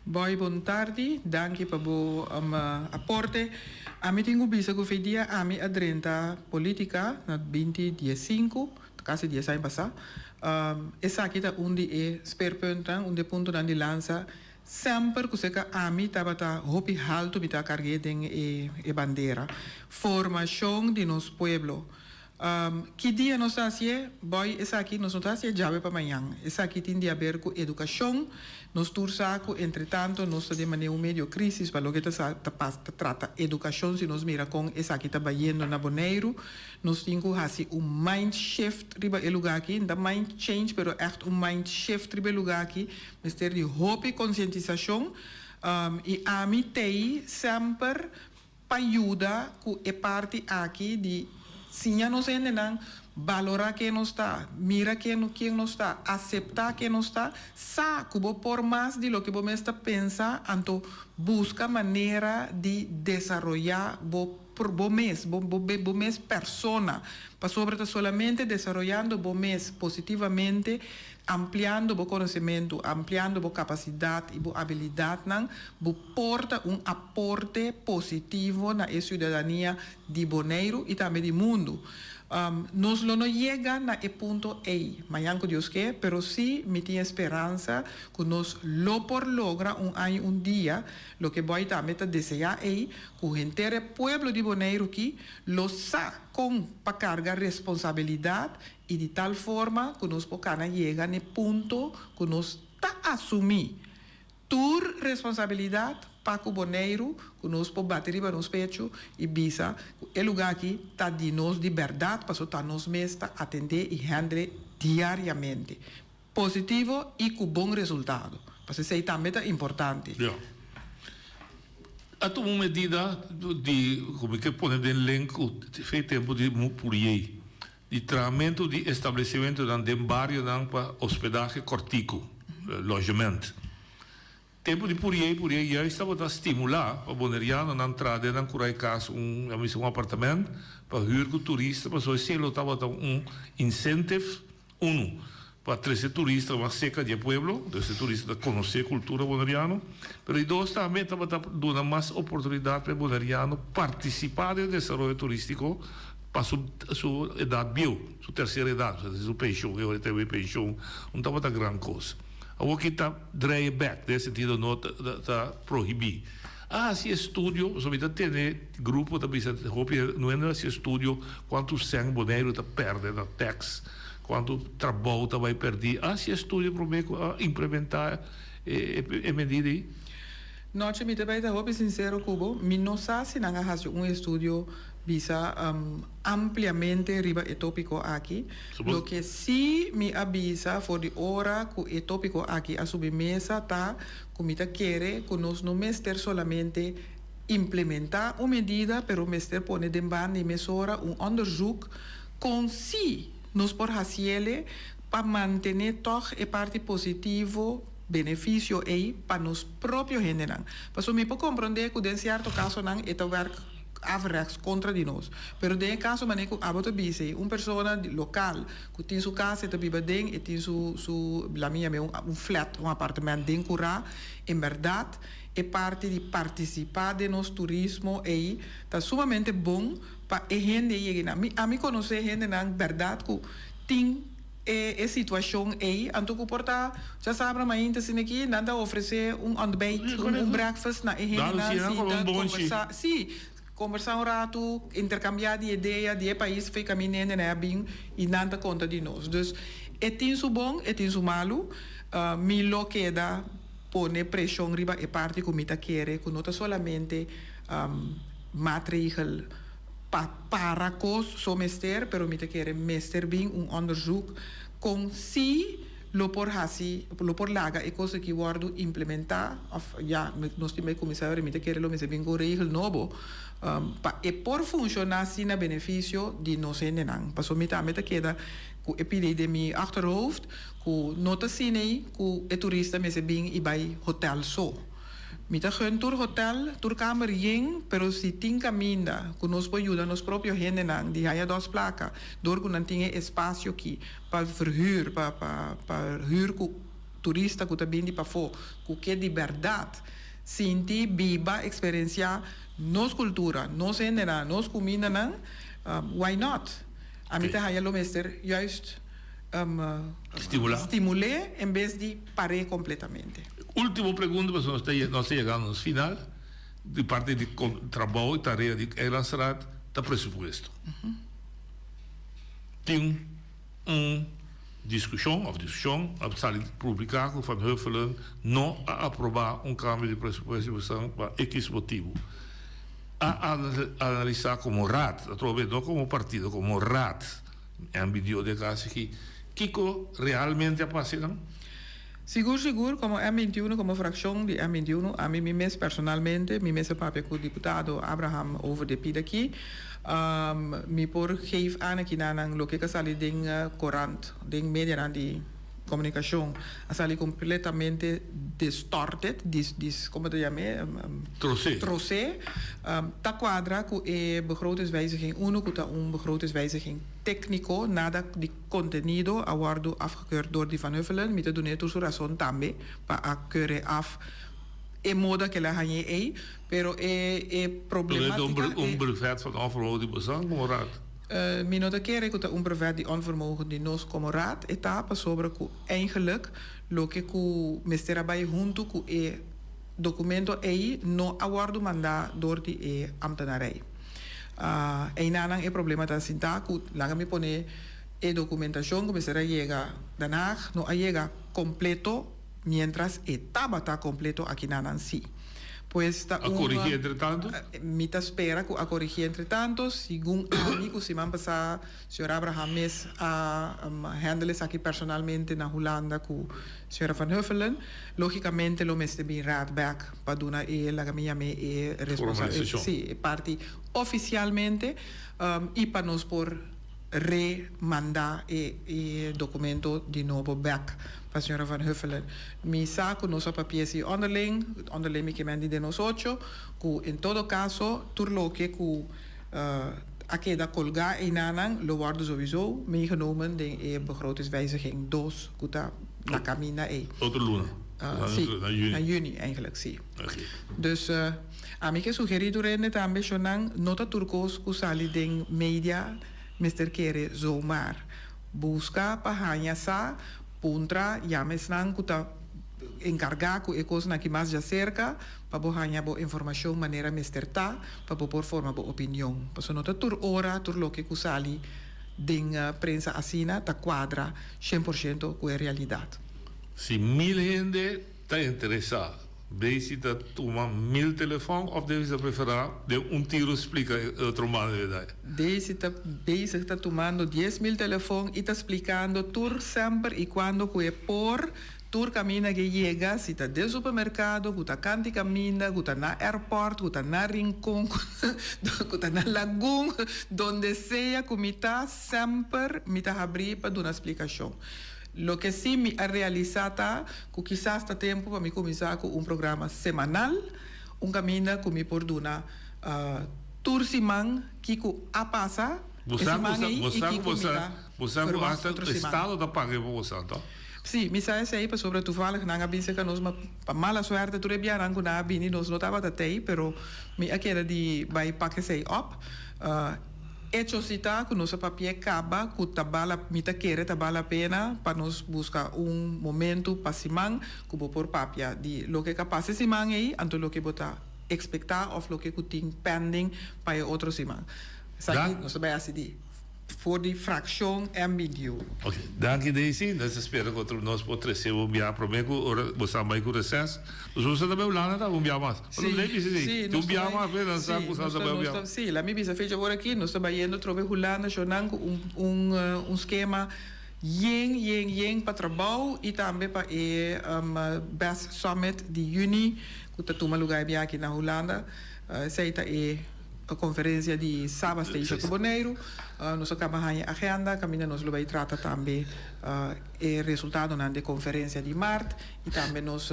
Boy bon tardi, danki pa bo aporte. Ami tin ku bisa ku fe dia ami a drenta politica na binti diesinku, kasi dies aña pasá, esaki ta un di e speerpunten, un di e puntonan di lansa semper ku seka ami tabata hopi haltu mi ta karg'é den e bandera. Formashon di nos pueblo. Ki dia nos ta hasié? Boy, esaki nos no ta hasié djawe pa mañan. Esaki tin di haber ku edukashon. Nos tur sa ku entretanto nos ta den manera un medio krisis pa loke ta sa ta pas ta trata edukashon si nos mira kon esaki ta bayendo na Boneiru. Nos tin ku hasi un mind shift riba e lugá aki. No ta mind change pero ègt un mind shift riba e lugá aki. Mester di hopi konsientisashon i ami t'ei semper pa yuda ku e parti aki di siña nos hendenan balorá ken nos ta, mira ken ken nos ta, aseptá ken nos ta, sa ku bo por mas di loke bo mes ta pensa, anto buska manera di desaroyá bo bo mes, bo bo mes persona, pasobra ta solamente desaroyando bo mes positivamente Ampliando bo konosementu, ampliando bo kapasidat i bo abilidatnan, bo por ta un aporte positivo na e siudadania di Boneiru i tambe di mundu. Nos lo no yega na e punto ei mañan ku Dios ke, pero sí mi tin e speransa ku nos lo por logra un aña un dia loke Boy tambe ta deseá ei, ku henter e pueblo di Boneiru ki lo sa kon pa karga responsabilidat I di tal forma ku nos por kana yega n'e punto ku nos ta asumí tur responsabilidat pa ku Boneiru, ku nos por bati riba nos pechu i bisa ku e lugá aki ta di nos di bèrdat pasobra ta nos mes ta atendé i hèndel diariamente. Positivo i ku bon resultado. Pasobra esei tambe ta importante. Ya. A tuma un medida di, ku mi ke pone den link ku fe tempu di Puriei. Di trahamentu di establesimentunan den barionan pa hospedahe kòrtiku, logement. Tempu di Puriei Puriei juist tabata stimulá pa bonerianonan traha den nan kurai kas un, laat mi bisa un apartament pa hür ku turista pasobra esei lo tabata un incentive, unu, pa trese turista mas serka di e pueblo, dus e turista ta konosé kultura boneriano, pero di dos tambe tabata duna mas oportunidat pa e boneriano partisipá den desaroyo turístiko Pa su su edat bieu, su tercera edat, su pension, e ora e ta bai pension, no tabata gran cos. Awor ki ta draai bek, den e sentido no ta ta prohibi. A haci estudio, pasobra mi ta tene grupo ta bisa hopi no hende a haci estudio cuantu cen Boneiru ta perde na tax, cuantu trabou ta bai perdi. A haci estudio prome cu a implementa e e medida ei? Nochi mi ta bai ta hopi sincero cu bo, mi no sa si nan a haci un estudio Bisa ampliamente riba e tópiko aki. Loke sí mi a bisa for di ora ku e tópiko aki a subi mesa ta ku mi ta kere ku nos no mester solamente implementá un medida pero mester pone den banda i mesora un onderzoek kon sí nos por hasiele pa mantené tòg e parti positivo, benefisio ei pa nos propio hendenan. Pasobra mi por komprondé ku den sierto kasonan e ta wèrk. averechts kontra di nos. Pero den e kaso manera ku abo ta bisa ei, un persona di lokal ku tin su kas e ta biba den, e tin su su laat mi yam'é un flat, un apartement den kurá, en bèrdat e parti di partisipá den nos turismo ei ta sumamente bon pa e hende ei yega einan. Mi ami konosé hendenan bèrdat ku tin E e situacion ey, anto cu por ta djasabra mainta asina aki, nan ta ofrece un ontbijt, un un breakfast na e hendenan, sinta, conversa, si, conversa un rato, intercambia di idea di e pais fe caminda hendenan a bin y nan ta conta di nos. Dus, e tin su bon, e tin su malu, mi lo keda pone presion riba e parti cu mi ta kere cu no ta solamente maatregel, Pa para cos so mester, pero mi ta kere mester bin un onderzoek con si lo por haci, lo por laga e cos aki wordo implementa of ya nos tin bay cuminsa ahora mi ta kere lo mester bin cu un regel nobo pa e por funciona si na beneficio di nos hendenan. Pasobra mi tambe ta keda cu e pidi den mi achterhoofd cu no ta asina cu e turista mester bin y bay hotel so. Mi ta gun tur hotel, tur kamer yen, pero si tin kaminda ku nos por yuda nos propio hendenan di haya dos plaka dor ku nan tin e espasio aki pa verhuur, pa pa pa huur ku turista ku ta bin di pafó ku ke di bèrdat sinti, biba, eksperensiá nos kultura, nos hendenan, nos kumindanan, why not? Ami ta haya lo mester juist Stimulá. stimul'é en bes di par'é kompletamente. Último pregunta pasobra nos ta nos ta yegando nos final di parti di trabou i tarea di Eilandsraad ta presupuesto. Tin un diskushon òf diskushon a sali publiká ku Van Huffelen no a aprobá un kambio di presupuesto di Bosan pa ekis motibu. A analisá komo raad, atrobe no komo partido, komo raad, MBDO den kas aki, kiko realmente a pasa einan? Sigur sigur, komo M 21, komo frakshon di M 21, ami mi mes personalmente, mi mes a papia ku diputado Abraham over de pida aki, mi por geef aan aki na nan loke ka sali den korant, den medianan di komunikashon a sali kompletamente distorted, dis, dis, komo ta yam'é? Trosé. Trosé. Ta kuadra ku e begrotingswijziging uno ku ta un begrotingswijziging tékniko, nada di kontenido a wòrdu afgekeurd dor di Van Huffelen. Mi ta dun'é tur su rason tambe pa a keur'é af e moda ku el a hañ'é ei, pero e e problematica. Un brevet van onvermogen di bosan komo raad? Mi no ta kere ku ta un brevet di onvermogen di nos komo raad, e ta pasobra ku eigenlijk loke ku mester a bai huntu ku e documento ei no a wòrdu mandá dor di e ambtenarij. Einanan e problema ta sintá ku laga mi pone e dokumentashon ku mester a yega Den Haag no a yega kompleto miéntras e tabata kompleto akinanan sí. Pues ta A un korigí entretantu? Mi ta spera ku a korigí entretantu, segun ami ku siman pasá señor Abraham mes a handle esaki personalmente na Hulanda ku Señora Van Huffelen, logicamente lo mester bin raad bek pa duna e, laga mi yam'é e responsa, Formalisacion. si, e parti oficialmente y pa nos por re-manda e e documento di nobo bek pa señora Van Huffelen. Mi sa cu nos a papia si onderling, onderling mi ke men di den nos ocho, cu en todo caso tur loke cu a keda colga einanan lo wordo sowieso meegenomen den e begrotingswijziging dos cu ta na caminda ey. Otro luna? Si, Na juni? na juni eigenlijk, si. Oké. Dus ami ke sugeri tur hende tambe shonan no ta tur cos cu sali den media mester kere zomaar. Busca pa haña sa, puntra, yama esnan cu ta encarga cu e cosnan aki mas djacerca pa bo haña bo informacion manera mester ta pa bo por forma bo opinion. Pasobra no ta tur ora tur loke cu sali den prensa asina ta cuadra shen por shento cu e realidad. Si mil hende ta interesa, Daisy ta tuma mil telefon of Daisy ta prefera den un tiro splica e otro man de verdad? Daisy ta bezig ta tumando 10,000 telefon y ta splicando tur semper y cuando cu e por Tur kaminda ke yega, si ta den supermerkado, ku ta kanti kaminda, ku ta na airport, ku ta na Rincon, ku ta na Lagun, donde sea ku mi ta, semper mi ta habrí pa duna splikashon. Loke sí mi a realisá ta ku kisas ta tempu pa mi kuminsá ku un programa semanal, un kaminda ku mi por duna tur siman kiko a pasa Bo e sa ku siman ei bo i sa ku kiko bo mi sa ta bo sa ku verwacht hasta otro siman. estado ta paga pa bo sa, to? Sí, mi sa esei pasobra toevallig nan a bin serka nos, ma pa mala suerte tur e bianan ku nan a bini nos no tabata tei, pero mi a keda di bai pak esei op. Echo si ta ku nos a papi'é kaba ku ta bala, mi ta kere ta bala pena pa nos buska un momentu pa siman ku bo por papia di loke ka pasa e siman ei, anto loke bo ta ekspektá òf loke ku tin pending pa e otro siman. Esaki nos ta bai hasi di. For di frakshon MBDU. Ok, danki Daisy. Nos ta spera ku otro nos por trese bo un biaha prome ku ora bo sa bai ku reses. Nos por sa ta bai Hulanda ta un biaha mas. Sí, Nos bisa si, sí, tin un nos ta biaha bai, mas pero nan sa sí, ku sa nos ta ta, bai un nos biaha. ta, sí, laat mi bisa fecha ora aki, nos ta bayendo trobe Hulanda shownan ku un un un skema yen yen yen pa trabou i tambe pa e Best Summit di yüni ku ta tuma luga e biaha aki na Hulanda. Esei ta e. konferensia di Saba Station ku Boneiru. Nos a kaba haña agenda kaminda nos lo bai trata tambe e resultadonan di e konferensia di mart i tambe nos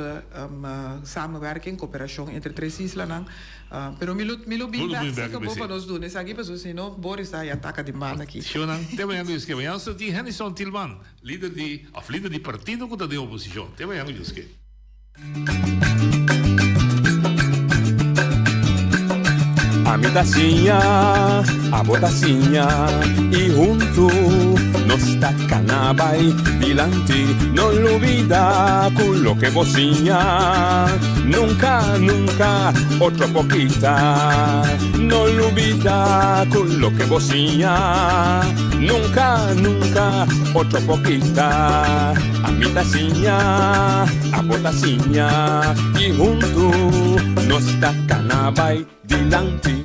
samenwerking, koperashon entre tres islanan. Pero mi lo mi lo bin bek si bo pa nos duna esaki pasobra si no Boris ta haña ataka di man aki. Shownan, te mañana ku Dios ke. Mañana nos ta tin Hennyson Tilman, lider di òf lider di partido ku ta den oposishon. Te mañana ku Dios ke. Ami ta siña, abo ta siña y huntu nos ta cana bay dilanti. No lubida cu loke bo siña nunca, nunca otro por kita. No lubida cu loke bo siña nunca, nunca otro por kita. Ami ta siña, abo ta siña y huntu nos ta cana bay dilanti.